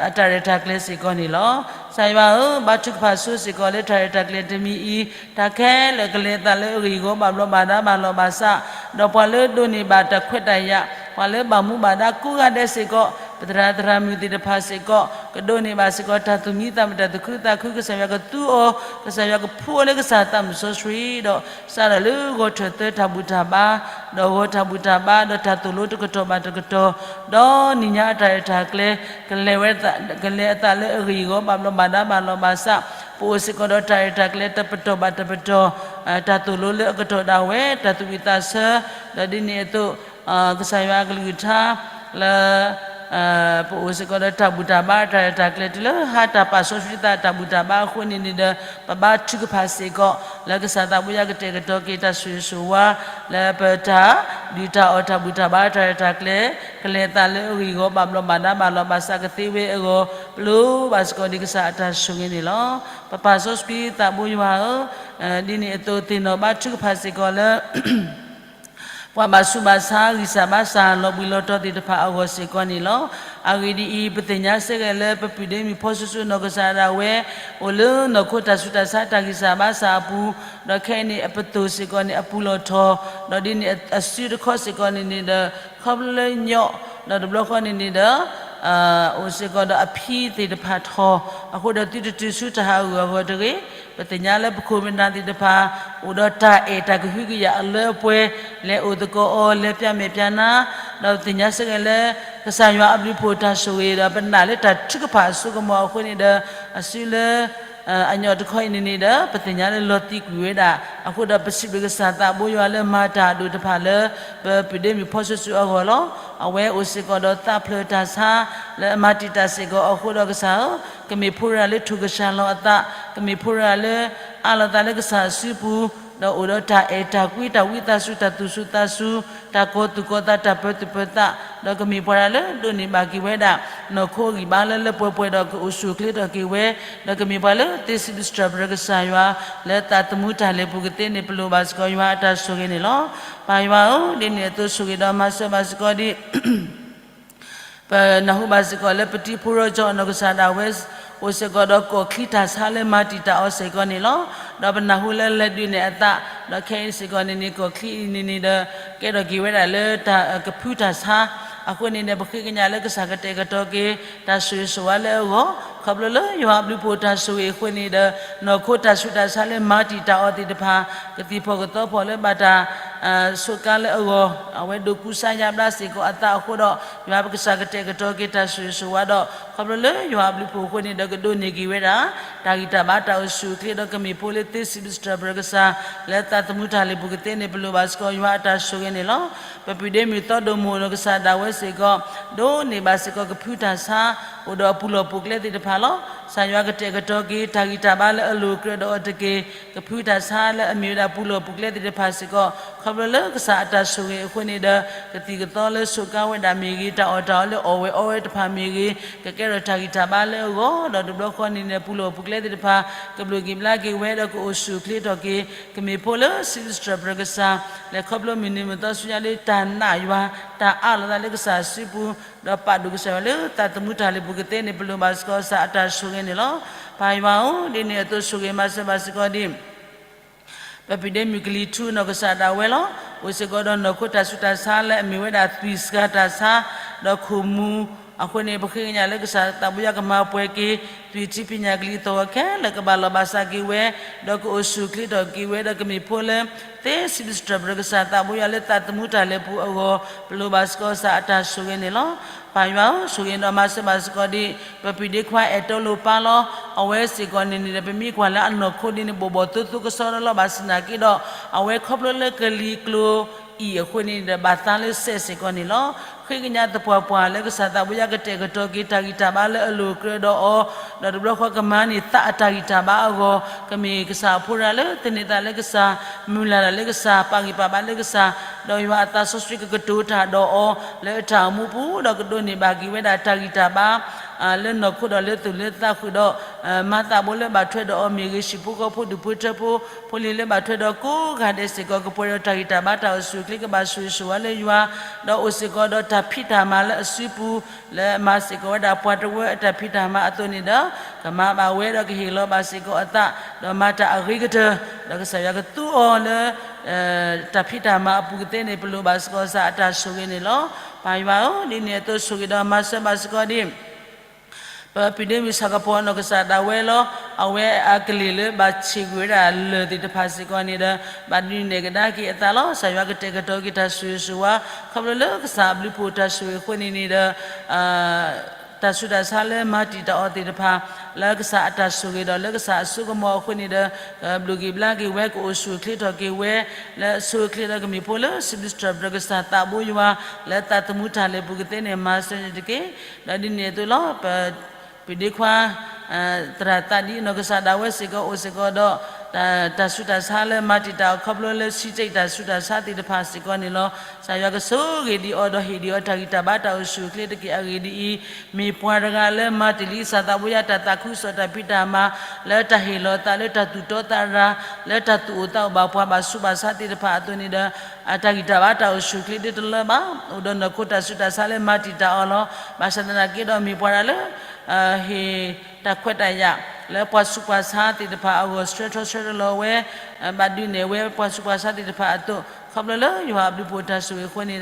အတၢ်ရဲၣ်တၢ်ကျဲၤစ့ၢ်ကီးန့ၣ်လီၤ. ကစၢ်ယွၤဧၢ, ဘါထုကဖၣ်ဆိစ့ၢ်ကီးလၢတၢ်ရဲၣ်တၢ်ကျဲၤတမံၤအံၤ တၢ်ခဲလၢာ်ကလဲၤအသးလၢအဂ့ၢ်အဂီၢ်ဘၣ်ဘျီးဘၣ်ဒါဘၣ်လီၤဘၣ်စး, ဒီးပှၤလၢဒိးန့ၢ်ဘၣ်တၢ်ခွဲးတၢ်ယာ်, ပှၤလၢဘၣ်မူဘၣ်ဒါကိးဂၤဒဲးစ့ၢ်ကီး, ပသရၣ်သရၣ်မုၣ်သ့ၣ်တဖၣ်စ့ၢ်ကီး ကဒိးန့ၢ်ဘၣ်စ့ၢ်ကီး တၢ်သူၣ်မံသးမုာ်တၢ်သူၣ်ခုသးခု ကစၢ်ယွၤကသူအီၤ, ကစၢ်ယွၤကဖှူအီၤလၢကစၢ်သးမုၢ်စီဆှံဒီး စးထီၣ်လၢဂီၤထၢၣ်သၢတၢ်ဘူၣ်တၢ်ဘါ, ဒီးဂီၤတၢ်ဘူၣ်တၢ်ဘါ ဒီးတၢ်သိၣ်လိတကတီၢ်ဘၣ်တကတီၢ်, ဒီးနံၤညါအတၢ်ရဲၣ်တၢ်ကျဲၤ ကလဲၤဝဲ, ကလဲၤအသးလၢအဂ့ၢ်အဂီၢ်ဘၣ်ဘျီးဘၣ်ဒါဘၣ်လီၤဘၣ်စး, ပအိၣ်စ့ၢ်ကီးဒီးတၢ်ရဲၣ်တၢ်ကျဲၤတပတီၢ်ဘၣ်တပတီၢ်, တၢ်သိၣ်လိလၢအကတီၢ်ဒၣ်ဝဲ, တၢ်သူၣ်ဝံၣ်သးဆၢ, ဒီးဒ်န့ၣ်အသိး ကစၢ်ယွၤအကလုၢ်ကထါ လၢ ပအိၣ်စ့ၢ်ကီးဒီးတၢ်ဘူၣ်တၢ်ဘါတၢ်ရဲၣ်တၢ်ကျဲၤတုၤလၢဟါ တၢ်ပာ်စီဆှံသးတၢ်ဘူၣ်တၢ်ဘါအဃိန့ၣ်န့ၣ်ဒီး ပဘါထုကဖၣ်စ့ၢ်ကီး လၢကစၢ်သးဘိယွၤကတဲာ်ကတီၤက့ၤတၢ်ဆိၣ်ဂ့ၤဆိၣ်ဝါ လၢပတၢ်ဒုၣ်တၢ်အီၣ်တၢ်ဘူၣ်တၢ်ဘါတၢ်ရဲၣ်တၢ်ကျဲၤ ကလဲၤအသးလၢအဂ့ၢ်အဂီၢ် ဘၣ်ဘျီးဘၣ်ဒါဘၣ်လီၤဘၣ်စးကသ့ဝဲအဂီၢ် ပလိၣ်ဘၣ်စ့ၢ်ကီးဒ်ကစၢ်အတၢ်ဆိၣ်ဂ့ၤန့ၣ်လီၤ. ပပာ်စီဆှံသးဘိယွၤဧၢ, ဒ်န့ၣ်အသိးသ့ၣ်နီၣ်ဘါထုကဖၣ်စ့ၢ်ကီးလၢ ပှၤဘၣ်ဆူးဘၣ်ဆါ ဂံၢ်စၢ်ဘါစၢ်လီၤဘှံးလီၤတီၤသ့ၣ်တဖၣ်အဂီၢ်စ့ၢ်ကီးန့ၣ်လီၤ. အဂ့ၢ်ဒ်အံၤ, ပသ့ၣ်ညါစ့ၢ်ကီးလၢပပုၢ်ဒ့မုၣ်ဖီဆိဆိနီၢ်ကစၢ်ဒၣ်ဝဲ အိၣ်လၢနီၢ်ခိတၢ်ဆူးတၢ်ဆါတၢ်ဂံၢ်စၢ်ဘါစၢ်အပူၤ, ဒီးခဲအံၤန့ၣ် အပတိၢ်စ့ၢ်ကီးန့ၣ် အပူၤလီၢ်ထီၣ်, ဒီးဒ်န့ၣ်အစုတခီစ့ၢ်ကီးန့ၣ်န့ၣ်ဒီး ခီဖျိလၢညီ, ဒီးတဘျီဃီန့ၣ်န့ၣ်ဒီး အိၣ်စ့ၢ်ကီးဒီးအဖံသ့ၣ်တဖၣ်ထီၣ်, အဃိဒီးသုတတုၤဆူတၢ်ဟးဂီၤအဂီၢ်တဂ့ၤ. ပသ့ၣ်ညါလၢပခိၣ်ပနၢ်သ့ၣ်တဖၣ် အိၣ်ဒီးတၢ်အဲၣ်တၢ်ကဟုကယာ်အလၢအပှဲၤ, လဲၤအိၣ်သကိးအီၤ လဲၤပျးမဲာ်ပျးနါ, ဒီးပသ့ၣ်ညါစ့ၢ်ကီးလၢ ကစၢ်ယွၤအဘျုးအဖှိၣ်တၢ်ဆိၣ်ဂ့ၤဒီး ပနာ်လၢတၢ်ထုကဖၣ်အစိကမီၤအဃိန့ၣ်ဒီး အစုလၢ အညီတခီအံၤန့ၣ်န့ၣ်ဒီး ပသ့ၣ်ညါလၢလီၤသံကွံာ်ဝဲဒၣ်, အဃိဒီးပစံးဘျုးကစၢ်သးဘိယွၤလၢမၤတၢ်အဒိၣ်တဖၣ်လၢ ပပုၢ်ဒ့မုၣ်ဖီဆိဆိအဂီၢ်လီၤ. အဝဲအိၣ်စ့ၢ်ကီးဒီးသးဖျၢၣ်တၢ်ဆါ လၢအမၤတံာ်တာ်စ့ၢ်ကီးအဃိဒီးကစၢ်ဧၢ, ကမ့ၢ်ဖိတဂၤလၢထူၣ်ကစၢ်လီၤအသး, ကမ့ၢ်ဖိတဂၤလၢ အးလီၤသးလၢကစၢ်အစုပူၤ, ဒီးအိၣ်ဒီးတၢ်အဲၣ်တၢ်ကွံတၢ်ဝံသးစူၤ တၢ်သူၣ်ဆူၣ်သးဆူၣ် တၢ်ကီၤသူၣ်ကီၤသး တၢ်ပၢၤသူၣ်ပၢၤသး, ဒီးကမ့ၢ်ပှၤတဂၤလၢဒိးန့ၢ်ဘၣ်က့ၤဝဲဒၣ် နီၢ်ခိအဂံၢ်ဘါလၢလၢပှဲၤပှဲၤဒီးကအိၣ်ဆူၣ်အိၣ်ချ့ထီၣ်က့ၤဝဲ, ဒီးကမ့ၢ်ပှၤလၢသ့စံးဘျုးစံးထီၣ်ပတြၢၤကစၢ်ယွၤ လၢသးသမူတၢ်လဲၤပူၤကသ့န့ၣ် ပလိၣ်ဘၣ်စ့ၢ်ကီးယွၤအတၢ်ဆိၣ်ဂ့ၤန့ၣ်လီၤ. ပၢ်ယွၤဧၢ, ဒ်န့ၣ်အသိးဆိၣ်ဂ့ၤဒီးမၤစၢၤဘၣ်စ့ၢ်ကီးဒ် ပနၢ်ဟူဘၣ်စ့ၢ်ကီးလၢပတံၤဖိရီကၠီအနီၢ်ကစၢ်ဒၣ်ဝဲ အိၣ်စ့ၢ်ကီးဒီးကီၢ်ချံတၢ်ဆါလၢမၤတံာ်တာ်အီၤစ့ၢ်ကီးန့ၣ်လီၤ. ဒီးပနၢ်ဟူလၢလဲၤဒုးနဲၣ်အသး, ဒီးခဲအံၤစ့ၢ်ကီးန့ၣ်န့ၣ် ကီၢ်ချံအံၤန့ၣ်န့ၣ်ဒီး ကဲထီၣ်က့ၤဝဲဒၣ်လၢတၢ်ကဖုတၢ်ဆါ, အဃိန့ၣ်ဒီး ပဃ့ကညးလၢကစၢ်ကတဲာ်ကတီၤက့ၤ တၢ်ဆိၣ်ဂ့ၤဆိၣ်ဝါလၢအဂီၢ်, ခီဖျိလၢယွၤအဘျုးအဖှိၣ်တၢ်ဆိၣ်ဂ့ၤအဃိန့ၣ်ဒီး နီၢ်ခိတၢ်ဆူးတၢ်ဆါလၢမၤတံာ်တာ်အီၤသ့ၣ်တဖၣ် ကသံၣ်ဖီၣ်ကသီဖီၣ်လၢဘၣ်တၢ် ဆိးကါလၢအဂီၢ်, အဝဲဒိးကူစါယါဘျါစ့ၢ်ကီးအသးအဃိဒီး ယွၤပကစၢ်ကတဲာ်ကတီၤက့ၤတၢ်ဆိၣ်ဂ့ၤဆိၣ်ဝါဒီး ခီဖျိလၢယွၤအဘျုးအဖှိၣ်အဃိန့ၣ်ဒီး ကဒိးန့ၢ်က့ၤဝဲဒၣ် တၢ်ဂံၢ်တၢ်ဘါတၢ်အိၣ်ဆူၣ်အိၣ်ချ့ဒီးကမ့ၢ်ဖိလၢသ့စံးဘျုးစံးထီၣ်ပတြၢၤကစၢ် လၢသးသမူတၢ်လဲၤပူၤကသ့န့ၣ် ပလိၣ်ဘၣ်စ့ၢ်ကီးယွၤအတၢ်ဆိၣ်ဂ့ၤန့ၣ်လီၤ. ပပုၢ်ဒ့မုၣ်သီဒိၣ်မိၢ်နီၢ်ကစၢ်ဒၣ်ဝဲစ့ၢ်ကီး ဒိးန့ၢ်ဘၣ်စ့ၢ်ကီးကဖုတၢ်ဆါ အိၣ်ဒီးအပူၤလီၢ်ပူၤကျဲသ့ၣ်တဖၣ်လီၤ. ကစၢ်ယွၤကတဲာ်ကတီၤက့ၤ တၢ်ဂံၢ်တၢ်ဘါလၢအလိၤကြၢးဒီးအီၤတက့ၢ်. ကဖုတၢ်ဆါလၢအမ့ၢ်ဝဲဒၣ်ပူၤလီၢ်ပူၤကျဲသ့ၣ်တဖၣ်စ့ၢ်ကီး ခီဖျိလၢကစၢ်အတၢ်ဆိၣ်ဂ့ၤအဃိန့ၣ်ဒီး ကသံၣ်ကသီလၢဆိးကါဝဲဒၣ်မ့ၢ်ဂ့ၤ, တၢ်အီၣ်တၢ်အီလၢအီၣ်ဝဲအီဝဲတဖၣ်မ့ၢ်ဂ့ၤ, ကကဲထီၣ်တၢ်ဂံၢ်တၢ်ဘါလၢအဂီၢ်, ဒီးတဘျီဃီန့ၣ်န့ၣ် ပူၤလီၢ်ပူၤကျဲသ့ၣ်တဖၣ် ကဘျုးက့ၤဘျါက့ၤဝဲဒီးကအိၣ်ဆူၣ်အိၣ်ချ့ထီၣ်က့ၤ ကမ့ၢ်ဖိလၢသ့စံးဘျုးစံးထီၣ်ပတြၢၤကစၢ် လဲၤခီဖျိမုၢ်နံၤမုၢ်သီဆူညါလၢတၢ်နာ်ယွၤ တၢ်အးလီၤသးလၢကစၢ်စုပူၤ ဒီးပာ်ဒိၣ်ကစၢ်ယွၤလၢသးသမူတၢ်လဲၤပူၤကသ့န့ၣ် ပလိၣ်ဘၣ်စ့ၢ်ကီးကစၢ်အတၢ်ဆိၣ်ဂ့ၤန့ၣ်လီၤ. ပၢ်ယွၤဧၢ, ဒ်န့ၣ်အသိးဆိၣ်ဂ့ၤမၤစၢၤဘၣ်စ့ၢ်ကီးဒ် ပပုၢ်ဒ့မုၣ်ကလံၤထူနီၢ်ကစၢ်ဒၣ်ဝဲလီၤ. အိၣ်စ့ၢ်ကီးဒီးနီၢ်ခိတၢ်ဆူးတၢ်ဆါလၢအမ့ၢ်ဝဲဒၣ်သွံၣ်စှၤတၢ်ဆါ ဒီးခိၣ်မူၤ အဃိန့ၣ် ပဃ့ကညးလၢကစၢ်သးဘိယွၤကမၤပှဲၤက့ၤ သွံၣ်ထံဖံးညၣ်ကလံၤသီၣ်ဂီၤခဲလၢာ်ကဘၣ်လီၤဘၣ်စးက့ၤဝဲ ဒီးကအိၣ်ဆူၣ်အိၣ်ချ့ထီၣ်က့ၤဝဲဒီးကမ့ၢ်ဖိလၢ သ့စံးဘျုးစံးထီၣ်ပတြၢၤကစၢ်သးဘိယွၤလၢသးသမူတၢ်လဲၤပူၤအဂီၢ် ပလိၣ်ဘၣ်စ့ၢ်ကီးကစၢ်အတၢ်ဆိၣ်ဂ့ၤန့ၣ်လီၤ. ပၢ်ယွၤဧၢ, ဆိၣ်ဂ့ၤဒီးမၤစၢၤဘၣ်စ့ၢ်ကီးဒ် ပပုၢ်ဒ့ခွါအဲၣ်တီလိၤပၢ်လီၤ. အဝဲစ့ၢ်ကီးန့ၣ်န့ၣ်ဒီး ပမ့ၢ်ကွၢ်လၢအနီၢ်ခိဒ်န့ၣ် ဘိၣ်ဘီၣ်သိသိကစီဒီလီၤ. ဘၣ်ဆၣ်သနာ်က့ဒီး အဝဲခီဖျိလၢကလံၤကျိၤအံၤအဃိန့ၣ်ဒီး ဘၣ်သါလၢစဲးစ့ၢ်ကီးန့ၣ်လီၤ. ဃ့ကညးသပှၢ်ပှၢ်လၢကစၢ်သးဘိယွၤကတဲာ်ကတီၤက့ၤတၢ်ဂံၢ်တၢ်ဘါလၢအလိၤကြၢးဒီးအီၤ, ဒီးတဘျီဃီကမၤန့ၢ်သးအတၢ်ဂံၢ်တၢ်ဘါအဂီၢ် ကမ့ၢ်ကစၢ်အဖိတဂၤလၢသန့ၤသးလၢကစၢ်, မုၢ်လၢ်တၢ်လၢကစၢ်, ပာ်ဂံၢ်ပာ်ဘါလၢကစၢ်, ဒီးယွၤအသးစီဆှံကကတိၤတၢ်ဒီးအီၤ လၢအတၢ်အိၣ်မူပူၤ ဒီးကဒိးန့ၢ်ဘၣ်က့ၤဝဲဒၣ်တၢ်ဂံၢ်တၢ်ဘါ လၢနီၢ်ခိဒီးလၢသူၣ်လၢသးဃုာ်ဒီး မၤသးဘိလၢဘၣ်ထွဲဒီးအီၤမ့ၢ်ဂ့ၤ, ဟံၣ်ဖိဃီဖိဒူၣ်ဖိထၢဖိ ဖိလံၤလၢဘၣ်ထွဲဒီးကိးဂၤဒဲးစ့ၢ်ကီး ကပှဲၤဒီးတၢ်ဂံၢ်တၢ်ဘါတၢ်အိၣ်ဆူၣ်အိၣ်ချ့ ကဘၣ်ဆိၣ်ဂ့ၤဆိၣ်ဝါလၢယွၤ, ဒီးအိၣ်စ့ၢ်ကီးဒီးတၢ်ဖံးတၢ်မၤလၢအစုပူၤ လၢအမၤစ့ၢ်ကီးဝဲဒၣ်ပှၤတဝၢအတၢ်ဖံးတၢ်မၤအသိးန့ၣ်ဒီး ကမၤဘၣ်ဝဲဒီးကဟ့ၣ်လီၤဘၣ်စ့ၢ်ကီးအသး ဒီးမၤတၢ်အဂ့ၤကတၢၢ် ဒီးကစၢ်ယွၤကသူအီၤလၢ တၢ်ဖံးတၢ်မၤအပူၤကသ့န့ၣ် ပလိၣ်ဘၣ်စ့ၢ်ကီးကစၢ်အတၢ်ဆိၣ်ဂ့ၤန့ၣ်လီၤ. ပၢ်ယွၤဧၢ, ဒ်န့ၣ်အသိးဆိၣ်ဂ့ၤဒီးမၤစၢၤဘၣ်စ့ၢ်ကီးဒ် ပပုၢ်ဒ့မုၣ်ဆၣ်ကပီၤနီၢ်ကစၢ်ဒၣ်ဝဲလီၤ. အဝဲအကလ့ၢ်လၢဘၣ်ဆံးကွံာ်ဝဲဒၣ်လၢၢ်သ့ၣ်တဖၣ်စ့ၢ်ကီးန့ၣ်ဒီး ဘၣ်ဒုးနဲၣ်ကဒါက့ၤအသးလီၤ. ကစၢ်ယွၤကတဲာ်ကတီၤက့ၤတၢ်ဆိၣ်ဂ့ၤဆိၣ်ဝါ ခီဖျိလၢကစၢ်အဘျုးဖှိၣ်တၢ်ဆိၣ်ဂ့ၤအဃိန့ၣ်န့ၣ်ဒီး တၢ်ဆူးတၢ်ဆါလၢမၤတံာ်တာ်အီၤသ့ၣ်တဖၣ် လၢကစၢ်အတၢ်ဆိၣ်ဂ့ၤဒီးလၢကစၢ်အစိကမီၤအဃိန့ၣ်ဒီး ကဘျုးက့ၤဘျါက့ၤဝဲ ကအိၣ်ဆူၣ်အိၣ်ချ့ထီၣ်က့ၤဝဲ လၢအဆိအချ့လၢကမ့ၢ်ဖိလၢ စံးဘျုးစံးထီၣ်ပတြၢၤကစၢ်သးဘိယွၤ လၢသးသမူတၢ်လဲၤပူၤကသ့န့ၣ် မၤစၢၤန့ၣ်တက့ၢ်. ဒီးဒ်န့ၣ်အသိးလီၤ ပ ပဒ့ခွါ သရၣ်သးဒ်အနီၢ်ကစၢ်ဒၣ်ဝဲစ့ၢ်ကီး အိၣ်စ့ၢ်ကီးဒီး တၢ်ဆူးတၢ်ဆါလၢမၤတံာ်တာ်အီၤခီဖျိလၢ စံးတ့ၢ်တၢ်ဆူးတၢ်ဆါသ့ၣ်တဖၣ်စ့ၢ်ကီးန့ၣ်လီၤ. ကစၢ်ယွၤကဆိၣ်ဂ့ၤဒံးအီၤဒီးဟ့ၣ်ဒံးအီၤတၢ်ဂံၢ်တၢ်ဘါတၢ်အိၣ်ဆူၣ်အိၣ်ချ့တက့ၢ်. အဂ့ၢ်ဒ်အံၤ, မ့ၢ်ပှၤတဂၤလၢမၤတ့ၢ်လံကစၢ်သးဘိယွၤတၢ်သးခုကစီၣ်တၢ်ဖံးတၢ်မၤ လၢတၢ်ဟ့ၣ်လီၤသးလၢတၢ်သူၣ်တီသးရၤ လၢတၢ်သူၣ်အိၣ်သးအိၣ်ဘၣ်ပှၤဘၣ်ဆူးဘၣ်ဆါသ့ၣ်တဖၣ်အသိးန့ၣ်ဒီး အတၢ်ဂံၢ်တၢ်ဘါတၢ်အိၣ်ဆူၣ်အိၣ်ချ့ဒ်တလၢဘၣ်, အိၣ်ဒီးနီၢ်ခိတၢ်ဆူးတၢ်ဆါလၢမၤတံာ်တာ်အီၤလီၤ. ဘၣ်ဆၣ်သနာ်က့ဒီးမ့ၢ်ပှၤတဂၤလၢ ဟ့ၣ်တၢ်ခွဲးတၢ်ယာ် လၢပှၤဆူးပှၤဆါသ့ၣ်တဖၣ်အဂီၢ် ဆှၢထီၣ်ဆှၢတလီၤဝဲ ဘၣ်ဒုးနဲၣ်ဝဲပှၤဆူးပှၤဆါသ့ၣ်တဖၣ်အသိး ခီဖျိလၢယွၤအဘျုးဖှိၣ်တၢ်ဆိၣ်ဂ့ၤအဃိန့ၣ်ဒီး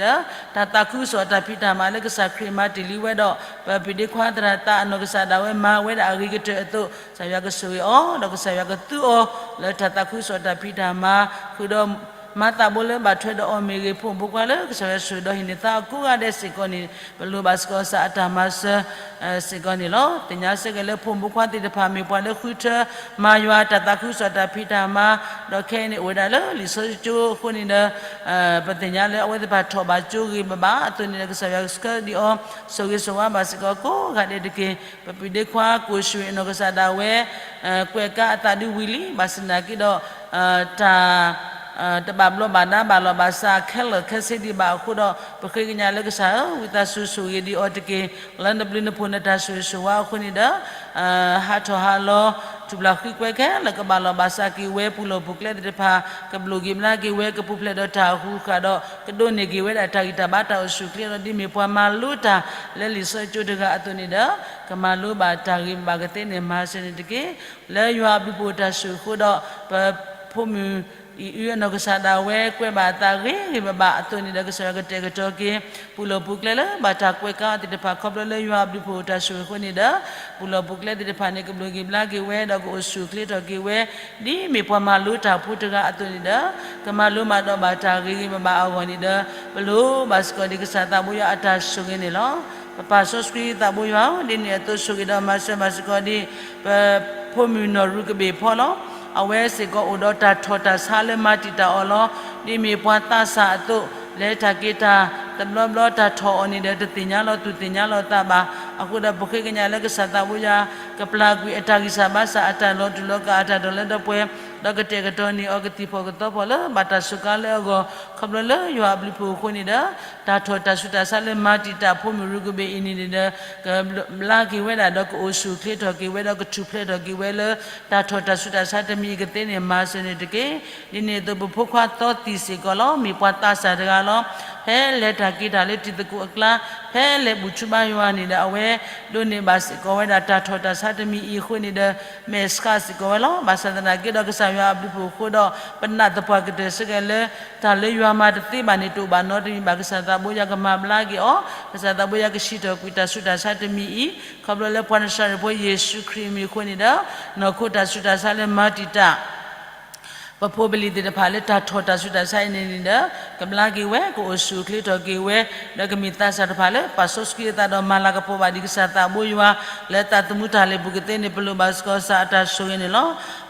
တၢ်သးခုကစီၣ်တၢ်ဖံးတၢ်မၤလၢကစၢ်ခရံာ်မၤတ့ၢ်လံဝဲဒီး ပပဒ့ခွါသရၣ်သးအနီၢ်ကစၢ်ဒၣ်ဝဲမၤဝဲဒၣ်အဂ့ၤကတၢၢ်အသိး ကစၢ်ယွၤကဆိၣ်ဂ့ၤအီၤ ဒီးကစၢ်ယွၤကသူအီၤ လၢတၢ်သးခုကစီၣ်တၢ်ဖံးတၢ်မၤ ဃုာ်ဒီးမၤသးဘိလၢဘၣ်ထွဲဒီးအီၤမ့ၢ်ဂ့ၤ, ဖိမုၣ်ဖိခွါလၢကစၢ်ယွၤဆိၣ်ဂ့ၤဒီးဟံးန့ၢ်သါအီၤကိးဂၤဒဲးစ့ၢ်ကီးန့ၣ် ပလိၣ်ဘၣ်စ့ၢ်ကီးကစၢ်အတၢ်မၤစၢၤ စ့ၢ်ကီးန့ၣ်လီၤ. သ့ၣ်ညါစ့ၢ်ကီးလၢဖိမုၣ်ဖိခွါသ့ၣ်တဖၣ် မ့ၢ်ပှၤလၢဃုထၢမၤယွၤတၢ်သးခုကစီၣ်တၢ်ဖံးတၢ်မၤ ဒီးခဲအံၤန့ၣ်အိၣ်ဝဲဒၣ်လၢလံာ်စီဆှံကၠိအဃိန့ၣ်ဒီး ပသ့ၣ်ညါလၢအဝဲသ့ၣ်တဖၣ်ထီၣ်ဘးကၠိဂ့ၤဘၣ်ဘၣ်အသိးန့ၣ်ဒီး ကစၢ်ယွၤကဆှၢဒံးအီၤ ဆိၣ်ဂ့ၤဆိၣ်ဝါဘၣ်စ့ၢ်ကီးကိးဂၤဒဲးတက့ၢ်. ပပဒ့ခွါကိၣ်ဆူၣ်အနီၢ်ကစၢ်ဒၣ်ဝဲ ကွဲးကါအသးဒုဝံၤလံ ဘၣ်ဆၣ်သနာ်က့ဒီး တၢ် တဘၣ်ဘျီးဘၣ်ဒါဘၣ်လီၤဘၣ်စးခဲလၢာ်ခဲဆ့ဒံးဘၣ်အဃိဒီး ပဃ့ကညးလၢကစၢ်ဧၢ, ဝံသးစူၤဆိၣ်ဂ့ၤဒံးအီၤတက့ၢ်. လၢနဘျုးနဖှိၣ်နတၢ်ဆိၣ်ဂ့ၤဆိၣ်ဝါအဃိန့ၣ်ဒီး ဟးထီၣ်ဟးလီၤ ထူၣ်ဖျးဃံကွဲခဲလၢာ် ကဘၣ်လီၤဘၣ်စးက့ၤဝဲ ပူၤလီၢ်ပူၤကျဲသ့ၣ်တဖၣ် ကဘျုးက့ၤဘျါက့ၤဝဲ ကပူၤဖျဲးဒီးတၢ်အဃူဃာ်ဒီး ကဒိးန့ၢ်က့ၤဝဲဒၣ်တၢ်ဂံၢ်တၢ်ဘါတၢ်အိၣ်ဆူၣ်အိၣ်ချ့ဒီး ဒ်မ့ၢ်ပှၤမၤလိတၢ် လၢလံာ်စီဆှံကၠိတဂၤအသိးန့ၣ်ဒီး ကမၤလိဘၣ်တၢ်ဂ့ၤဘၣ်ကသ့န့ၣ် မၤစၢၤန့ၣ်တက့ၢ်. လၢယွၤအဘျုးဖှိၣ်တၢ်ဆိၣ်ဂ့ၤအဃိဒီး ပဖိမုၣ်အံၤအုအနီၢ်ကစၢ်ဒၣ်ဝဲ ကွဲးဘၣ်အသးဂ့ၤဂ့ၤဘၣ်ဘၣ်အသိးန့ၣ်ဒီး ကစၢ်ယွၤကတဲာ်ကတီၤက့ၤ ပူၤလီၢ်ပူၤကျဲလၢဘၣ်တၢ်ကွဲးကါအီၤသ့ၣ်တဖၣ် ခီဖျိလၢယွၤအဘျုးဖှိၣ်တၢ်ဆိၣ်ဂ့ၤအဃိန့ၣ်ဒီး ပူၤလီၢ်ပူၤကျဲသ့ၣ်တဖၣ်န့ၣ် ကဘျုးက့ၤဘျါက့ၤဝဲ ဒီးကအိၣ်ဆူၣ်အိၣ်ချ့ထီၣ်က့ၤဝဲ ဒ်မ့ၢ်ပှၤမၤလိတၢ်ဖိတဂၤအသိးန့ၣ်ဒီး ကမၤလိမၤဒိးဘၣ်တၢ်ဂ့ၤဂ့ၤဘၣ်ဘၣ်အဂီၢ်န့ၣ်ဒီး ပလိၣ်ဘၣ်စ့ၢ်ကီးဒံးကစၢ်သးဘိယွၤအတၢ်ဆိၣ်ဂ့ၤန့ၣ်လီၤ. ပပၢ်စီဆှံသးဘိယွၤဧၢ, ဒ်န့ၣ်အသိးဆိၣ်ဂ့ၤဒီးမၤစၢၤဘၣ်စ့ၢ်ကီးဒံး ပဖိမုၣ်နီၢ်ရူကဘ့ၣ်ဖီလီၤ. အဝဲစ့ၢ်ကီးအိၣ်ဒီးတၢ်ထီၣ်တၢ်ဆါလၢမၤတံာ်တာ်အီၤလီၤ. ဒ်မ့ၢ်ပှၤသးစၢ်အသိး လဲၤတၢ်က့ၤတၢ်တဘျီဘျီ တၢ်ထီၣ်အီၤန့ၣ်ဒီး တသ့ၣ်ညါလီၤသူၣ်သ့ၣ်ညါလီၤသးဘၣ်. အဃိဒီးပဃ့ကညးလၢကစၢ်သးဘိယွၤ ကပျၢ်ကွံာ်အတၢ်ဂံၢ်စၢ်ဘါစၢ် အတၢ်လီၤတူာ်လီၤကာ်အတၢ်ဒိးလၢဒိးပှဲၤ ဒီးကတဲာ်ကတီၤန့ၢ်အီၤကသံၣ်ဖီၣ်ကသီဖီၣ်လၢဘၣ်တၢ်စူးကါလၢအဂီၢ် ခီဖျိလၢယွၤအဘျုးဖှိၣ်အဃိန့ၣ်ဒီး တၢ်ထီၣ်တၢ်ဆူးတၢ်ဆါလၢမၤတံာ်တာ်ဖိမုၣ်ရူကဘ့ၣ်အံၤန့ၣ်န့ၣ်ဒီး ကဘျါက့ၤဝဲဒၣ်ဒီးကအိၣ်ဆူၣ်အိၣ်ချ့ထီၣ်က့ၤဝဲဒီးကထူၣ်ဖျဲးထီၣ်က့ၤဝဲလၢ တၢ်ထီၣ်တၢ်ဆူးတၢ်ဆါတမံၤအံၤကသ့န့ၣ် မၤစၢၤန့ၣ်တက့ၢ်. ဒ်န့ၣ်အသိးပဖိခွါသီသံၣ်စ့ၢ်ကီးလီၤ. မ့ၢ်ပှၤသးစၢ်တဂၤလီၤ. ဖဲလဲၤတၢ်က့ၤတၢ်လၢတံၤသကိးအကျါ ဖဲလဲၤဘူၣ်ထူဘါယွၤန့ၣ်ဒီး အဝဲဒိးန့ၢ်ဘၣ်စ့ၢ်ကီးဝဲဒၣ်တၢ်ထီၣ်တၢ်ဆါတမံၤအံၤအဃိန့ၣ်ဒီး မဲာ်ဆှးစ့ၢ်ကီးဝဲလီၤ. ဘၣ်ဆၣ်သနာ်က့ဒီးကစၢ်ယွၤအဘျုးဖှိၣ်အဃိဒီး ပနာ်သပှၢ်ကတၢၢ်စ့ၢ်ကီးလၢ တၢ်လၢယွၤမၤတသ့ဘၣ်န့ၣ် တအိၣ်ဘၣ်နီတမံၤဘၣ်. ကစၢ်သးဘိယွၤကမၤဘျါက့ၤအီၤ, ကစၢ်သးဘိယွၤကစံးထီၣ်ကွံာ်တၢ်ဆူးတၢ်ဆါတမံၤအံၤ ခီဖျိလၢပှၤနၤစၤရ့းဖိယ့ၣ်ၡူးခရံာ်အမံၤအဃိန့ၣ်ဒီး နီၢ်ခိတၢ်ဆူးတၢ်ဆါလၢမၤတံာ်တာ် ပဖိပလံၤသ့ၣ်တဖၣ်လၢတၢ်ထီၣ်တၢ်ဆူးတၢ်ဆါအံၤန့ၣ်န့ၣ်ဒီး ကဘျါက့ၤဝဲ ကအိၣ်ဆူၣ်အိၣ်ချ့ထီၣ်က့ၤဝဲ ဒီးကမ့ၢ်သးစၢ်တဖၣ်လၢ ပာ်စီဆှံအသးဒီးမၤလၤကပီၤဘၣ်ဒံးကစၢ်သးဘိယွၤ လၢသးသမူတၢ်လဲၤပူၤကသ့န့ၣ် ပလိၣ်ဘၣ်စ့ၢ်ကီးကစၢ်အတၢ်ဆိၣ်ဂ့ၤန့ၣ်လီၤ.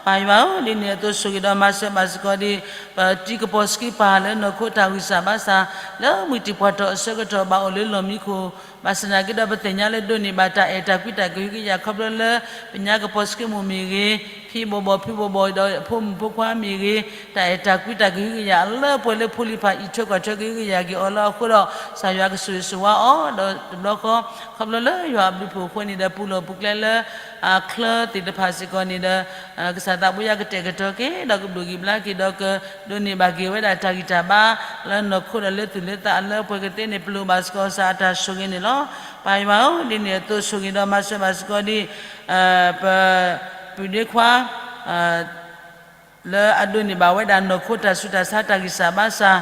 ပၢ်ယွၤဧၢ, ဒ်န့ၣ်အသိးဆိၣ်ဂ့ၤဒီးမၤစၢၤဘၣ်စ့ၢ်ကီးဒံး ပတံၤကပီၤစကံပၤလၢနီၢ်ခိတၢ်ဂံၢ်စၢ်ဘါစၢ် လၢမုၢ်တံၤပှၢ်ထီၣ်အဆၢကတီၢ်ဘၣ်အိၣ်လၢလီၢ်မံခိၣ် ဘၣ်ဆၣ်သနာ်က့ဒီးပသ့ၣ်ညါလၢဒိးန့ၢ်ဘၣ်တၢ်အဲၣ်တၢ်ကွံတၢ်ကဟုကယာ်ခီဖျိလၢ ပညါကပီၤစကံမိၢ်မ့ၢ်ဂ့ၤ, ဖံဘီၣ်ဘီၣ်ဖုဘီၣ်ဘီၣ်ဒီးဖိမုၣ်ဖိခွါမ့ၢ်ဂ့ၤ, တၢ်အဲၣ်တၢ်ကွံတၢ်ကဟုကယာ်အလၢပှဲၤလၢဖိလံၤတဖၣ်အံးထွဲကွၢ်ထွဲကဟုကယာ်က့ၤအီၤလၢအဃိဒီး ကစၢ်ယွၤကဆိၣ်ဂ့ၤဆိၣ်ဝါအီၤ ဒီးတဘျီဃီ ခီဖျိလၢယွၤအဘျုးဖှိၣ်အဃိန့ၣ်ဒီး ပူၤလီၢ်ပူၤကျဲလၢ အချၢသ့ၣ်တဖၣ်စ့ၢ်ကီးန့ၣ်ဒီး ကစၢ်သးဘိယွၤကတဲာ်ကတီၤက့ၤ ဒီးကဒိၣ်က့ၤဘျါက့ၤဒီးကဒိးန့ၢ်ဘၣ်က့ၤဝဲဒၣ်တၢ်ဂံၢ်တၢ်ဘါ လၢနီၢ်ခိဒီးလၢသူၣ်လၢသးအလၢပှဲၤကသ့န့ၣ် ပလိၣ်ဘၣ်စ့ၢ်ကီးကစၢ်အတၢ်ဆိၣ်ဂ့ၤန့ၣ်လီၤ. ပၢ်ယွၤဧၢ, ဒ်န့ၣ်အသိးဆိၣ်ဂ့ၤဒီးမၤစၢၤဘၣ်စ့ၢ်ကီးဒံး ပပုၢ်ဒ့ခွါ လၢအဒိးန့ၢ်ဘၣ်ဝဲဒၣ်နီၢ်ခိတၢ်ဆူးတၢ်ဆါတၢ်ဂံၢ်စၢ်ဘါစၢ်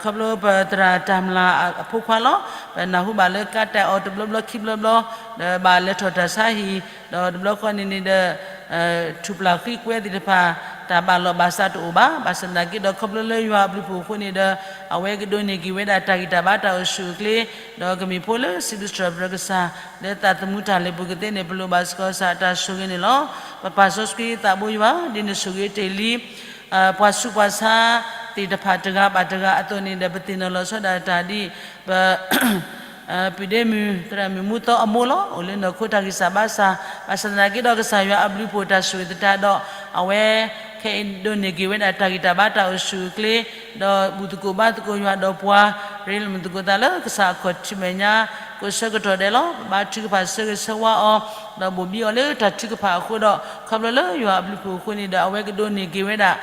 ခီဖျိပသရၣ်တၢ်မျၢ်အဖိခွါလီၤ. ပနၢ်ဟူဘၣ်လၢကါတၢ်အီၤတဘျီဘျီခံဘျီဘျီ ဒီးဘၣ်လဲၤထီၣ်တၢ်ဆါဟံၣ် ဒီးတဘျီဃီန့ၣ်န့ၣ်ဒီး ထူၣ်ပျၢ်ဃံကွဲသ့ၣ်တဖၣ် တၢ်ဘၣ်လီၢ်ဘၣ်စးတအိၣ်ဘၣ်. ဘၣ်ဆၣ်သနာ်က့ဒီး ခီဖျိလၢယွၤအဘျုးအဖှိၣ်အဃိန့ၣ်ဒီး အဝဲကဒိးန့ၢ်က့ၤဝဲဒၣ်တၢ်ဂံၢ်တၢ်ဘါတၢ်အိၣ်ဆူၣ်အိၣ်ချ့, ဒီးကမ့ၢ်ဖိလၢစံးဘျုးစံးထီၣ်ပတြၢၤကစၢ် လၢသးသမူတၢ်လၢာ်ပူၤကသ့န့ၣ် ပလိၣ်ဘၣ်စ့ၢ်ကီးကစၢ်အတၢ်ဆိၣ်ဂ့ၤန့ၣ်လီၤ. ပပၢ်စီဆှံသးဘိယွၤ ဒ်နဆိၣ်ဂ့ၤတ့ၢ်လံ ပှၤဆူးပှၤဆါသ့ၣ်တဖၣ်တဂၤဘၣ်တဂၤအသိးန့ၣ်ဒီး ပသ့ၣ်နီၣ်လီၤဆီဒၣ်တၢ်ဒ် ပ ပုၢ်ဒ့မုၣ် သရၣ်မုၣ်မူသီအမိၢ်လီၤ. အိၣ်လၢနီၢ်ခိတၢ်ဂံၢ်စၢ်ဘါစၢ်, ဘၣ်ဆၣ်သနာ်က့ဒီး ကစၢ်ယွၤအဘျုးအဖှိၣ်တၢ်ဆိၣ်ဂ့ၤသတးဒီး အဝဲခဲအံၤဒိးန့ၢ်က့ၤဝဲဒၣ်တၢ်ဂံၢ်တၢ်ဘါတၢ်အိၣ်ဆူၣ်အိၣ်ချ့, ဒီးဘူၣ်သကိးဘါသကိးယွၤဒီးပှၤ ရ့လိာ်မုာ်သကိးသးလၢကစၢ်အခီၣ်ထံးမဲာ်ညါ ကိးဆၢကတီၢ်ဒဲးလီၤ. ပဘါထုကဖၣ်ဆၢဂ့ၤဆၢဝါအီၤ, ဒီးဘိၣ်ဘံအီၤလၢတၢ်ထုကဖၣ်အဃိဒီး ခီဖျိလၢယွၤအဘျုးအဖှိၣ်အဃိန့ၣ်ဒီး အဝဲကဒိးန့ၢ်က့ၤဝဲဒၣ်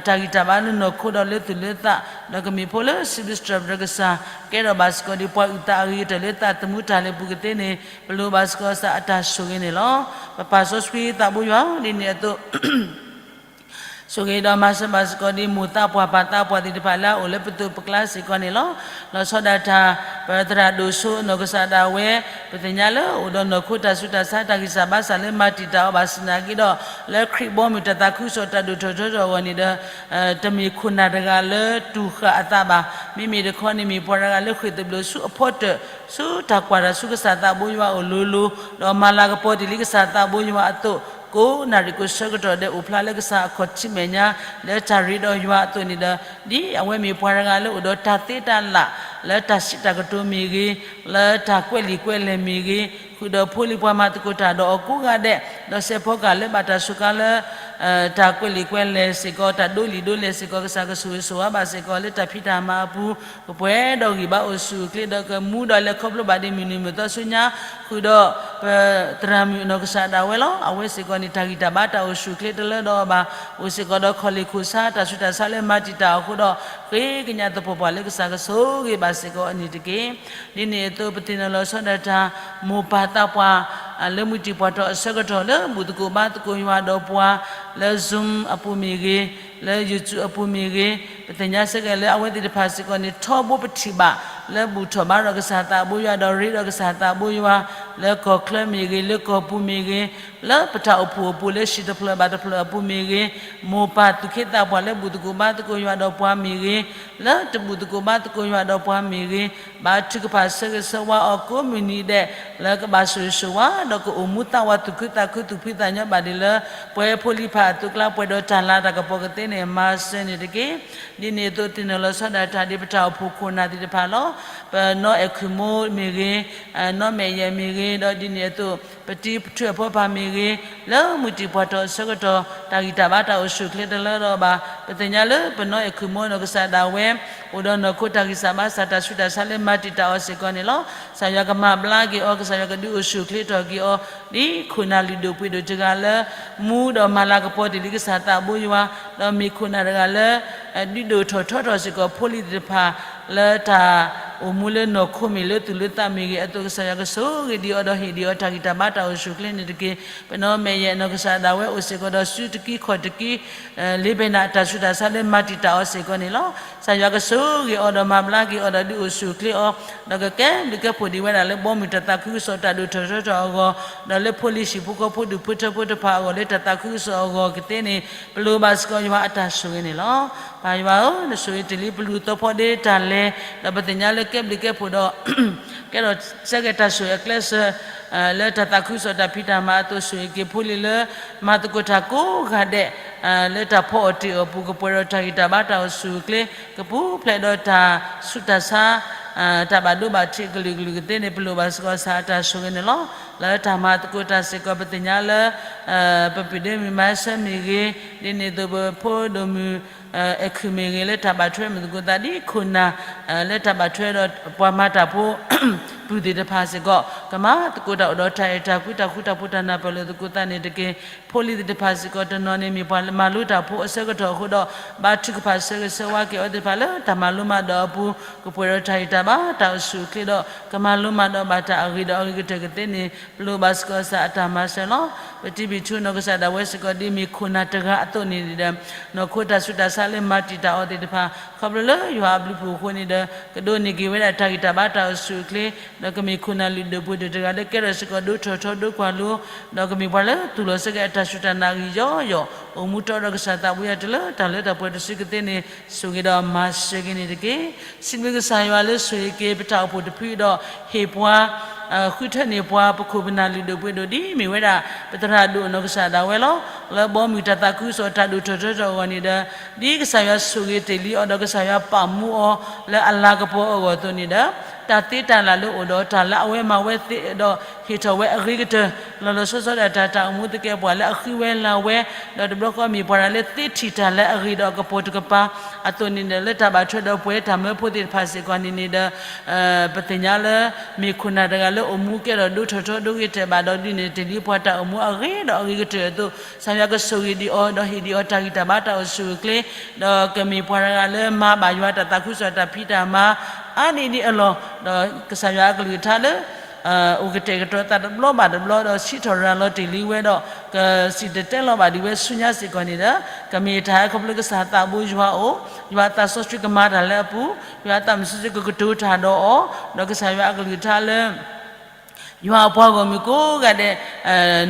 တၢ်ဂံၢ်တၢ်ဘါလၢနီၢ်ခိဒီးလၢသူၣ်လၢသး, ဒီးကမ့ၢ်ဖိလၢစံးဘျုးစံးထီၣ်ပတြၢၤကစၢ်, ကဲထီၣ်ဘၣ်စ့ၢ်ကီးဒ်ပှၤအုၣ်သးအဂ့ၤကတၢၢ်လၢသးသမူတၢ်လၢာ်ပူၤကသ့န့ၣ် ပလိၣ်ဘၣ်စ့ၢ်ကီးကစၢ်အတၢ်ဆိၣ်ဂ့ၤန့ၣ်လီၤ. ပပၢ်စီဆှံသးဘိယွၤ ဒ်န့ၣ်အသိး ဆိၣ်ဂ့ၤဒီးမၤစၢၤဘၣ်စ့ၢ်ကီးဒ်မိၢ်သးပှၢ်ပၢ်သးပှၢ်သ့ၣ်တဖၣ်လၢအအိၣ်လၢပသိးပကျါစ့ၢ်ကီးန့ၣ်လီၤ. လီၤဆီဒၣ်တၢ် ပသရၣ်ဒိၣ်စိနီၢ်ကစၢ်ဒၣ်ဝဲ ပသ့ၣ်ညါလၢအိၣ်ဒီးနီၢ်ခိတၢ်ဆူးတၢ်ဆါတၢ်ဂံၢ်စၢ်ဘါစၢ်လၢမၤတံာ်တာ်အီၤဘၣ်ဆၣ်သနာ်က့ဒီး လၢခရံာ်ဘီမုၢ်တၢ်သးခုကစီၣ်တၢ်ဒိၣ်ထီၣ်ထီထီၣ်အဂီၢ်န့ၣ်ဒီး တမ့ၢ်ခိၣ်နၢ်တဂၤလၢတူၢ်ဃာ်အသးဘၣ်. မ့မ့ၢ်တခီန့ၣ်မ့ၢ်ပှၤတဂၤလၢဃ့ၢ်သဘျိးဆူအဖီတၢၣ် ဆူတၢ်ကွၢ်တၢ်ဆူကစၢ်သးဘိယွၤအအိၣ်လိၤလိၤ, ဒီးမၤလၤကပီၤတ့ၢ်လံကစၢ်သးဘိယွၤအသိး ကိးနၣ်ရံၣ်ကိးဆၢကတီၢ်ဒဲး အိၣ်ဖျါလၢကစၢ်အခီၣ်ထံးမဲာ်ညါ လၢတၢ်ရ့ဒီးယွၤအသိးန့ၣ်ဒီး ဒ်အဝဲမ့ၢ်ပှၤတဂၤလၢအိၣ်ဒီးတၢ်သ့တၢ်လၣ် လၢတၢ်စံးတၢ်ကတိၤမ့ၢ်ဂ့ၤ, လၢတၢ်ကွဲးလံာ်ကွဲးလဲၢ်မ့ၢ်ဂ့ၤ, ဃုာ်ဒီးဖိလံၤပှၤမၤသကိးတၢ်ဒီးအီၤကိးဂၤဒဲး, ဒီးစဲးဖီကၢ်လၢဘၣ်တၢ်စူးကါလၢ တၢ်ကွဲးလံာ်ကွဲးလဲၢ်စ့ၢ်ကီး တၢ်ဒိးလံာ်ဒိးလဲၢ်စ့ၢ်ကီး ကစၢ်ကဆိၣ်ဂ့ၤဆိၣ်ဝါဘၣ်စ့ၢ်ကီးလၢတၢ်ဖံးတၢ်မၤအပူၤ, ကပှဲၤဒီးဂံၢ်ဘါအိၣ်ဆူၣ်အိၣ်ချ့ ဒီးကမူဒီးလဲၤခီဖျိဘၣ်ဒ်မုၢ်နံၤမုၢ်သီဆူညါ, ဃုာ်ဒီး ပသရၣ်မုၣ်နီၢ်ကစၢ်ဒၣ်ဝဲလီၤ. အဝဲစ့ၢ်ကီးန့ၣ် တၢ်ဂံၢ်တၢ်ဘါတၢ်အိၣ်ဆူၣ်အိၣ်ချ့တလၢဒီးအီၤဘၣ်, အိၣ်စ့ၢ်ကီးဒီးခီၣ်လ့ၢ်ခိၣ်ဆါ တၢ်ဆူးတၢ်ဆါလၢမၤတံာ်တာ်အီၤအဃိဒီး ဃ့ကညးသပှၢ်ပှၢ်လၢကစၢ်ကဆိၣ်ဂ့ၤဘၣ်စ့ၢ်ကီးအီၤန့ၣ်တက့ၢ်. ဒ်န့ၣ်အသိး ပသ့ၣ်နီၣ်လီၤဆီဒၣ်တၢ် မိၢ်ပၢ်သးပှၢ် လၢမုၢ်တံၢ်ပှၢ်ထီၣ်အဆၢကတီၢ်လၢဘူၣ်သကိးဘါသကိးယွၤဒီးပှၤ လၢ Zoom အပူၤမ့ၢ်ဂ့ၤ, လၢ YouTube အပူၤမ့ၢ်ဂ့ၤ, ပသ့ၣ်ညါစ့ၢ်ကီးလၢအဝဲသ့ၣ်တဖၣ်စ့ၢ်ကီးန့ၣ် ထီဘိပထံၣ်ဘၣ် လၢဘူၣ်ထီၣ်ဘါထီၣ်ကစၢ်သးဘိယွၤ ဒီးရ့ဒီးကစၢ်သးဘိယွၤ လၢကီၢ်ချၢမ့ၢ်ဂ့ၤ, လၢကီၢ်ပူၤမ့ၢ်ဂ့ၤ, လၢပတၢ်အိၣ်ဖှိၣ်အပူၤ လၢဟံၣ်တဖျၢၣ်ဘၣ်တဖျၢၣ်အပူၤမ့ၢ်ဂ့ၤ, မိၢ်ပၢ်သူၣ်က့သးပှၢ်လၢဘူၣ်သကိးဘါသကိးယွၤဒီးပှၤမ့ၢ်ဂ့ၤ, လၢတဘူၣ်သကိးဘါသကိးယွၤဒီးပှၤမ့ၢ်ဂ့ၤ, ဘါထုကဖၣ်ဆၢဂ့ၤဆၢဝါအီၤကိးမုၢ်နံၤဒဲး လၢကဘၣ်ဆိၣ်ဂ့ၤဆိၣ်ဝါ ဒီးကအိၣ်မူသးဝးသူၣ်ခုသးခုသူၣ်ဖှံသးညီဘၣ်ဒ်လၢ ပှဲၤဖိလံၤဖးအသိးကျါ ပှဲၤဒီးတၢ်လၤတၢ်ကပီၤကသ့န့ၣ် မၤစၢၤန့ၣ်တက့ၢ်. ဒ်န့ၣ်အသိး သ့ၣ်နီၣ်လီၤဆီဒၣ်တၢ်ဒ်ပတၢ်အိၣ်ဖှိၣ်ခိၣ်နၢ်သ့ၣ်တဖၣ်လီၤ. ပနီၢ်အဲၣ်ခုၣ်မိၢ်မ့ၢ်ဂ့ၤ, နီၢ်မဲာ်ယဲၢ်မ့ၢ်ဂ့ၤ, ဒီးဒ်န့ၣ်အသိး ပတံၤပထူၣ်အဖိအဖးမ့ၢ်ဂ့ၤ, လၢမုၢ်တံၢ်ပှၢ်ထီၣ်အဆၢကတီၢ် တၢ်ဂံၢ်တၢ်ဘါတၢ်အိၣ်ဆူၣ်အိၣ်ချ့တလၢဒီးဘၣ်. ပသ့ၣ်ညါလၢပနီၢ်အဲၣ်ခုၣ်မိၢ်နီၢ်ကစၢ်ဒၣ်ဝဲ အိၣ်ဒီးနီၢ်ခိတၢ်ဂံၢ်စၢ်ဘါစၢ် တၢ်ဆူးတၢ်ဆါလၢမၤတံာ်တာ်အီၤစ့ၢ်ကီးန့ၣ်လီၤ. ကစၢ်ယွၤကမၤဘျါက့ၤအီၤ, ကစၢ်ယွၤကဒုးအိၣ်ဆူၣ်အိၣ်ချ့ထီၣ်က့ၤအီၤ ဒ်ခိၣ်နၢ်လုၢ်ဒိၣ်ပှ့ၤဒိၣ်တဂၤလၢ မူဒီးမၤလၤကပီၤတ့ၢ်လံကစၢ်သးဘိယွၤ, ဒီးမ့ၢ်ခိၣ်နၢ်တဂၤလၢ ဒုးဒိၣ်ထီၣ်ထီထီၣ်စ့ၢ်ကီးဖိလံၤသ့ၣ်တဖၣ် လၢတၢ်အိၣ်မူလၢနီၢ်ခိမ့ၢ်လၢသူၣ်လၢသးမ့ၢ်ဂ့ၤအသိး ကစၢ်ယွၤကဆိၣ်ဂ့ၤဒံးအီၤဒီးဟ့ၣ်ဒံးအီၤတၢ်ဂံၢ်တၢ်ဘါတၢ်အိၣ်ဆူၣ်အိၣ်ချ့န့ၣ်တက့ၢ်. ပနီၢ်မဲာ်ယဲၢ်နီၢ်ကစၢ်ဒၣ်ဝဲအိၣ်စ့ၢ်ကီးဒီးစုတကံခီၣ်တကံ လ့ဘဲနၤအတၢ်ဆူးတၢ်ဆါလၢမၤတံာ်တာ်အီၤစ့ၢ်ကီးန့ၣ်လီၤ. ကစၢ်ယွၤကဆိၣ်ဂ့ၤအီၤဒီးမၤဘျါက့ၤအီၤဒီးဒုးအိၣ်ဆူၣ်အိၣ်ချ့အီၤ, ဒီးကကဲဘျုးကဲဖှိၣ်ဒံးဝဲဒၣ်လၢဘီမုၢ်တၢ်သးခုကစီၣ်တၢ်ဒိၣ်ထီၣ်ထီထီၣ်အဂီၢ်, ဒီးလၢဖိလံၤဟံၣ်ဖိဃီဖိဒူၣ်ဖိထၢဖိတဖၣ်အဂီၢ်လၢတၢ်သးခုကစီၣ်အဂီၢ်ကသ့န့ၣ် ပလိၣ်ဘၣ်စ့ၢ်ကီးယွၤအတၢ်ဆိၣ်ဂ့ၤန့ၣ်လီၤ. ပၢ်ယွၤဧၢ, နဆိၣ်ဂ့ၤတ့ၢ်လံပလူၤသီဖီဒ့တၢ်လဲၤ, ဒီးပသ့ၣ်ညါလၢကဲဘျုးကဲဖှိၣ်ဒီး ကဲထီၣ်ဆၢက့ၤတၢ်ဆိၣ်ဂ့ၤအကျဲးစၢး လၢတၢ်သးခုကစီၣ်တၢ်ဖံးတၢ်မၤအသိး ဆိၣ်ဂ့ၤက့ၤဖိလံၤလၢ မၤသကိးတၢ်ကိးဂၤဒဲး လၢတၢ်ဖီအီၣ်တ့ၢ်အီၣ်ပူၤ ကပှဲၤဒီးတၢ်ဂံၢ်တၢ်ဘါတၢ်အိၣ်ဆူၣ်အိၣ်ချ့ ကပူၤဖျဲးဒီးတၢ်ဆူးတၢ်ဆါ တၢ်ဘၣ်ဒိဘၣ်ထံးအကလုာ်ကလုာ်ကသ့န့ၣ် ပလိၣ်ဘၣ်စ့ၢ်ကီးကစၢ်အတၢ်ဆိၣ်ဂ့ၤန့ၣ်လီၤ. လၢတၢ်မၤသကိးတၢ်စ့ၢ်ကီး ပသ့ၣ်ညါလၢ ပပုၢ်ဒ့မုၣ်မၤဆၢမ့ၢ်ဂ့ၤ, ဒ်န့ၣ်အသိးပဖိဒိၣ်မုၣ် အဲၣ်ခုၣ်မ့ၢ်ဂ့ၤ လၢတၢ်ဘၣ်ထွဲမုၢ်သကိးသးဒ်ခိၣ်နၢ် လၢတၢ်ဘၣ်ထွဲဒီးပှၤမၤတၢ်ဖိ ပုၢ်သ့ၣ်တဖၣ်စ့ၢ်ကီး ကမၤသကိးတၢ်အိၣ်ဒီးတၢ်အဲၣ်တၢ်ကွံ တၢ်ဃူတၢ်ဖိး တၢ်နၢ်ပၢၢ်လိာ်သကိးသးန့ၣ်တက့ၢ်. ဖိလံၤသ့ၣ်တဖၣ်စ့ၢ်ကီး တနီၤန့ၣ်မ့ၢ်ပှၤမၤလိတၢ်ဖိအဆၢကတီၢ်အဃိဒီး ဘါထုကဖၣ်ဆၢဂ့ၤဆၢဝါက့ၤအဝဲသ့ၣ်တဖၣ်လၢတၢ်မၤလိမၤဒိးအပူၤ ကပှဲၤဒီးတၢ်ဂံၢ်တၢ်ဘါတၢ်အိၣ်ဆူၣ်အိၣ်ချ့ဒီး ကမၤလိမၤဒိးဘၣ်တၢ်အဂ့ၤဒီးအဂ့ၤကတၢၢ်ကသ့န့ၣ် ပလိၣ်ဘၣ်စ့ၢ်ကီးကစၢ်အတၢ်မၤစၢၤလီၤ. ပတံၤဘံၣ်ထူနီၢ်ကစၢ်ဒၣ်ဝဲစ့ၢ်ကီး ဒ်မ့ၢ်ခိၣ်နၢ်တဂၤအသိးန့ၣ်ဒီး နီၢ်ခိတၢ်ဆူးတၢ်ဆါလၢမၤတံာ်တာ်အီၤသ့ၣ်တဖၣ် ခီဖျိလၢယွၤအဘျုးအဖှိၣ်အဃိန့ၣ်ဒီး ကဒိးန့ၢ်က့ၤဝဲဒၣ်တၢ်ဂံၢ်တၢ်ဘါတၢ်အိၣ်ဆူၣ်အိၣ်ချ့ ဒီးကမ့ၢ်ခိၣ်နၢ်လုၢ်ဒိၣ်ပှ့ၤ ပှၤလၢအမ့ၢ်ပှၤလုၢ်ဒိၣ်တဂၤလၢကဲထီၣ်စ့ၢ်ကီးဒိၣ်ထီၣ်ထီဒိၣ်ကွၢ်လိ, ဒီးကမ့ၢ်ပှၤလၢသူၣ်လီၤစ့ၢ်ကီးအတၢ်စူၢ်တၢ်နာ်အဂံၢ်ယီယီ, အိၣ်မူတီဒီးကစၢ်သးဘိယွၤတုၤလၢတၢ်လၢတၢ်ပှဲၤတစုကသ့န့ၣ် ဆိၣ်ဂ့ၤဒီးမၤစၢၤက့ၤန့ၣ်တက့ၢ်. စံးဘျုးကစၢ်ယွၤလၢဆိၣ်ဂ့ၤက့ၤပတၢ်အိၣ်ဖှိၣ်တဖုဒီးဟ့ၣ်ပှၤ ဃုထၢန့ၢ်ပှၤပခိၣ်ပနၢ်လုၢ်ဒိၣ်ပှ့ၤဒိၣ်ဒ်မ့ၢ်ဝဲဒၣ် ပသရၣ်ဒိၣ်နီၢ်ကစၢ်ဒၣ်ဝဲလီၤ. လၢဘီမုၢ်တၢ်သးခုကစီၣ်တၢ်ဒိၣ်ထီၣ်ထီထီၣ်အဂီၢ်န့ၣ်ဒီး ဒ်ကစၢ်ယွၤဆိၣ်ဂ့ၤတ့ၢ်လံအီၤဒီးကစၢ်ယွၤပာ်မူအီၤလၢအလၤကပီၤအဂီၢ်အသိးန့ၣ်ဒီး တၢ်သ့တၢ်လၢ်လၢအိၣ်ဒီးတၢ်လၢအဝဲမၤဝဲသ့ဒီးဟ့ၣ်ထီၣ်ဝဲအဂ့ၤကတၢၢ် လီၤလီၤဆီဆီဒၣ်တၢ် တၢ်အိၣ်မူသကဲးပဝးလၢအဃံဝဲလၤဝဲ ဒီးတဘျီဃီမ့ၢ်ပှၤတဂၤလၢသ့ထံၣ်တၢ်လၢအဂ့ၤဒီးအကပိာ်တကပၤအသိးန့ၣ်ဒီး လၢတၢ်ဘၣ်ထွဲဒီးပဝဲတၢ်မၢဖိသ့ၣ်တဖၣ်စ့ၢ်ကီးန့ၣ်န့ၣ်ဒီး ပသ့ၣ်ညါလၢ မ့ၢ်ခိၣ်နၢ်တဂၤလၢအိၣ်မူကဲထီၣ်ဒိၣ်ထီၣ်ထီဒိၣ်ဂ့ၤတၢၢ်ဘၣ်ဒီးဒ်န့ၣ် တ့ၢ်လံပှၤတၢ်အိၣ်မူအဂ့ၤဒီးအဂ့ၤကတၢၢ်အသိး ကစၢ်ယွၤကဆိၣ်ဂ့ၤဒံးအီၤ ဒီးဟ့ၣ်ဒံးအီၤတၢ်ဂံၢ်တၢ်ဘါတၢ်အိၣ်ဆူၣ်အိၣ်ချ့ ဒီးကမ့ၢ်ပှၤတဂၤလၢမၤဘၣ်ယွၤတၢ်သးခုကစီၣ်တၢ်ဖံးတၢ်မၤ အါဒံးဒံးအလီၢ် ဒီးကစၢ်ယွၤအကလုၢ်ကထါလၢ အိၣ်ကတဲာ်ကတီၤသးတဘျီဘၣ်တဘျီ ဒီးစံးထီၣ်ရၤလီၤတ့ၢ်လံဝဲဒီး ကစံၣ်တဲၤတဲလီၤဘၣ်ဒံးဝဲဆူညါစ့ၢ်ကီးန့ၣ်ဒီး ကမ့ၢ်တၢ်ဟဲခီဖျိကစၢ်သးဘိယွၤအအိၣ် ယွၤအသးစီဆှံကမၤတၢ်လၢအပူၤ ယွၤအသးစီဆှံကကတိၤတၢ်ဒီးအီၤ ဒီးကစၢ်ယွၤအကလုၢ်ကထါလၢ ယွၤအပှၤဂီၢ်မုၢ်ကိးဂၤဒဲး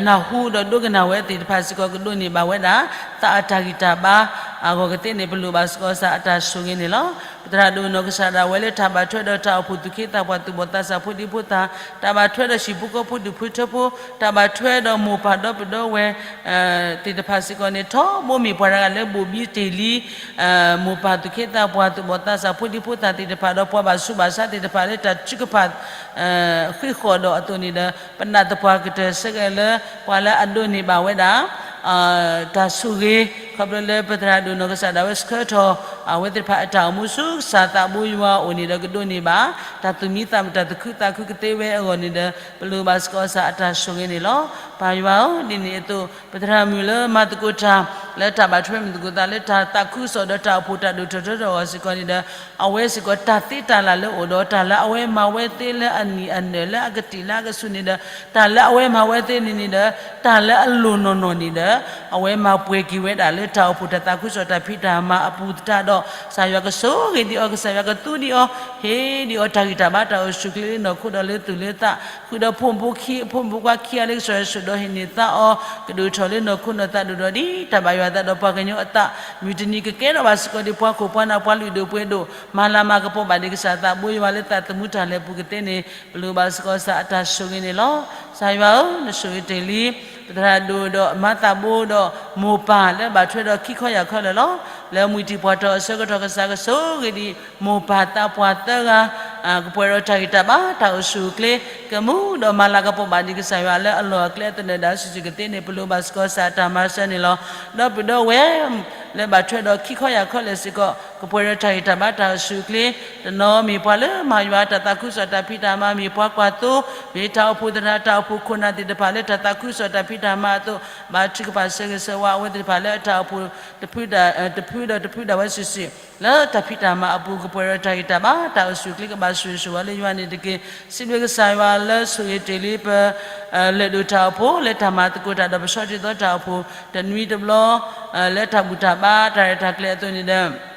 နၢ်ဟူဒီးဒိကနၣ်ဝဲသ့ၣ်တဖၣ်စ့ၢ်ကီး ကဒိးန့ၢ်ဘၣ်ဝဲဒၣ် သးအတၢ်ဂံၢ်တၢ်ဘါ အဂီၢ်ကသ့န့ၣ် ပလိၣ်ဘၣ်စ့ၢ်ကီးကစၢ်အတၢ်ဆိၣ်ဂ့ၤန့ၣ်လီၤ. ပသရၣ်ဒိၣ်နီၢ်ကစၢ်ဒၣ်ဝဲလၢတၢ်ဘၣ်ထွဲဒီးတၢ်အိၣ်ဖှိၣ်သူၣ်က့သးပှၢ်သူၣ်ဘီၣ်သးစၢ်ဖိဒံဖိသၣ် တၢ်ဘၣ်ထွဲဒီးဟံၣ်ဖိဃီဖိဒူၣ်ဖိထၢဖိ တၢ်ဘၣ်ထွဲဒီးမိၢ်ပၢ်ဒီပုၢ်ဒီဝဲၢ် သ့ၣ်တဖၣ်စ့ၢ်ကီးန့ၣ် ထီဘိမ့ၢ်ပှၤတဂၤလၢဘိၣ်ဘံတ့ၢ်လံ မိၢ်ပၢ်သူၣ်က့သးပှၢ်သူၣ်ဘီၣ်သးစၢ်ဖိဒံဖိသၣ်သ့ၣ်တဖၣ် ဒီးပှၤဘၣ်ဆူးဘၣ်ဆါသ့ၣ်တဖၣ်လၢတၢ်ထုကဖၣ် ဃ့ၢ်ဃီၣ်ဒီးအသိးန့ၣ်ဒီး ပနာ်သပှၢ်ကတၢၢ်ဆၢက့ၤလၢ ပှၤလၢအဒိးန့ၢ်ဘၣ်ဝဲဒၣ် တၢ်ဆိၣ်ဂ့ၤ ခီဖျိလၢပသရၣ်ဒိၣ်နီၢ်ကစၢ်ဒၣ်ဝဲဆှၢထီၣ် အဝဲသ့ၣ်တဖၣ်အတၢ်အိၣ်မူဆူကစၢ်သးဘိယွၤအအိၣ်န့ၣ်ဒီး ကဒိးန့ၢ်ဘၣ် တၢ်သူၣ်မံသးမုာ်တၢ်သူၣ်ခုသးခုကသ့ဝဲအဂီၢ်န့ၣ်ဒီး ပလိၣ်ဘၣ်စ့ၢ်ကီးကစၢ်အတၢ်ဆိၣ်ဂ့ၤန့ၣ်လီၤ. ပၢ်ယွၤဧၢ, ဒ်န့ၣ်အသိး ပသရၣ်မုၣ်လၢမၤသကိးတၢ် လၢတၢ်ဘၣ်ထွဲမုၢ်သကိးသး လၢတၢ်သးခုကစီၣ်ဒီးတၢ်အိၣ်ဖှိၣ်တၢ်ဒိၣ်ထီၣ်ထီထီၣ်အဂီၢ်စ့ၢ်ကီးန့ၣ်ဒီး အဝဲစ့ၢ်ကီးတၢ်သ့တၢ်လၢ်လၢအိၣ်ဒီးတၢ်လၢအဝဲမၤဝဲသ့လၢအနံၣ်အနၢၣ်လၢအကတံာ်လၢအကဆူးန့ၣ်ဒီး တၢ်လၢအဝဲမၤဝဲသ့န့ၣ်န့ၣ်ဒီး တၢ်လၢအလိၣ်နီၢ်နီၢ်န့ၣ်ဒီး အဝဲမၤပှဲၤက့ၤဝဲဒၣ်လၢတၢ်အိၣ်ဖှိၣ်တၢ်သးခုကစီၣ်တၢ်ဖံးတၢ်မၤအပူၤသတးဒီး ကစၢ်ယွၤကဆိၣ်ဂ့ၤဒံးအီၤ ကစၢ်ယွၤကသူဒံးအီၤ ဟ့ၣ်ဒံးအီၤတၢ်ဂံၢ်တၢ်ဘါတၢ်အိၣ်ဆူၣ်အိၣ်ချ့လၢနီၢ်ခိဒီးလၢသူၣ်လၢသး ဃုာ်ဒီးဖိမုၣ်ဖိခွါခံဂၤလၢကစၢ်ယွၤဆိၣ်ဒီးဟ့ၣ်န့ၢ်သးအီၤ ကဒိၣ်ထီၣ်လၢနီၢ်ခိနီၢ်သးဒိၣ်ဒီးဒ်တၢ်ဘၣ်ယွၤအသးဒီးပှၤကညီအသး မုၢ်တနံၤကကဲထီၣ်ဘၣ်စ့ၢ်ကီးဒံး ပှၤခိၣ်ပှၤနၢ်ပှၤလုၢ်ဒိၣ်ပှ့ၤဒိၣ် မၤလၤမၤကပီၤဘၣ်ဒံးကစၢ်သးဘိယွၤလၢသးသမူတၢ်လဲၤပူၤကသ့န့ၣ် ပလိၣ်ဘၣ်စ့ၢ်ကီးကစၢ်အတၢ်ဆိၣ်ဂ့ၤန့ၣ်လီၤ. ကစၢ်ယွၤဧၢ, နဆိၣ်ဂ့ၤတ့ၢ်လံ ပသရၣ်ဒိၣ်ဒီးမၤသးဘိဒီးမိၢ်ပၢ်လၢဘၣ်ထွဲဒီးခံခီယၢ်ခီလၢာ်လီၤ. လၢမုၢ်တံၢ်ပှၤတီၢ်အဆၢကတီၢ် ကစၢ်ကဆိၣ်ဂ့ၤဒံး မိၢ်ပၢ်သးပှၢ်သၢဂၤ ကပှဲၤဒီးတၢ်ဂံၢ်တၢ်ဘါတၢ်အိၣ်ဆူၣ်အိၣ်ချ့ ကမူဒီးမၤလၤကပီၤဘၣ်ဒံးကစၢ်ယွၤလၢအလီၢ်အကျဲအသနၢၣ်ဒၣ်စုာ်စုာ်ကသ့န့ၣ် ပလိၣ်ဘၣ်စ့ၢ်ကီးကစၢ်အတၢ်မၤစၢၤန့ၣ်လီၤ. ဒီပုၢ်ဒီဝဲၢ် လၢဘၣ်ထွဲဒီးခံခီယၢ်ခီလၢာ်စ့ၢ်ကီး ကပှဲၤဒီးတၢ်ဂံၢ်တၢ်ဘါတၢ်အိၣ်ဆူၣ်အိၣ်ချ့ တနီၤမ့ၢ်ပှၤလၢမၤယွၤတၢ်သးခုကစီၣ်တၢ်ဖံးတၢ်မၤ မ့ၢ်ပှၤကွၢ်သိ မ့ၢ်တၢ်အိၣ်ဖှိၣ်သရၣ် တၢ်အိၣ်ဖှိၣ်ခိၣ်နၢ်သ့ၣ်တဖၣ်လၢတၢ်သးခုကစီၣ်တၢ်ဖံးတၢ်မၤအသိး ဘၣ်ထုကဖၣ်ဆၢဂ့ၤဆၢဝါအဝဲသ့ၣ်တဖၣ်လၢအတၢ်အိၣ်ဖှိၣ် တဖုဒီးတဖုဒီးတဖုဒၣ်ဝဲစုာ်စုာ် လၢတၢ်ဖံးတၢ်မၤအပူၤ ကပှဲၤဒီးတၢ်ဂံၢ်တၢ်ဘါတၢ်အိၣ်ဆူၣ်အိၣ်ချ့ ကဘၣ်ဆိၣ်ဂ့ၤဆိၣ်ဝါလၢယွၤန့ၣ်တက့ၢ်. စံးဘျုးကစၢ်ယွၤလၢဆိၣ်ဂ့ၤတ့ၢ်လံပ လဲၤဒိၣ်တၢ်အိၣ်ဖှိၣ် လၢတၢ်မၤသကိးတၢ်ဒီးပဆီတံၢ်သီတၢ်အိၣ်ဖှိၣ် တနွံတဘျီ လၢတၢ်ဘူၣ်တၢ်ဘါတၢ်ရဲၣ်တၢ်ကျဲၤအသိးန့ၣ်ဒီး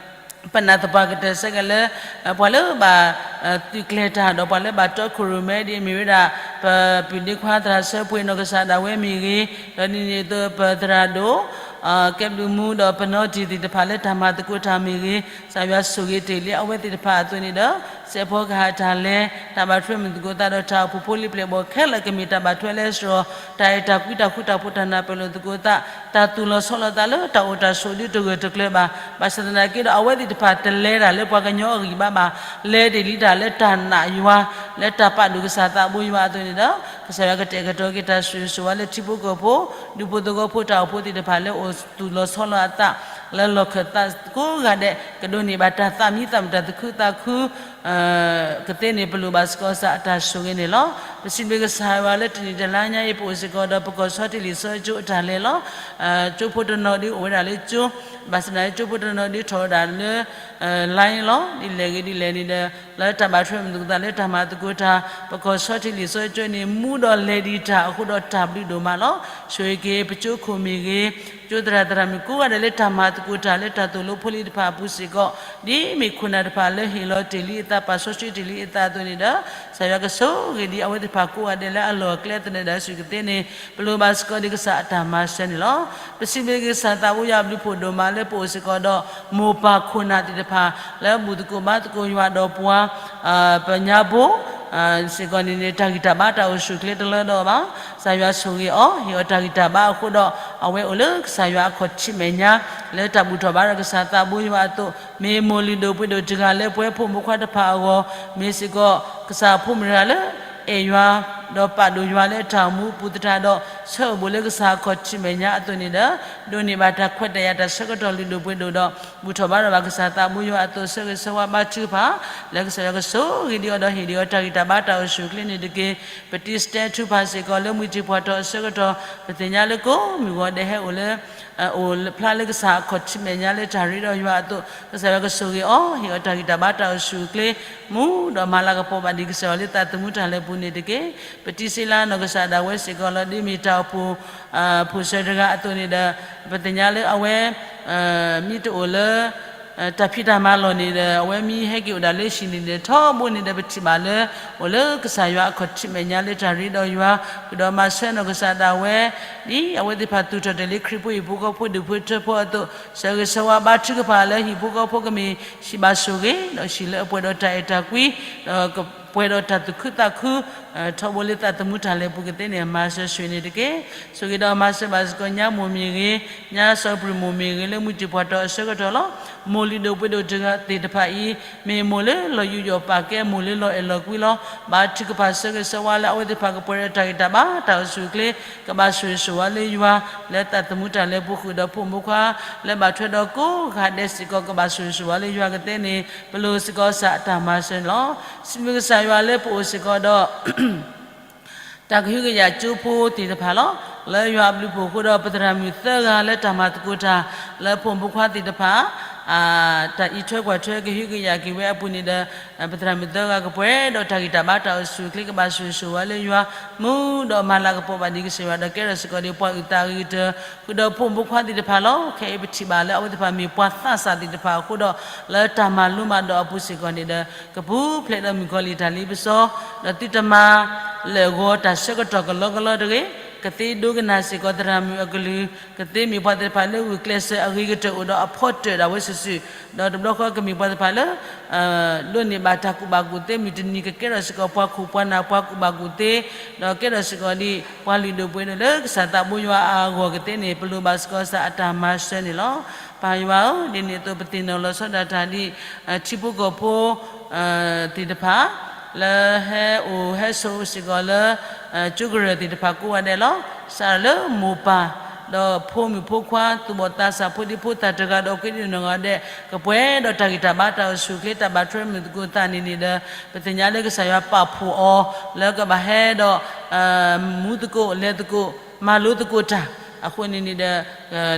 ပနာ်သပှၢ်ကတၢၢ်ဆၢက့ၤလၢ ပှၤလၢဘၣ် သုးကျဲၤတၢ်ဒီးပှၤလၢဘၣ်တီခိၣ်ရိၣ်မဲဒ်အမ့ၢ်ဝဲဒၣ် ပပုၢ်ဒ့ခွါသရၣ်ဆၢပှ့ၤနီၢ်ကစၢ်ဒၣ်ဝဲမ့ၢ်ဂ့ၤ, ဒီးဒ်န့ၣ်အသိးပသရၣ်ဒိၣ် ကဲဘျုးမူဒီးပနီၢ်တံၢ်သ့ၣ်တဖၣ်လၢတၢ်မၤသကိးတၢ်မ့ၢ်ဂ့ၤ, ကစၢ်ယွၤဆိၣ်ဂ့ၤတ့ၢ်လံအဝဲသ့ၣ်တဖၣ်အသိးန့ၣ်ဒီး စဲးဖီကဟၣ်တၢ်လဲၤ တၢ်ဘၣ်ထွဲမုၢ်သကိးသးဒီးတၢ်အိၣ်ဖှိၣ်ဖိလံၤပျဲၢ်ဘီၣ်ခဲလၢာ်ကမ့ၢ်တၢ်ဘၣ်ထွဲလၢစရီ တၢ်အဲၣ်တၢ်ကွံတၢ်ဃူတၢ်ဖိးတၢ်နၢ်ပၢၢ်လိာ်သကိးသး တၢ်သူၣ်လီၤဆီလီၤသးလၢတၢ်အိၣ်တၢ်ဆိးဒ်တဂၢၢ်တကျၢၤဘၣ်. ဘၣ်ဆၣ်သနာ်က့ဒီး အဝဲသ့ၣ်တဖၣ်တလဲၤတၢ်လၢပှၤကညီအဂံၢ်ဘါဘၣ်, လဲၤတ့ၢ်လံတၢ်လၢတၢ်နာ်ယွၤ လၢတၢ်ပာ်ဒိၣ်ကစၢ်သးဘိယွၤအသိးန့ၣ်ဒီး ကစၢ်ယွၤကတဲာ်ကတီၤက့ၤတၢ်ဆိၣ်ဂ့ၤဆိၣ်ဝါလၢထံဖိကီၢ်ဖိ ဒူဖိသဝီဖိတၢ်အိၣ်ဖှိၣ်သ့ၣ်တဖၣ်လၢအိၣ်သူၣ်လီၤဆီလီၤအသး လၢလီၢ်ခၢၣ်သးကိးဂၤဒဲး ကဒိးန့ၢ်ဘၣ်တၢ်သးမံသးမုာ်တၢ်သူၣ်ခုသးခု ကသ့န့ၣ် ပလိၣ်ဘၣ်စ့ၢ်ကီးကစၢ်အတၢ်ဆိၣ်ဂ့ၤန့ၣ်လီၤ. ပစံးဘျုးကစၢ်ယွၤလၢတနံၣ်တလါညါအံၤ ပအိၣ်စ့ၢ်ကီးဒီးပကီၢ်ဆီတံၢ်လံာ်စီဆှံကၠိအတၢ်လဲၤလီၤ. ကၠိဖိတနီၤဒ်အိၣ်ဝဲဒၣ်လၢကၠိ, ဘၣ်ဆၣ်သနာ်က့ကၠိဖိတနီၤဒ်ထီၣ်ဝဲဒၣ်လၢ line လီၤ. ဒ်လဲၣ်ဂ့ၤဒ်လဲၣ်န့ၣ်ဒီး လၢတၢ်ဘၣ်ထွဲမုၢ်သကိးသးလၢတၢ်မၤသကိးတၢ် ပကီၢ်ဆီတံၢ်လံာ်စီဆှံကၠိန့ၣ် မူဒီးလဲၤဒံးတၢ်အဃိဒီးတၢ်ဘျုးဒိၣ်မးလီၤ. ဆိၣ်ဂ့ၤက့ၤပကၠိခိၣ်မ့ၢ်ဂ့ၤ, ကၠိသရၣ်သရၣ်မုၣ်ကိးဂၤဒဲးလၢတၢ်မၤသကိးတၢ်လၢတၢ်သိၣ်လိဖိလံၤတဖၣ်အပူၤစ့ၢ်ကီး, ဒ်မ့ၢ်ခိၣ်နၢ်တဖၣ်လၢဟ့ၣ်လီၤတ့ၢ်လံအသး ပာ်စီဆှံတ့ၢ်လံအသးအသိးန့ၣ်ဒီး, ကစၢ်ယွၤကဆိၣ်ဂ့ၤဒံးအဝဲသ့ၣ်တဖၣ်ကိးဂၤဒဲးလၢအလီၢ်အကျဲအသိးန့ၣ်ဒီး စူၢ်က့ၤသ့န့ၣ် ပလိၣ်ဘၣ်စ့ၢ်ကီးဒံးကစၢ်အတၢ်မၤစၢၤန့ၣ်လီၤ. ပစံးဘျုးကစၢ်သးဘိယွၤအဘျုးဖှိၣ်ဒိၣ်မးလၢပအိၣ်စ့ၢ်ကီးဒီး မိၢ်ပၢ်ခိၣ်နၢ်သ့ၣ်တဖၣ် လၢဘူၣ်သကိးဘါသကိးယွၤဒီးပှၤ ပညါဘိ စ့ၢ်ကီးန့ၣ်န့ၣ် တၢ်ဂံၢ်တၢ်ဘါတၢ်အိၣ်ဆူၣ်အိၣ်ချ့တလၢဒီးဘၣ်. ကစၢ်ယွၤဆိၣ်ဂ့ၤအီၤ ဟ့ၣ်အီၤတၢ်ဂံၢ်တၢ်ဘါအဃိဒီး အဝဲအိၣ်လၢကစၢ်ယွၤအခီၣ်ထံးမဲာ်ညါ လၢတၢ်ဘူၣ်ထီၣ်ဘါဒီးကစၢ်သးဘိယွၤအသိး, မ့ၢ်မိၢ်လုၢ်ဒိၣ်ပှ့ၤဒိၣ်တဂၤလၢပဝဲဖိမုၣ်ခွါတဖၣ်အဂီၢ်, မ့ၢ်စ့ၢ်ကီး ကစၢ်အဖိမုၣ်တဂၤလၢ အဲၣ်ယွၤ ဒီးပာ်ဒိၣ်ယွၤလၢတၢ်အိၣ်မူအပူၤသတးဒီး ဆၢအိၣ်ဘူးလၢကစၢ်အခီၣ်ထံးမဲာ်ညါအသိးန့ၣ်ဒီး ဒိးန့ၢ်ဘၣ်တၢ်ခွဲးတၢ်ယာ်တၢ်ဆၢကတီၢ်လုၢ်ဒိၣ်ပှ့ၤဒိၣ်ဒီး ဘူၣ်ထီၣ်ဘါထီၣ်ဘၣ်ကစၢ်သးဘိယွၤအသိး ဆၢဂ့ၤဆၢဝါဘါထုကဖၣ် လၢကစၢ်ယွၤကဆိၣ်ဂ့ၤဒံးအီၤဒီးဟ့ၣ်ဒံးအီၤတၢ်ဂံၢ်တၢ်ဘါတၢ်အိၣ်ဆူၣ်အိၣ်ချ့န့ၣ်တက့ၢ်. ပတံၤစတဲထုကဖၣ်စ့ၢ်ကီးလၢမုၢ်ထံၣ်ပှၢ်ထီၣ်အဆၢကတီၢ် ပသ့ၣ်ညါလၢကိးမုၢ်ဂီၤဒဲးဟဲအိၣ်လၢ အိၣ်ဖျါလၢကစၢ်အခီၣ်ထံးမဲာ်ညါလၢတၢ်ရ့ဒီးယွၤအသိး ကစၢ်ယွၤကဆိၣ်ဂ့ၤအီၤ ဟ့ၣ်အီၤတၢ်ဂံၢ်တၢ်ဘါတၢ်အိၣ်ဆူၣ်အိၣ်ချ့ မူဒီးမၤလၤကပီၤဘၣ်ဒံးကစၢ်ယွၤလၢသးသမူတၢ်လဲၤပူၤန့ၣ်တက့ၢ်. ပတံၤစ့လါနီၢ်ကစၢ်ဒၣ်ဝဲစ့ၢ်ကီးလီၤ. ဒ်မ့ၢ်တၢ်အိၣ်ဖှိၣ် ဖိၣ်စၢၤတဂၤအသိးန့ၣ်ဒီး ပသ့ၣ်ညါလၢအဝဲ မ့ၢ်တအိၣ်လၢ တၢ်ဖံးတၢ်မၤလီၢ်န့ၣ်ဒီး အဝဲမ့ၢ်ဟဲက့ၤအိၣ်ဒၣ်လၢဟံၣ်န့ၣ်ဒီး ထီဘိန့ၣ်ဒီး ပထံၣ်ဘၣ်လၢ အိၣ်လၢကစၢ်ယွၤအခီၣ်ထံးမဲာ်ညါလၢတၢ်ရ့ဒီးယွၤ ဃုာ်ဒီးမၤဆၢနီၢ်ကစၢ်ဒၣ်ဝဲ ဒ်အဝဲသ့ၣ်တဖၣ်သူၣ်ထီၣ်တ့ၢ်လံခရံာ်ဖိဟံၣ်ဖိဃီဖိဒူၣ်ဖိထၢဖိအသိး ဆၢဂ့ၤဆၢဝါဘါထုကဖၣ်လၢဟံၣ်ဖိဃီဖိကမ့ၢ်ဟံၣ်ဘၣ်ဆိၣ်ဂ့ၤ ဒီးဟံၣ်လၢအပှဲၤဒီးတၢ်အဲၣ်တၢ်ကွံ ဒီးကပှဲၤဒီးတၢ်သူၣ်ခုသးခု ထီဘိလၢသးသမူတၢ်လဲၤပူၤကသ့န့ၣ် မၤစၢၤဆိၣ်ဂ့ၤန့ၣ်တက့ၢ်. ဆိၣ်ဂ့ၤဒီးမၤစၢၤဘၣ်စ့ၢ်ကီးညါမိၢ်မ့ၢ်ဂ့ၤ, ညါစီၤပရံၣ်မိၢ်မ့ၢ်ဂ့ၤ လၢမုၢ်ထံၣ်ပှၢ်ထီၣ်အဆၢကတီၢ်လီၤ. မိၢ်လုၢ်ဒိၣ်ပှ့ၤဒိၣ်တဂၤသ့ၣ်တဖၣ်အံၤ မ့ၢ်မိၢ်လၢလီၤယူးယီၣ်ပာ်ကဲ မိၢ်လၢလီၤအဲၣ်လီၤကွံလီၤ. ဘါထုကဖၣ်ဆၢဂ့ၤဆၢဝါလၢအဝဲသ့ၣ်တဖၣ်ကပှဲၤဒီးတၢ်ဂံၢ်တၢ်ဘါတၢ်အိၣ်ဆူၣ်အိၣ်ချ့ ကဘၣ်ဆိၣ်ဂ့ၤဆိၣ်ဝါလၢယွၤ လၢသးသမူတၢ်လဲၤပူၤဃုာ်ဒီးဖိမုၣ်ဖိခွါ လၢဘၣ်ထွဲဒီးကိးဂၤဒဲးစ့ၢ်ကီး ကဘၣ်ဆိၣ်ဂ့ၤဆိၣ်ဝါလၢယွၤကသ့န့ၣ် ပလိၣ်စ့ၢ်ကီးကစၢ်အတၢ်မၤစၢၤန့ၣ်လီၤ. စံးဘျုးကစၢ်ယွၤလၢပအိၣ်စ့ၢ်ကီးဒီး တၢ်ကဟုကယာ်ကၠိဖိသ့ၣ်တဖၣ်လီၤ. လၢယွၤအဘျုးဖှိၣ်အဃိဒီး ပသရၣ်မုၣ်သၢဂၤလၢတၢ်မၤသကိးတၢ် လၢဖိမုၣ်ဖိခွါသ့ၣ်တဖၣ် တၢ်အံးထွဲကွၢ်ထွဲကဟုကယာ်က့ၤဝဲအပူၤန့ၣ်ဒီး ပသရၣ်မုၣ်သၢဂၤကပှဲၤဒီးတၢ်ဂံၢ်တၢ်ဘါတၢ်အိၣ်ဆူၣ်အိၣ်ချ့ ကဘၣ်ဆိၣ်ဂ့ၤဆိၣ်ဝါလၢယွၤ မူဒီးမၤလၤကပီၤဘၣ်ဒံးကစၢ်ယွၤ ဒီးကဲထီၣ်စ့ၢ်ကီးဒံးပှၤအုၣ်သးအဂ့ၤကတၢၢ် ဃုာ်ဒီးဖိမုၣ်ဖိခွါသ့ၣ်တဖၣ်လီၤ. ခဲအံၤပထံၣ်ဘၣ်လၢအဝဲသ့ၣ်တဖၣ်မ့ၢ်ပှၤသးစၢ်သ့ၣ်တဖၣ်အဃိဒီး လၢတၢ်မၤလိမၤဒိးအပူၤစ့ၢ်ကီးန့ၣ်ဒီး ကပူၤဖျဲးဒီးမုၣ်ကီၤလံၢ်တၢ်လ့ပစီ ဒီးသုတမၤလၢာ်ဂီၤတၢ်ဆၢကတီၢ်ကလီကလီတဂ့ၤ. ကသ့ဒိကနၣ်စ့ၢ်ကီးသရၣ်မုၣ်အကလုၢ်, ကသ့မ့ၢ်ပှၤသ့ၣ်တဖၣ်လၢဂုာ်ကျဲးစၢးအဂ့ၤကတၢၢ်အိၣ်ဒီးအဖီတၢၣ်ဒၣ်ဝဲစုာ်စုာ်, ဒီးတဘျီဃီကမ့ၢ်ပှၤသ့ၣ်တဖၣ်လၢ ဒိးန့ၢ်ဘၣ်တၢ်ကူၣ်ဘၣ်ကူၣ်သ့ မုၢ်တနံၤကကဲထီၣ်စ့ၢ်ကီးပှၤခိၣ်ပှၤနၢ်ပှၤကူၣ်ဘၣ်ကူၣ်သ့, ဒီးကဲထီၣ်စ့ၢ်ကီးဒ်ပှၤလုၢ်ဒိၣ်ပှ့ၤဒိၣ်လၢကစၢ်သးဘိယွၤအဂီၢ်ကသ့န့ၣ် ပလိၣ်ဘၣ်စ့ၢ်ကီးကစၢ်အတၢ်မၤစၢၤန့ၣ်လီၤ. ပၢ်ယွၤဧၢ, ဒ်န့ၣ်အသိးပသ့ၣ်နီၣ်လီၤဆီဒၣ်တၢ်ဒ် ထံဖိကီၢ်ဖိ သ့ၣ်တဖၣ် လၢဟဲအိၣ်ဟဲဆိးစ့ၢ်ကီးလၢ ကၠိကရၢၢ်သ့ၣ်တဖၣ်ကိးဂၤဒဲးလီၤ. စးထီၣ်လၢမိၢ်ပၢ် ဒီးဖိမုၣ်ဖိခွါ သူၣ်ဘီၣ်သးစၢ် ဖိဒံဖိသၣ်တဂၤဒီး ကွ့ဒံနီၢ်ဂၤဒဲး ကပှဲၤဒီးတၢ်ဂံၢ်တၢ်ဘါတၢ်အိၣ်ဆူၣ်အိၣ်ချ့ တၢ်ဘၣ်ထွဲမုာ်သကိးသးန့ၣ်န့ၣ်ဒီး ပသ့ၣ်ညါလၢကစၢ်ယွၤပာ်ဖှိၣ်အီၤ လၢကဘၣ်ဟဲဒီး မူသကိးလဲၤသကိး မၤလိသကိးတၢ် အဃိန့ၣ်န့ၣ်ဒီး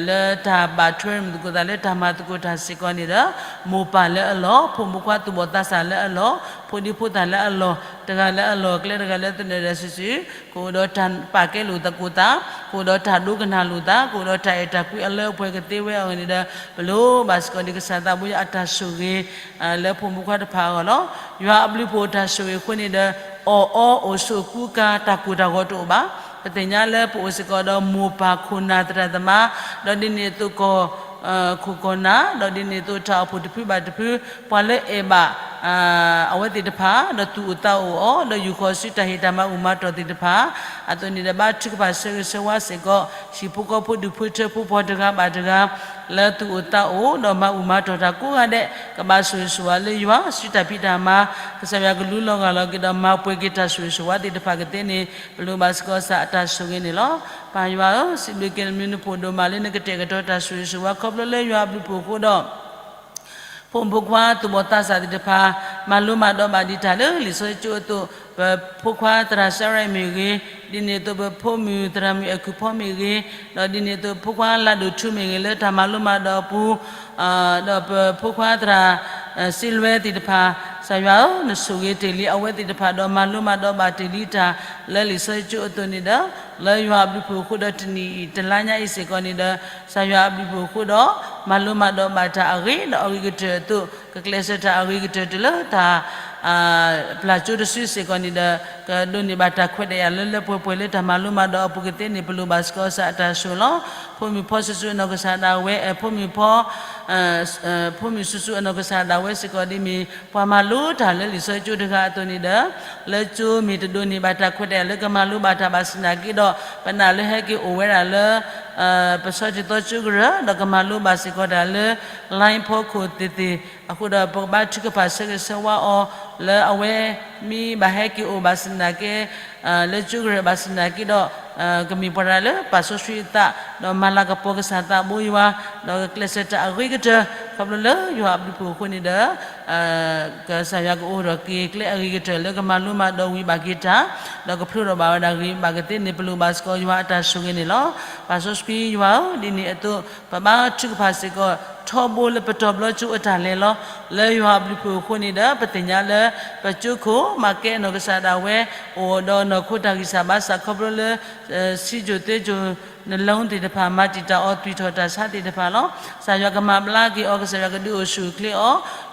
လၢတၢ်ဘၣ်ထွဲမုာ်သကိးသးလၢတၢ်မၤသကိးတၢ်စ့ၢ်ကီးန့ၣ်ဒီး မိၢ်ပၢ်လၢအလီၢ် ဖိမုၣ်ဖိခွါသူၣ်ဘီၣ်သးစၢ်လၢအလီၢ် ဖိဒံဖိသၣ်လၢအလီၢ် တဂၤလၢအလီၢ်ကျဲတဂၤလၢသနၢၣ်ဒၣ်စုာ်စုာ် ကအိၣ်ဒီးတၢ်ပာ်ကဲလိာ်သကိးသး ကအိၣ်ဒီးတၢ်ဒိကနၣ်လိာ်သး ကအိၣ်ဒီးတၢ်အဲၣ်တၢ်ကွံအလၢအပှဲၤကသ့ဝဲအဂီၢ်န့ၣ်ဒီး ပလိၣ်ဘၣ်စ့ၢ်ကီးဒံးကစၢ်သးဘိယွၤအတၢ်ဆိၣ်ဂ့ၤ လၢဖိမုၣ်ဖိခွါတဖၣ်အဂီၢ်လီၤ. ယွၤအဘျုးဖှိၣ်တၢ်ဆိၣ်ဂ့ၤအဃိန့ၣ်ဒီး အီၣ်အီအိၣ်ဆိးကူကၤတၢ်ကိၢ်တၢ်ဂီၤတအိၣ်ဘၣ်. ပသ့ၣ်ညါလၢပအိၣ်စ့ၢ်ကီးဒီးမိၢ်ပၢ်ခိၣ်နၢ်သရၣ်သမါ ဒီးဒ်န့ၣ်အသိးကီၢ် ခိၣ်ကီၢ်နၢ် ဒီးဒ်န့ၣ်အသိးတၢ်အိၣ်ဖှိၣ်တဖုဘၣ်တဖု ပှၤလၢအဲၣ်ဘၣ် အဝဲသ့ၣ်တဖၣ် ဒီးသူၣ်အိၣ်သးအိၣ်အီၤ ဒီးယူာ်ဃီၤဆူတၢ်ဟ့ၣ်တၢ်မၤအုၣ်မၤတီၢ်သ့ၣ်တဖၣ် အသိးန့ၣ်ဒီးဘါထုကဖၣ်ဆၢဂ့ၤဆၢဝါစ့ၢ်ကီး ဟံၣ်ဖိဃီဖိဒူၣ်ဖိထၢဖိပှၤတဂၤဘၣ်တဂၤ လၢသူၣ်အိၣ်သးအိၣ် ဒီးမၤအုၣ်မၤတီၢ်တၢ်ကိးဂၤဒဲး ကဘၣ်ဆိၣ်ဂ့ၤဆိၣ်ဝါလၢယွၤ ဆူတၢ်ဖံးတၢ်မၤ ကစၢ်ယွၤကလူလီၤဂာ်လီၤက့ၤဒီးမၤပှဲၤက့ၤတၢ်ဆိၣ်ဂ့ၤဆိၣ်ဝါသ့ၣ်တဖၣ်ကသ့န့ၣ် ပလိၣ်ဘၣ်စ့ၢ်ကီးကစၢ်အတၢ်ဆိၣ်ဂ့ၤန့ၣ်လီၤ. ပၢ်ယွၤဧၢ, စံးဘျုးက့ၤနမံၤနဖိဒိၣ်မးလၢနကတဲာ်ကတီၤတၢ်ဆိၣ်ဂ့ၤဆိၣ်ဝါခီဖျိလၢယွၤအဘျုးဖှိၣ်အဃိဒီး ဖိမုၣ်ဖိခွါသူၣ်ဘီၣ်သးစၢ်သ့ၣ်တဖၣ် မၤလိမၤဒိးဘၣ်ဒံးတၢ်လၢလံာ်စီဆှံကၠိအသိး, ပဖိခွါသရၣ်စၢရဲမ့ၢ်ဂ့ၤ, ဒ်န့ၣ်အသိးပဖိမုၣ်သရၣ်မုၣ်အဲၣ်ကူၣ်ဖီမ့ၢ်ဂ့ၤ, ဒီးဒ်န့ၣ်အသိးပဖိခွါလၢဒိၣ်ထူမ့ၢ်ဂ့ၤ လၢတၢ်မၤလိမၤဒိးအပူၤ, ဒီးပဖိခွါသရၣ် စ့လွဲသ့ၣ်တဖၣ်, ကစၢ်ယွၤဧၢ, နဆိၣ်ဂ့ၤတ့ၢ်လံအဝဲသ့ၣ်တဖၣ် ဒီးမၤလိမၤဒိးဘၣ်တ့ၢ်လံတၢ် လၢလံာ်စီဆှံကၠိအသိးန့ၣ်ဒီး, လၢယွၤအဘျုးဖှိၣ်အဃိဒီးတနံၤအံၤ တလါညါအံၤစ့ၢ်ကီးန့ၣ်ဒီး, ကစၢ်ယွၤအဘျုးဖှိၣ်အဃိဒီး, မၤလိမၤဒိးဘၣ်တၢ်အဂ့ၤဒီးအဂ့ၤကတၢၢ်အသိး, ကကျဲးစၢးတၢ်အဂ့ၤကတၢၢ်တုၤလၢတၢ် ပျၢ်ကၠိတစုစ့ၢ်ကီးန့ၣ်ဒီး, ကဒိးန့ၢ်ဘၣ်တၢ်ခွဲးတၢ်ယာ်လၢလၢပှဲၤပှဲၤလၢတၢ်မၤလိမၤဒိးအပူၤကသ့န့ၣ် ပလိၣ်ဘၣ်စ့ၢ်ကီးကစၢ်အတၢ်ဆိၣ်ဂ့ၤလီၤ. ဖိမုၣ်ဖီဆူၣ်ဆူၣ်အနီၢ်ကစၢ်ဒၣ်ဝဲ, ဖိမုၣ်ဖီ ဖိမုၣ်ဆူၣ်ဆူၣ်အနီၢ်ကစၢ်ဒၣ်ဝဲစ့ၢ်ကီးဒ်မ့ၢ် ပှၤမၤလိတၢ်လၢလံာ်စီဆှံကၠိတဂၤအသိးန့ၣ်ဒီး, လၢကၠိမ့ၢ်တဒိးန့ၢ်ဘၣ်တၢ်ခွဲးတၢ်ယာ်လၢကမၤလိဘၣ်တၢ်ဘၣ်ဆၣ်သနာ်က့ဒီး, ပနာ်လၢဟဲက့ၤအိၣ်ဝဲဒၣ်လၢ ပစီတံၤသီကၠိကရၢ, ဒီးကမၤလိဘၣ်စ့ၢ်ကီးတၢ်လၢ line ဖီခိၣ်သ့ၣ်သ့ၣ်, အဃိဒီးပကဘါထုကဖၣ်ဆၢဂ့ၤဆၢဝါအီၤ, လၢအဝဲမ့ၢ်ဘၣ်ဟဲက့ၤအိၣ်ဘၣ်ဆၣ်သနာ်က့ လၢကၠိကရၢဘၣ်ဆၣ်သနာ်က့ဒီး, ကမ့ၢ်ပှၤတဂၤလၢပာ်စီဆှံအသး, ဒီးမၤလၤကပီၤကစၢ်သးဘိယွၤ, ဒီးကကျဲးစၢးတၢ်အဂ့ၤကတၢၢ်, ခီဖျိလၢယွၤအဘျုးဖှိၣ်အဃိန့ၣ်ဒီး ကစၢ်ယွၤကအိၣ်ဒီးက့ၤကျဲအဂ့ၤကတၢၢ်လၢကမၤလိမၤဒိးဝံၤဘၣ်က့ၤတၢ်, ဒီးကဖျိထီၣ်ဘၣ်ဝဲဒၣ်ဂ့ၤဘၣ်ကသ့န့ၣ် ပလိၣ်ဘၣ်စ့ၢ်ကီးယွၤအတၢ်ဆိၣ်ဂ့ၤန့ၣ်လီၤ. ပၢ်စီဆှံယွၤဧၢ, ဒ်န့ၣ်အသိး, ပဘါထုကဖၣ်စ့ၢ်ကီး ထီဘိလၢပတီၤဘျီကၠိအတၢ်လဲၤလီၤ, လၢယွၤအဘျုးဖှိၣ်အဃိန့ၣ်ဒီး ပသ့ၣ်ညါလၢ ပကၠိခိၣ် မၤကဲအနီၢ်ကစၢ်ဒၣ်ဝဲ အိၣ်ဒီးနီၢ်ခိတၢ်ဂံၢ်စၢ်ဘါစၢ်ခီဖျိလၢ စံးကိၤသ့ကိၤ နလီသ့ၣ်တဖၣ် မၤတံာ်တာ်အီၤ သွံၣ်ထီၣ်တၢ်ဆါသ့ၣ်တဖၣ်လီၤ. ကစၢ်ယွၤကမၤဘျါက့ၤအီၤ, ကစၢ်ယွၤကဒုးအိၣ်ဆူၣ်အိၣ်ချ့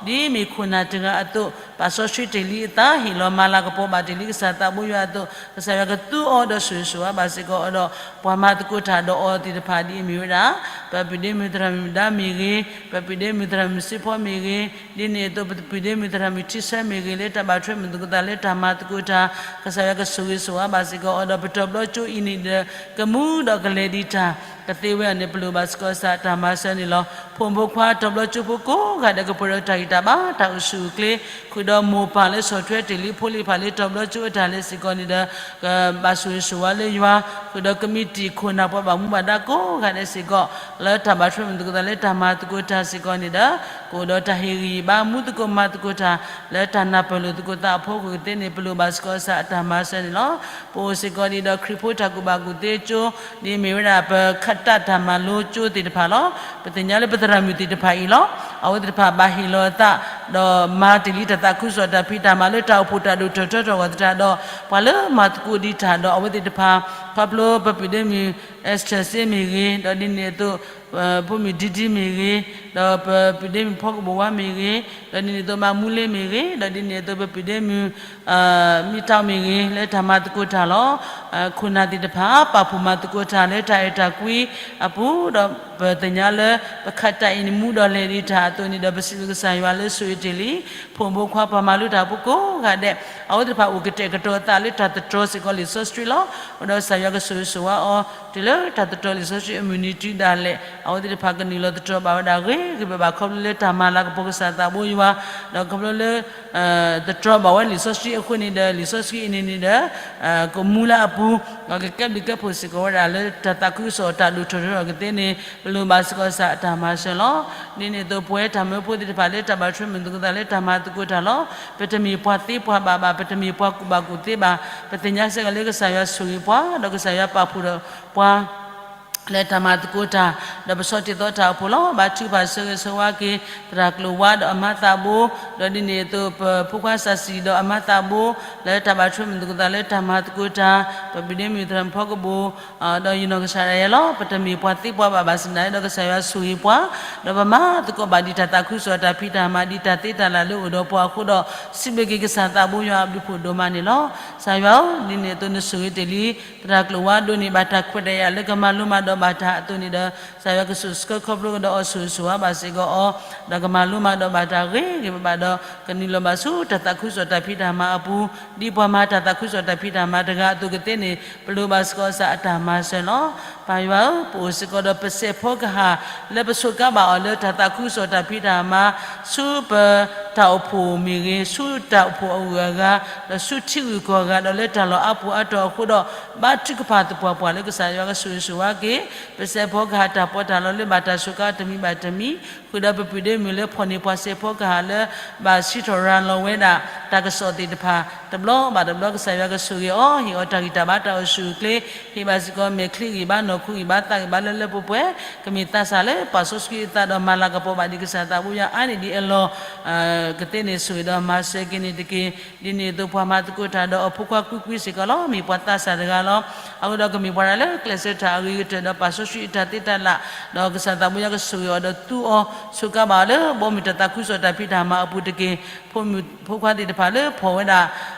အီၤ, ဒ်မ့ၢ်ခိၣ်နၢ်တဂၤအသိး, ပာ်စီဆှံတ့ၢ်လံအသး ဟ့ၣ်လီၤမၤလၤကပီၤဘၣ်တ့ၢ်လံ ကစၢ်သးဘိယွၤအသိး, ကစၢ်ယွၤကသူအီၤဒီးဆိၣ်ဂ့ၤဆိၣ်ဝါဘၣ်စ့ၢ်ကီးအီၤဒီး ပှၤမၤသကိးတၢ်ဒီးအီၤသ့ၣ်တဖၣ်ဒ်အမ့ၢ်ဝဲဒၣ် ပပုၢ်ဒ့မုၣ်သရၣ်မုၣ်ဒါမ့ၢ်ဂ့ၤ, ပပုၢ်ဒ့မုၣ်သရၣ်မုၣ်စ့ဖီမ့ၢ်ဂ့ၤ, ဒ်န့ၣ်အသိး ပပုၢ်ဒ့မုၣ်သရၣ်မုၣ်ထံဆၢမ့ၢ်ဂ့ၤ လၢတၢ်ဘၣ်ထွဲမုၢ်သကိးသးလၢတၢ်မၤသကိးတၢ်, ကစၢ်ယွၤကဆိၣ်ဂ့ၤဆိၣ်ဝါဘၣ်စ့ၢ်ကီးအီၤဒီး ပတီၤဘျီကၠိအံၤန့ၣ်ဒီး ကမူဒီးကလဲၤဒံးတၢ် ကသ့ဝဲအီၤန့ၣ် ပလိၣ်ဘၣ်စ့ၢ်ကီးကစၢ်အတၢ်မၤစၢၤန့ၣ်လီၤ. ဖိမုၣ်ဖိခွါတီၤဘျီကၠိဖိကိးဂၤဒဲး ကပှဲၤဒီးတၢ်ဂံၢ်တၢ်ဘါ တၢ်အိၣ်ဆူၣ်အိၣ်ချ့, ဃုာ်ဒီးမိၢ်ပၢ်လၢဆီၣ်ထွဲတ့ၢ်လံ ဖိလံၤဖးလၢတီၤဘျီကၠိအတၢ်လဲၤစ့ၢ်ကီးန့ၣ်ဒီး ကဘၣ်ဆိၣ်ဂ့ၤဆိၣ်ဝါလၢယွၤ, ဃုာ်ဒီးကမံးတံာ်ခိၣ်နၢ်ပှၤဘၣ်မူဘၣ်ဒါကိးဂၤဒဲးစ့ၢ်ကီး လၢတၢ်ဘၣ်ထွဲမုၢ်သကိးသးလၢတၢ်မၤသကိးတၢ်စ့ၢ်ကီးန့ၣ်ဒီး ကအိၣ်ဒီးတၢ်ဟ့ၣ်ဂံၢ်ဘါ မူသကိးမၤသကိးတၢ် လၢတၢ်နၢ်ပၢၢ်လိာ်သကိးသးအဖီခိၣ်ကသ့န့ၣ် ပလိၣ်ဘၣ်စ့ၢ်ကီးကစၢ်အတၢ်မၤစၢၤန့ၣ်လီၤ. ပအိၣ်စ့ၢ်ကီးဒ်ဒီးခရံာ်ဖိတၢ်ကူၣ်ဘၣ်ကူၣ်သ့ကၠိ, ဒ်မ့ၢ်ဝဲဒၣ် ပခးတၢ်တၢ်မၤလိကၠိသ့ၣ်တဖၣ်လီၤ. ပသ့ၣ်ညါလၢပသရၣ်မုၣ်သ့ၣ်တဖၣ်အံၤလီၤ. အဝဲသ့ၣ်တဖၣ်ဘၣ်ဟ့ၣ်လီၤအသး ဒီးမၤတ့ၢ်လံတၢ်သးခုကစီၣ်တၢ်ဖံးတၢ်မၤလၢတၢ်အိၣ်ဖှိၣ်တၢ်ဒိၣ်ထီၣ်ထီထီၣ်အဂီၢ်သတးဒီး ပှၤလၢမၤသကိးဒံးတၢ်ဒီးအဝဲသ့ၣ်တဖၣ် ခီဖျိပပုၢ်ဒ့မုၣ် Esther စ့မ့ၢ်ဂ့ၤ, ဒီးဒ်န့ၣ်အသိး ဖိမုၣ်ဒံဒံမ့ၢ်ဂ့ၤ, ဒီးပပုၢ်ဒ့မုၣ်ဖီကဘိၣ်ဝါမ့ၢ်ဂ့ၤ, ဒီးဒ်န့ၣ်အသိးမၤမူလ့မ့ၢ်ဂ့ၤ, ဒီးဒ်န့ၣ်အသိးပပုၢ်ဒ့မုၣ် မံတီမ့ၢ်ဂ့ၤ လၢတၢ်မၤသကိးတၢ်လီၤ. ခိၣ်နၢ်သ့ၣ်တဖၣ် ပာ်ဖှိၣ်မၤသကိးတၢ်လၢတၢ်အဲၣ်တၢ်ကွံအပူၤဒီး ပသ့ၣ်ညါလၢ ပခးတၢ်အံၤန့ၣ်မူဒီးလဲၤဒံးတၢ်အသိးန့ၣ်ဒီး ပစံးဘျုးကစၢ်ယွၤလၢဆိၣ်ဂ့ၤတ့ၢ်လံ ဖိမုၣ်ဖိခွါပှၤမၤလိတၢ်ဖိကိးဂၤဒဲး အဝဲသ့ၣ်တဖၣ်အိၣ်ကတဲာ်ကတီၤအသးလၢတၢ်သတြီၤစ့ၢ်ကီးလံာ်စီဆှံလီၤ. အဃိဒီးကစၢ်ယွၤကဆိၣ်ဂ့ၤဆိၣ်ဝါအီၤ တုၤလၢတၢ်သတြီၤလံာ်စီဆှံအမုၢ်နံၤတုၤဒၣ်လဲာ် အဝဲသ့ၣ်တဖၣ်ကနုာ်လီၤသတြီၤဘၣ်ဝဲဒၣ်ဂ့ၤဂ့ၤဘၣ်ဘၣ်ခီဖျိလၢတၢ်မၤလၤကပီၤကစၢ်သးဘိယွၤ, ဒီးခီဖျိလၢ သတြီၤဘၣ်ဝဲလံာ်စီဆှံအဃိန့ၣ်ဒီး လံာ်စီဆှံအံၤန့ၣ်န့ၣ်ဒီး ကမူလၢအပူၤ ဒီးကကဲဘျုးကဲဖှိၣ်စ့ၢ်ကီးဝဲဒၣ်လၢတၢ်သးခုကစီၣ်တၢ်ဒိၣ်ထီၣ်ထီထီၣ်ကသ့န့ၣ် ပလိၣ်ဘၣ်စ့ၢ်ကီးကစၢ်အတၢ်မၤစၢၤလီၤ. ဒ်န့ၣ်အသိးပဝဲတၢ်မၢဖိသ့ၣ်တဖၣ်လၢတၢ်ဘၣ်ထွဲမုၢ်သကိးသးလၢတၢ်မၤသကိးတၢ်လီၤ. ပတမ့ၢ်ပှၤသ့ပှၤဘၣ်ဘၣ်, ပတမ့ၢ်ပှၤကူၣ်ဘၣ်ကူၣ်သ့ဘၣ်. ပသ့ၣ်ညါစ့ၢ်ကီးလၢကစၢ်ယွၤဆိၣ်ဂ့ၤပှၤ ဒီးကစၢ်ယွၤပာ်ဖှိၣ်ဒီးပှၤ လၢတၢ်မၤသကိးတၢ် ဒီးပဆီတ့ၢ်သီတၢ်အိၣ်ဖှိၣ်လီၤ. ဘါထုကဖၣ်ဆၢဂ့ၤဆၢဝါက့ၤ သရၣ်ကျိၤဝါဒီးအမါသးဘိ, ဒီးဒ်န့ၣ်အသိး ပဖိခွါစၢ်စံၣ်ဒီးအမါသးဘိ, လၢတၢ်ဘၣ်ထွဲမုၢ်သကိးသးလၢတၢ်မၤသကိးတၢ်, ပပုၢ်ဒ့မုၣ်သရၣ်မုၣ်ဖီကဘိၣ်, ဒီးယနီၢ်ကစၢ်ဒၣ်ယဲလီၤ. ပတမ့ၢ်ပှၤသ့ပှၤဘၣ်ဘၣ်ဆၣ်သနာ်က့ဒီး ကစၢ်ယွၤဆိၣ်ဂ့ၤပှၤ, ဒီးပမၤသကိးဘၣ်ဒ်တၢ်သးခုကစီၣ်တၢ်ဖံးတၢ်မၤ ဒ်တၢ်သ့တၢ်လၢ်လၢအိၣ်ဒီးပှၤအဃိဒီး စံးဘျုးက့ၤကစၢ်သးဘိယွၤအဘျုးဖှိၣ်ဒိၣ်မးန့ၣ်လီၤ. ကစၢ်ယွၤဧၢ, ဒ်န့ၣ်အသိးနဆိၣ်ဂ့ၤတ့ၢ်လံ သရၣ်ကျိၤဝါဒိးန့ၢ်ဘၣ်တၢ်ခွဲးတၢ်ယာ်လၢကမၤလိမၤဒိးဘၣ်တၢ်အသိးန့ၣ်ဒီး ကစၢ်ယွၤကဆိၣ်ဆှၢခီဖျိကဒီးအီၤဆိၣ်ဂ့ၤဆိၣ်ဝါဘၣ်စ့ၢ်ကီးအီၤ, ဒီးကမၤလိမၤဒိးဘၣ်တၢ်ဂ့ၤဂ့ၤဘၣ်ဘၣ်ဒီး ကနုာ်လီၤဘၣ်ဆူတၢ်သးခုကစီၣ်တၢ်ဖံးတၢ်မၤအပူၤ, ဒ်ပှၤမၤတၢ်သးခုကစီၣ်တၢ်ဖံးတၢ်မၤတဂၤအသိးကသ့န့ၣ် ပလိၣ်ဘၣ်စ့ၢ်ကီးကစၢ်အတၢ်မၤစၢၤလီၤ. ပၢ်ယွၤဧၢ, ပအိၣ်စ့ၢ်ကီးဒီးပစဲးဖီကဟၣ် လၢပစူးကါဘၣ်အီၤလၢတၢ်သးခုကစီၣ်တၢ်ဖံးတၢ်မၤ ဆူပတၢ်အိၣ်ဖှိၣ်မ့ၢ်ဂ့ၤ, ဆူတၢ်အိၣ်ဖှိၣ်အဂုၤအဂၤ, ဒီးဆူထံဂုၤကီၢ်ဂၤ, ဒီးလၢတၢ်လီၢ်အါပူၤအါတီၤအဃိဒီး ဘါထုကဖၣ်သပှၢ်ပှၢ်လၢကစၢ်ယွၤကဆိၣ်ဂ့ၤဆိၣ်ဝါက့ၤ ပစဲးဖီကဟၣ်တၢ်ပီးတၢ်လီလၢဘၣ်တၢ်စူးကါတမံၤဘၣ်တမံၤ, ဃုာ်ဒီးပပုၢ်ဒ့မုၣ်လၢဖီၣ်န့ၢ်ပှၤစဲးဖီကဟၣ်လၢ ဘၣ်စံးထီၣ်ရၤလီၤဝဲဒၣ် တၢ်ကစီၣ်သ့ၣ်တဖၣ် တဘျီဘၣ်တဘျီ ကစၢ်ယွၤကဆိၣ်ဂ့ၤအီၤ, ဟ့ၣ်အီၤတၢ်ဂံၢ်တၢ်ဘါတၢ်အိၣ်ဆူၣ်အိၣ်ချ့, ဟ့ၣ်ဘၣ်စ့ၢ်ကီးမဲာ်ချံဂံၢ်ဘါ နီၢ်ခိဂံၢ်ဘါ သးဂံၢ်ဘါလၢလၢပှဲၤပှဲၤ, ကမ့ၢ်သးစၢ်လၢပာ်စီဆှံအသးဒီးမၤလၤကပီၤဘၣ်ဒံးကစၢ်သးဘိယွၤအါန့ၢ်ဒံးအလီၢ် ကသ့န့ၣ်ဆိၣ်ဂ့ၤဒီးမၤစၢၤက့ၤန့ၣ်တက့ၢ်. ဒ်န့ၣ်အသိးပှၤမၤသကိးတၢ်ဒီးအဖိခွါကွံကွံစ့ၢ်ကီးလီၤ. မ့ၢ်ပှၤသးစၢ်တဂၤလီၤ. အဃိဒီးကမ့ၢ်ပှၤတဂၤလၢကျဲးစၢးတၢ်အဂ့ၤကတၢၢ်ဒီးပာ်စီဆှံအတၢ်သ့တၢ်လၢ်, ဒီးကစၢ်သးဘိယွၤကဆိၣ်ဂ့ၤအီၤဒီးသူအီၤ ဆိးကါဘၣ်အီၤလၢဘီမုၢ်တၢ်သးခုကစီၣ်တၢ်ဖံးတၢ်မၤအပူၤတက့ၢ်. ဖိမုၣ်ဖိခွါသ့ၣ်တဖၣ်လၢဖီၣ်ဝဲဒၣ်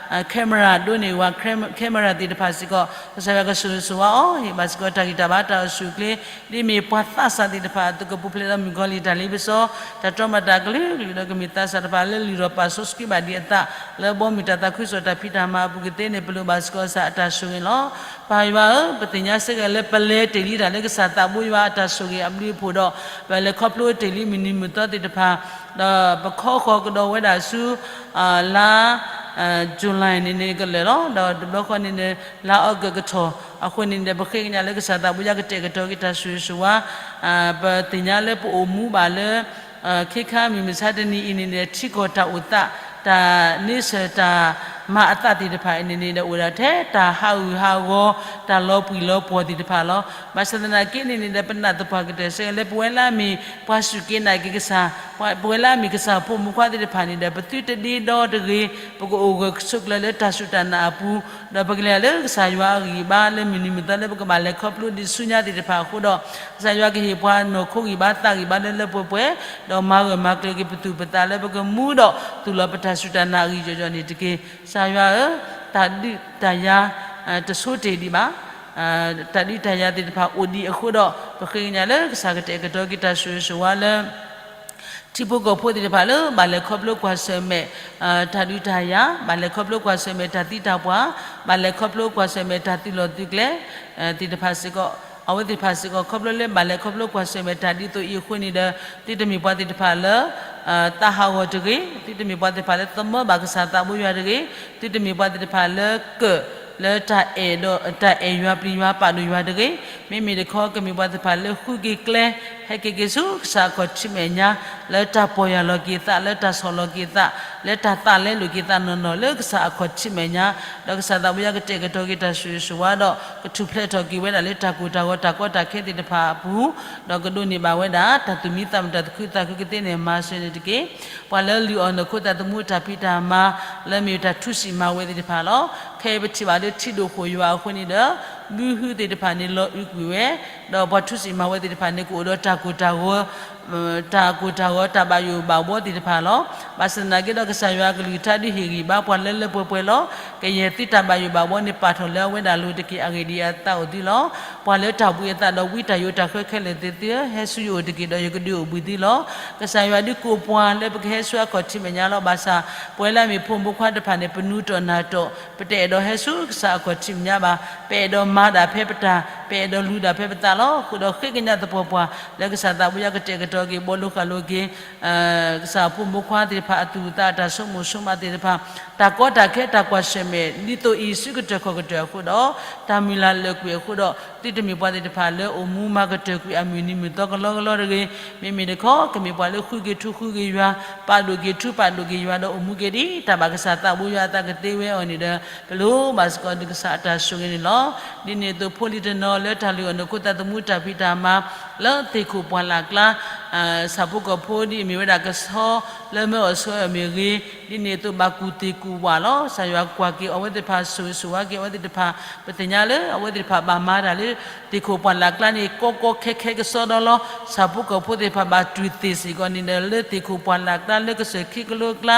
camera ဒိးန့ၢ်ဝဲ camera သ့ၣ်တဖၣ်စ့ၢ်ကီး ကစၢ်ယွၤကဆိၣ်ဂ့ၤဆိၣ်ဝါအီၤ, ဟ့ၣ်ဘၣ်စ့ၢ်ကီးတၢ်ဂံၢ်တၢ်ဘါတၢ်အိၣ်ဆူၣ်အိၣ်ချ့, ဒ်မ့ၢ်ပှၤသးစၢ်သ့ၣ်တဖၣ်အသိး ကပူၤဖျဲးဒီးမုၣ်ကီၤလံၢ်တၢ်လ့ပစီ တၢ်တီမၤတၢ်ကလုာ်ကလုာ်ဒီးကမ့ၢ်သးစၢ်တဖၣ်လၢလုၢ်ထီၣ်ပာ်စီဆှံဘၣ်ဒံးအသး လၢဘီမုၢ်တၢ်သးခုကစီၣ်တၢ်ဖံးတၢ်မၤအပူၤကသ့န့ၣ် ပလိၣ်ဘၣ်စ့ၢ်ကီးကစၢ်အတၢ်ဆိၣ်ဂ့ၤလီၤ. ပၢ်ယွၤဧၢ, ပသ့ၣ်ညါစ့ၢ်ကီးလၢပလဲၤတ့ၢ်လံတၢ်လၢကစၢ်သးဘိယွၤအတၢ်ဆိၣ်ဂ့ၤအဘျုးအဖှိၣ်ဒီး ပလဲၤခီဖျိတ့ၢ်လံမုၢ်နံၤမုၢ်သီသ့ၣ်တဖၣ် ဒီးပခီဃီၤကဒီးဝဲဒၣ်ဆူ လါ July န့ၣ်န့ၣ်ကလၢာ်လီၤ. ဒီးတဘျီဃီန့ၣ်န့ၣ် လါအီကူးကထီၣ် အဃိန့ၣ်ဒီး ပဃ့ကညးလၢကစၢ်သးဘိယွၤကတဲာ်ကတီၤက့ၤတၢ်ဆိၣ်ဂ့ၤဆိၣ်ဝါ, ပသ့ၣ်ညါလၢပအိၣ်မူဘၣ်လၢ ခ့ခါမုၢ်မဆါတနံၤအံၤန့ၣ်ဒီး ထံကီၢ်တၢ်အိၣ်သး တၢ်န့ဆၢၣ်တၢ်မၤအသးသ့ၣ်တဖၣ်အံၤန့ၣ်န့ၣ်ဒီး အိၣ်ဒၣ်ထဲတၢ်ဟးဂူာ်ဟးဂီၤ တၢ်လီၤပှံၢ်လီၤပှီၢ်သ့ၣ်တဖၣ်လီၤ. ဘၣ်ဆၣ်သနာ်က့န့ၣ်န့ၣ်ဒီး ပနာ်သပှၢ်ကတၢၢ်စ့ၢ်ကီးလၢပဝဲလၢအမ့ၢ်ပှၤစူၢ်က့ၤနာ်က့ၤကစၢ်, ပဝဲလၢအမ့ၢ်ကစၢ်ဖိမုၣ်ဖိခွါသ့ၣ်တဖၣ်န့ၣ်ဒီး ပသုတဒ့ဒီတဂ့ၤ, ပကအိၣ်ဂၢၢ်ဆိးကျၢၤလၢတၢ်စူၢ်တၢ်နာ်အပူၤ, ဒီးပကလဲၤလၢကစၢ်ယွၤအဂံၢ်ဘါလၢမုၢ်နံၤမုၢ်သီလၢပကဘၣ်လဲၤခီဖျိဒံးဆူညါသ့ၣ်တဖၣ်အဃိဒီး ကစၢ်ယွၤကဟ့ၣ်ပှၤနီၢ်ခိဂံၢ်ဘါသးဂံၢ်ဘါလၢလၢပှဲၤပှဲၤ, ဒီးမၤဂၢၢ်မၤကျၢၤက့ၤပသူၣ်ပသးလၢပကမူဒီးသူၣ်လီၤပတၢ်စူၢ်တၢ်နာ်အဂံၢ်ယီၢ်ယီၢ်န့ၣ်တက့ၢ်. ကစၢ်ယွၤဧၢ, တၢ်ဒုးတၢ်ယၤ တဆိတ့ၢ်ဒံးဘၣ်, တၢ်ဒုးတၢ်ယၤသ့ၣ်တဖၣ်အိၣ်ဒံးအဃိဒီး ပဃ့ကညးလၢကစၢ်ကတဲာ်ကတီၤက့ၤတၢ်ဆိၣ်ဂ့ၤဆိၣ်ဝါလၢ ထံဖိကီၢ်ဖိသ့ၣ်တဖၣ်လၢဘၣ်လဲၤခီဖျိကွၢ်ဆၢၣ်မဲာ် တၢ်ဒုးတၢ်ယၤ, ဘၣ်လဲၤခီဖျိကွၢ်ဆၢၣ်မဲာ်တၢ်သံတၢ်ပှၢ်, ဘၣ်လဲၤခီဖျိကွၢ်ဆၢၣ်မဲာ်တၢ်သုးလီၢ်သုးကျဲ သ့ၣ်တဖၣ်စ့ၢ်ကီး, အဝဲသ့ၣ်တဖၣ်စ့ၢ်ကီး ခီဖျိလၢဘၣ်လဲၤခီဖျိကွၢ်ဆၢၣ်မဲာ်တၢ်ဒ်သိးအံၤအဃိန့ၣ်ဒီး သုတမ့ၢ်ပှၤသ့ၣ်တဖၣ်လၢ သးဟးဂီၤတဂ့ၤ, သုတမ့ၢ်ပှၤသ့ၣ်တဖၣ်လၢသမၢဘၣ်ကစၢ်သးဘိယွၤတဂ့ၤ, သုတမ့ၢ်ပှၤသ့ၣ်တဖၣ်လၢကၢၣ်လၢတၢ်အဲၣ်ဒီး တၢ်အဲၣ်ယွၤပျံၤယွၤပာ်ဒိၣ်ယွၤတဂ့ၤ, မ့မ့ၢ်တခီ ကမ့ၢ်ပှၤသ့ၣ်တဖၣ်လၢဃုက့ၤကျဲ ဟဲက့ၤက့ၤဆူကစၢ်အခီၣ်ထံးမဲာ်ညါ လၢတၢ်ပီၢ်ယၢ်လီၤက့ၤသး လၢတၢ်ဆီၣ်လီၤက့ၤသး လၢတၢ်သးလဲလိာ်က့ၤသးနီၢ်နီၢ်လၢကစၢ်အခီၣ်ထံးမဲာ်ညါ, ဒီးကစၢ်သးဘိယွၤကတဲာ်ကတီၤက့ၤတၢ်ဆိၣ်ဂ့ၤဆိၣ်ဝါဒီး ကထူၣ်ဖျဲးထီၣ်က့ၤဝဲဒၣ်လၢတၢ်ကိၢ်တၢ်ဂီၤတၢ်ကီတၢ်ခဲသ့ၣ်တဖၣ်အပူၤ, ဒီးကဒိးန့ၢ်ဘၣ်ဝဲဒၣ် တၢ်သူၣ်မံသးမုာ်တၢ်သူၣ်ခုသးခုကသ့န့ၣ် မၤစၢၤန့ၣ်တက့ၢ်. ပှၤလၢလုၢ်အီၣ်နီၢ်ခိသးသမူတၢ်ဖံးတၢ်မၤ လၢမ့ၢ်တၢ်ထူးစံးမၤဝဲသ့ၣ်တဖၣ်လီၤ. ခဲအံၤပထံၣ်ဘၣ်လၢထံဒိၣ်ဃိၣ်ယွၤအဃိန့ၣ်ဒီး ဘုဟုသ့ၣ်တဖၣ်န့ၣ်လီၤအုးကွံာ်ဝဲ, ဒီးပှၤထူးစံးမၤဝဲသ့ၣ်တဖၣ်န့ၣ် ကအိၣ်ဒီးတၢ်ကိၢ်တၢ်ဂီၤ တၢ်ကိၢ်တၢ်ဂီၤတၢ်ဘၣ်ယိၣ်ဘၣ်ဘှီသ့ၣ်တဖၣ်လီၤ. ဘၣ်ဆၣ်သနာ်က့ဒီး ကစၢ်ယွၤအကလုၢ်ကထါဒုးဟ့ၣ်ဂံၢ်ဘါပှၤလၢလၢပှဲၤပှဲၤလီၤ. ကယဲၢ်သုတၢ်ဘၣ်ယိၣ်ဘၣ်ဘှီန့ၣ် ပာ်ထီၣ်လၢအဝဲဒၣ်လိၤတက့ၢ်. အဂ့ၢ်ဒ်အံၤ, အသးအိၣ်သုလီၤ. ပှၤလၢတၢ်ဘှံးအသးဒီးဝံတၢ်ယိးတၢ်ဃၢခဲလၢာ်သ့ၣ်သုဧၢ, ဟဲဆူယအိၣ်တက့ၢ်, ဒီးယကဒုးအိၣ်ဘှံးသုလီၤ. ကစၢ်ယွၤဒုးကိးပှၤလၢပကဟဲဆူအခီၣ်ထံးမဲာ်ညါလီၤ. ဘၣ်ဆၣ် ပဝဲလၢအမ့ၢ်ဖိမုၣ်ဖိခွါတဖၣ်န့ၣ် ပနူၤတီၢ်နၢ်တီၢ်, ပတအဲၣ်ဒိးဟဲဆူကစၢ်အခီၣ်ထံးမဲာ်ညါဘၣ်. ပအဲၣ်ဒိးမၤဒၣ်ဖဲပတၢ်, ပအဲၣ်ဒိးလူၤဒၣ်ဖဲပသးလီၤ. အဃိဒီးဃ့ကညးသပှၢ်ပှၢ် လၢကစၢ်သးဘိယွၤကတဲာ်ကတီၤက့ၤ ဘှီလိဃာ်လိက့ၤ ကစၢ်ဖိမုၣ်ဖိခွါသ့ၣ်တဖၣ်အသူၣ်အသး အတၢ်ဆိကမိၣ်ဆိကမးသ့ၣ်တဖၣ်, တၢ်ကီတၢ်ခဲတၢ်ကွၢ်ဆၢၣ်မဲာ် ဒ်သိးအံၤဆူကတၢၢ်ခီၣ်ကတၢၢ်အဃိဒီး တၢ်မုၢ်လၢ်လၢာ်ကွံာ်အဃိဒီး သုတမ့ၢ်ပှၤသ့ၣ်တဖၣ်လၢအိၣ်မူမၤကတၢၢ်ကွံာ်အမုၢ်နံၤမုၢ်သီကလီကလီတဂ့ၤ. မ့မ့ၢ်တခီ ကမ့ၢ်ပှၤလၢဃုက့ၤထူဃုက့ၤယွၤ, ပာ်ဒိၣ်က့ၤထူပာ်ဒိၣ်က့ၤယွၤ ဒီးအိၣ်မူက့ၤဒ်တၢ်ဘၣ်ကစၢ်သးဘိယွၤအသးကသ့ဝဲအီၤန့ၣ်ဒီး ပလိၣ်ဘၣ်စ့ၢ်ကီးဒုးကစၢ်အတၢ်ဆိၣ်ဂ့ၤန့ၣ်လီၤ. ဒ်န့ၣ်အသိးဖိလံၤတနီၤလၢတၢ်လုၢ်အီၣ်နီၢ်ခိသးသမူတၢ်ဖံးတၢ်မၤ လၢသ့ၣ်ခိၣ်ပှၢ်လၢ်ကျါ ဆၣ်ဖိကီၢ်ဖိဒ်အမ့ၢ်ဝဲဒၣ်ကဆီလၢမၢအီၣ်ဆၢအီၣ်မ့ၢ်ဂ့ၤ, ဒ်န့ၣ်အသိးဘၣ်ကူၣ်သ့ၣ်ကူၣ်ဝၣ်လီၤ. ကစၢ်ယွၤကွၢ်က့ၤအဝဲသ့ၣ်တဖၣ် ဆိၣ်ဂ့ၤဆိၣ်ဝါက့ၤအဝဲသ့ၣ်တဖၣ်, ပသ့ၣ်ညါလၢအဝဲသ့ၣ်တဖၣ်ဘၣ်မၤတၢ်လၢ သ့ၣ်ခိၣ်ပှၢ်လၢ်ကျါန့ၣ် ကီကီခဲခဲကစီဒီလီၤ. ဆၣ်ဖိကီၢ်ဖိသ့ၣ်တဖၣ်ဘၣ်တူၢ်သ့ၣ်စ့ၢ်ကီးန့ၣ်ဒီး လၢသ့ၣ်ခိၣ်ပှၢ်လၢ်ကျါ လၢကစၢၢ်ခံကလိအကျါ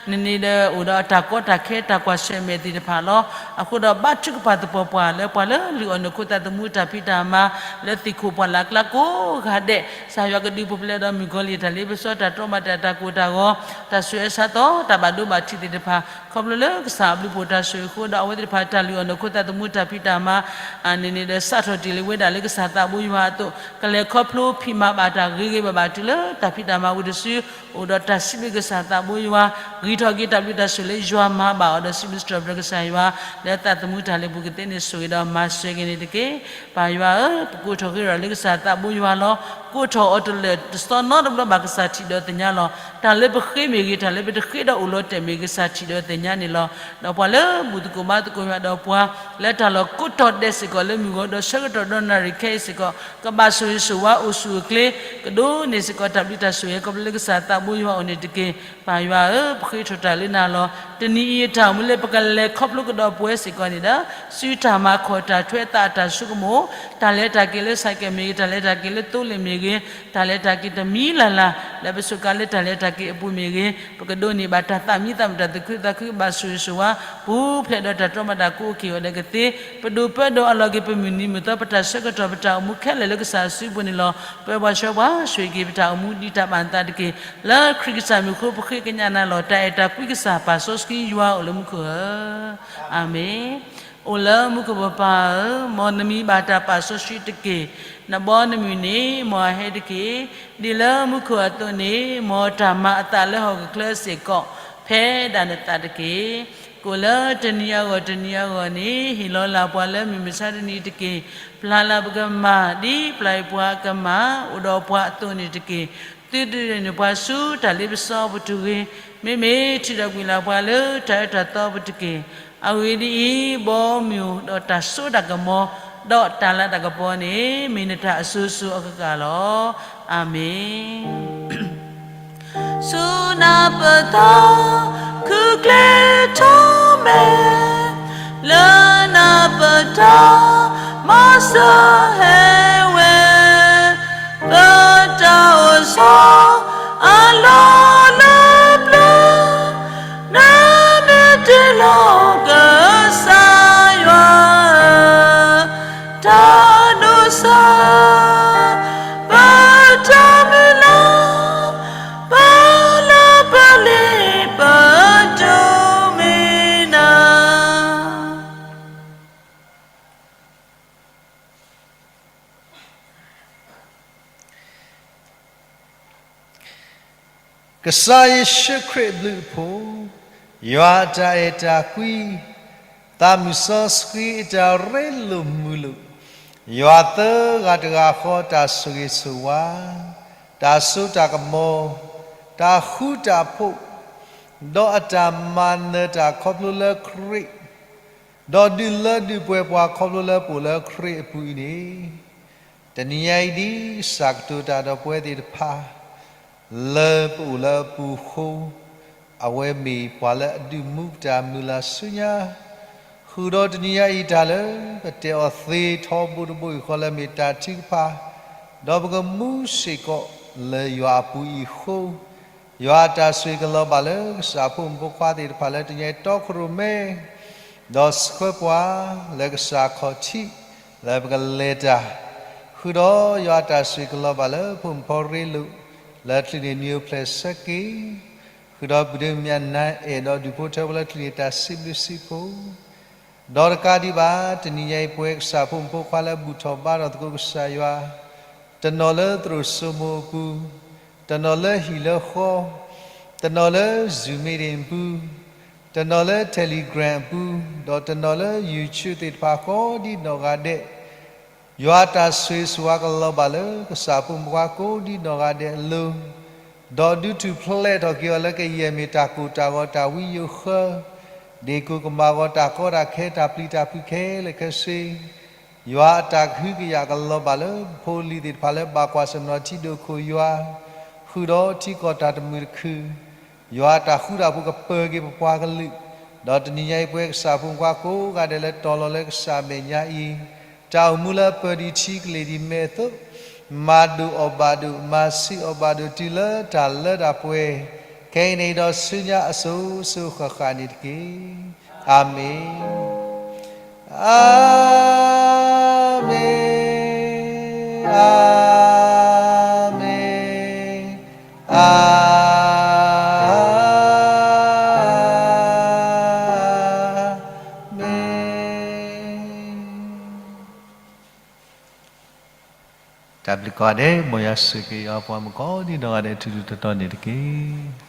န့ၣ်န့ၣ်ဒီး အိၣ်ဒီးတၢ်ကီတၢ်ခဲတၢ်ကွၢ်ဆၢၣ်မဲာ်သ့ၣ်တဖၣ်လီၤ. အဃိဒီးဘါထုကဖၣ်သပှၢ်ပှၢ် လၢပှၤလၢလုၢ်အီၣ်နီၢ်ခိသးသမူတၢ်ဖံးတၢ်မၤ လၢသ့ၣ်ခိၣ်ပှၢ်လၢ်ကျါကိးဂၤဒဲး ကစၢ်ယွၤကဒုးပူၤဖျဲးဒီးမုၣ်ကီၤလံၢ်တၢ်လ့ပစီ တၢ်တီမၤတၢ် တၢ်ကိၢ်တၢ်ဂီၤ တၢ်ဆူးအဆါသီတၢ်ဘၣ်ဒိဘၣ်ထံးသ့ၣ်တဖၣ် ခီဖျိလၢကစၢ်အဘျုးအဖှိၣ်တၢ်ဆိၣ်ဂ့ၤအဃိဒီး အဝဲသ့ၣ်တဖၣ်တၢ်လုၢ်အီၣ်နီၢ်ခိသးသမူတၢ်ဖံးတၢ်မၤ န့ၣ်န့ၣ်ဒီး စးထီၣ်တ့ၢ်လံဝဲဒၣ်လၢကစၢ်သးဘိယွၤအသိး ကလဲၤခီဖျိဖံးမၤဘၣ်တၢ်ဂ့ၤဂ့ၤဘၣ်ဘၣ်တုၤလၢတၢ်ဖံးတၢ်မၤဝံၤတစု အိၣ်ဒီးတၢ်စံးဘျုးကစၢ်သးဘိယွၤ ဂံၢ်ထီၣ်က့ၤတၢ်ဘျုးတၢ်ဆိၣ်လၢယွၤမၤဘၣ်အီၤဒီး စံးဘျုးစံးထီၣ်ပတြၢၤကစၢ်ယွၤ လၢသးသမူတၢ်လ့ပူၤကသ့န့ၣ် ဆိၣ်ဂ့ၤဒီးမၤစၢၤက့ၤန့ၣ်တက့ၢ်. ပၢ်ယွၤဧၢ, ပကိးထီၣ်ဃ့ထီၣ်လၢကစၢ်သးဘိယွၤလီၤ. ကိးထီၣ်အီၤတလၢာ်တစီနီတဘျီဘၣ် ကစၢ်ထံၣ်ဒီးသ့ၣ်ညါလီၤ. တၢ်လၢပဃ့မ့ၢ်ဂ့ၤ, တၢ်လၢပတဃ့ဒီးအိၣ်လီၤတဲာ်မ့ၢ်ဂ့ၤ, ကစၢ်ထံၣ်ဒီးသ့ၣ်ညါန့ၣ်လီၤ. ဒီးပှၤလၢဘူၣ်သကိးဘါသကိးယွၤ, ဒီးပှၤလၢတၢ်လီၢ်ကိးတီၤဒဲးစ့ၢ်ကီးလၢမုၢ်ဂီၤ, ဒီးဆၢကတီၢ်ဒီးနၣ်ရံၣ်ခဲအံၤစ့ၢ်ကီး, ကဘၣ်ဆိၣ်ဂ့ၤဆိၣ်ဝါအိၣ်ဆူၣ်အိၣ်ချ့, ကဒိးန့ၢ်စ့ၢ်ကီးတၢ်ဘျုးတၢ်ဆိၣ်ဂ့ၤ ခီဖျိလၢကစၢ်သးဘိယွၤအအိၣ်န့ၣ်တက့ၢ်. ပၢ်ယွၤဧၢ, ပဃ့ထီၣ်တၢ်လၢနၤလီၤ. တနံၤအံၤအတၢ်အိၣ်မူလၢပကလဲၤခီဖျိကဒီးပဝဲစ့ၢ်ကီးန့ၣ်ဒီး, စုတၢ်မၤခီၣ်တၢ်ထွဲသးအတၢ်ဆိကမိၣ်, တၢ်လဲၤတၢ်က့ၤလၢ ဆိုင်ကယ် မ့ၢ်ဂ့ၤ, တၢ်လဲၤတၢ်က့ၤလၢသိလ့ၣ်မ့ၢ်ဂ့ၤ, တၢ်လဲၤတၢ်က့ၤတမံၤလၢ်လၢ် လၢပစူးကါလၢတၢ်လဲၤတၢ်က့ၤအပူၤမ့ၢ်ဂ့ၤ, ပကဒိးန့ၢ်ဘၣ်တၢ်သးမံသးမုာ် တၢ်သူၣ်ခုသးခု ဘၣ်ဆိၣ်ဂ့ၤဆိၣ်ဝါ, ပူၤဖျဲးဒီးတၢ်တြီမၤတၢ်ကိးအိၣ်က့ၤအဂီၢ်ဒဲးကသ့, ပဒိၣ်ပၢဒီးအလီၢ်က့ၤ ပမုၢ်နံၤမုၢ်သီ ပတၢ်ဆၢကတီၢ် ပတၢ်အိၣ်မူခဲလၢာ်လၢကစၢ်အစုပူၤန့ၣ်လီၤ. ပၢပှၤဆှၢပှၤ ဆိၣ်ဂ့ၤက့ၤပတၢ်အိၣ်မူဒ်တၢ်ဘၣ်အသးတက့ၢ်. လၢခရံာ်ကစၢ်မံၤအဃိ ပဃ့ကညးနၤလီၤ. တၢ်အဲၣ်တၢ်ကွံကစၢ် ပာ်စီဆှံယွၤအိၣ်လၢမူခိၣ်ဧၢ, အၤမ့ၣ်. အိၣ်လၢမူခိၣ်ပပၢ်ဧၢ, မ်နမံၤဘၣ်တၢ်ပာ်စီဆှံတက့ၢ်. နဘီနမုၢ်န့ၣ် မ်အဟဲတက့ၢ်. ဒ်လၢမူခိၣ်အသိးန့ၣ်, မ်တၢ်မၤအသးလၢဟီၣ်ခိၣ်ချၢစ့ၢ်ကီး ဖဲဒၣ်နသးတက့ၢ်. ကိၣ်လၢတနံၤအဂီၢ်တနံၤအဂီၢ်န့ၣ် ဟ့ၣ်လီၤလၢ်ပှၤလၢမုၢ်မဆါတနံၤတက့ၢ်. ပျၢ်လၢ်ပကမၢ် ဒ်ပျၢ်အံၤပှၤအကမၢ် အိၣ်ဒီးပှၤအသိးန့ၣ်တက့ၢ်. သုဒုးန့ၢ်ပှၤဆူတၢ်လ့ပစီအပူၤတဂ့ၤ. မ့မ့ၢ်ထုးထီၣ်ကွံာ်လၢ်ပှၤလၢတၢ်အၢတၢ်သီအပူၤတက့ၢ်. အဂ့ၢ်ဒ်အံၤ, ဘီမုၢ်ဒီးတၢ်စိတၢ်ကမီၤ ဒီးတၢ်လၤတၢ်ကပီၤန့ၣ် မ့ၢ်နတၢ်အစိၤစိၤအဃၣ်ဃၣ်လီၤ. အၤမ့ၣ်. ဆူနၢ်ပၢၢ်သီ ခုၣ်ကျဲထီၣ်မဲာ်, လၢနၢ်ပၢၢ်တၢ် မၤစၢၤဟဲဝဲ, ပတၢ်အိၣ်ဆီ အလီၢ်လၢပျၢၤ, နမ့ၢ်တ့လီၤကစၢ်ယွၤဧၢ, တၢ်ဒိးစၢ် ပတၢ်မုၢ်လၢ်, ပလၢပလ့ပဒိးမ့ၢ်နၤ. ကစၢ်ယ့ၣ်ၡူးခရံာ်အဘျုးအဖှိၣ်, ယွၤအတၢ်အဲၣ်တၢ်ကွံ, သးမုၢ်စီဆှံအတၢ်ရ့လိာ်မုာ်လိာ်, ယွၤသၢဂၤတဂၤဃီတၢ်ဆိၣ်ဂ့ၤဆိၣ်ဝါ, တၢ်စိတၢ်ကမီၤ, တၢ်ဃူတၢ်ဖိး, ဒီးအတၢ်မၤနၢၤတၢ်ခီဖျိလၢခရံာ် ဒီးဒုးလၢဒုးပှဲၤပှၤခီဖျိလၢပအိၣ်လၢခရံာ်အပူၤအံၤန့ၣ်, တနံၤညါအံၤဒ်ကစၢ်ကတိၤတၢ်ဒီးပဝဲသ့ၣ်တဖၣ် လၢပအိၣ်လၢအပူၤအဃိ, အဝဲမ့ၢ်ပှၤလၢအဒုးမူပတၢ်မုၢ်လၢ်ဆူညါ, ဃုာ်ဒီးတနံၤညါအံၤတၢ်လၢပတဲအီၤသ့ထီဘိတဘိအံၤဃီလၢမ့ၢ်တၢ်ထုကဖၣ်, ဒီးပကမူစ့ၢ်ကီးလၢယွၤအပူၤအံၤအဃိ, ယွၤအတၢ်ဆိၣ်ဂ့ၤကလီၤဘၣ်လၢကစၢ်ဖိမုၣ်ဖိခွါသ့ၣ်တဖၣ်လၢတနံၤညါအံၤတီခိၣ်ရိၣ်မဲ, ဒီးဆှၢပှၤလၢကစၢ်ခီၣ်ထံး လၢပကလဲၤတၢ်, ဃုာ်ဒီးယွၤအတၢ်ဆိၣ်ဂ့ၤကလီၤဘၣ်လၢဖိမုၣ်ဖိရ့လိာ်, လၢချုးန့ၣ်နံၤအိၣ်ဖျဲၣ်ဆၢက့ၤ, ဃုာ်ဒီးပဒုးမၠးနါအဲၣ်ဒီးဒုးဖိထၢဖိလၢချုးန့ၣ်တၢ်စံးဘျုးစံးဖှိၣ် ဒီးတကးဒံးဘၣ် တနံၤညါအံၤပဝဲကစၢ်ဖိမုၣ်ဖိခွါလၢဘူၣ်ထီၣ်ဘါထီၣ်သကိးကစၢ်ယွၤ, တနီၤလၢသရိာ်စိမိၤအပူၤ, တနီၤလၢဟံၣ်လၢဃီ, တနီၤလၢ Zoom meeting အပူၤ, တနီၤလၢ Telegram အပူၤ, ဒီးတနီၤလၢ YouTube သ့ၣ်တဖၣ်ကိးဒ်နီၢ်ဂၤဒဲး ယွၤအတၢ်ဆိၣ်ဂ့ၤဆိၣ်ဝါကလီၤဘၣ်လၢကစၢ်ဖိမုၣ်ဖိခွါကိးဒ်နီၢ်ဂၤဒဲးအလိၤ, ဒီးဒုးထူၣ်ဖျဲးထီၣ်က့ၤအီၤလၢကယဲၢ်မ့ၢ်တၢ်ကိၢ်တၢ်ဂီၤတၢ်ဝံယိၤဃၢ, ဒ့ၣ်ကိၢ်ကမၣ်ဂီၤတၢ်ကီတၢ်ခဲတၢ်ပျံၤတၢ်ဖုးခဲလၢာ်ခဲဆ့, ယွၤအတၢ်ကဟုကယာ်ကလီၤဘၣ်လၢပဖိအလံၤသ့ၣ်တဖၣ်လၢဘၣ်ကွၢ်ဆၢၣ်မဲာ်ထံဒိၣ်ခိၣ်ယွၤ, ဃုာ်ဒီးထံကီၢ်တၢ်တမုာ်တခုၣ်, ယွၤအတၢ်ဃူတၢ်ဖိးကပၢၤက့ၤပပှၤကလုာ်, ဒီးတနံၤညါအံၤပဝဲကစၢ်ဖိမုၣ်ဖိခွါကိးဂၤဒဲးလၢတီၤလီၤလၢကစၢ်မဲာ်ညါအံၤ, တၢ်အိၣ်မူလၢပၢၤဒံးထံကလ့ၢ်ဒံးမဲာ်အသိး, မၤဒိၣ်အီၣ်ဘၣ်ဒိၣ်, မၤဆံးအီၣ်ဘၣ်ဒိၣ်တုၤလၢတၢ်လၢတၢ်ပှဲၤ, ခဲအံၤန့ၣ်ဒီးဆူညါအစိၤစိၤဃၣ်ဃၣ်န့ၣ်တက့ၢ်. အၤမ့ၣ်, အၤမ့ၣ်, အၤမ့ၣ်, အၤမ့ၣ်. တၢ်ဘျုးကိးဂၤဒဲး, မ်ယွၤဆိၣ်ဂ့ၤက့ၤအီၤပှၤမုၣ်ကိးဒ်နီၢ်ဂၤဒဲး ထူထူတီတီန့ၣ်တက့ၢ်.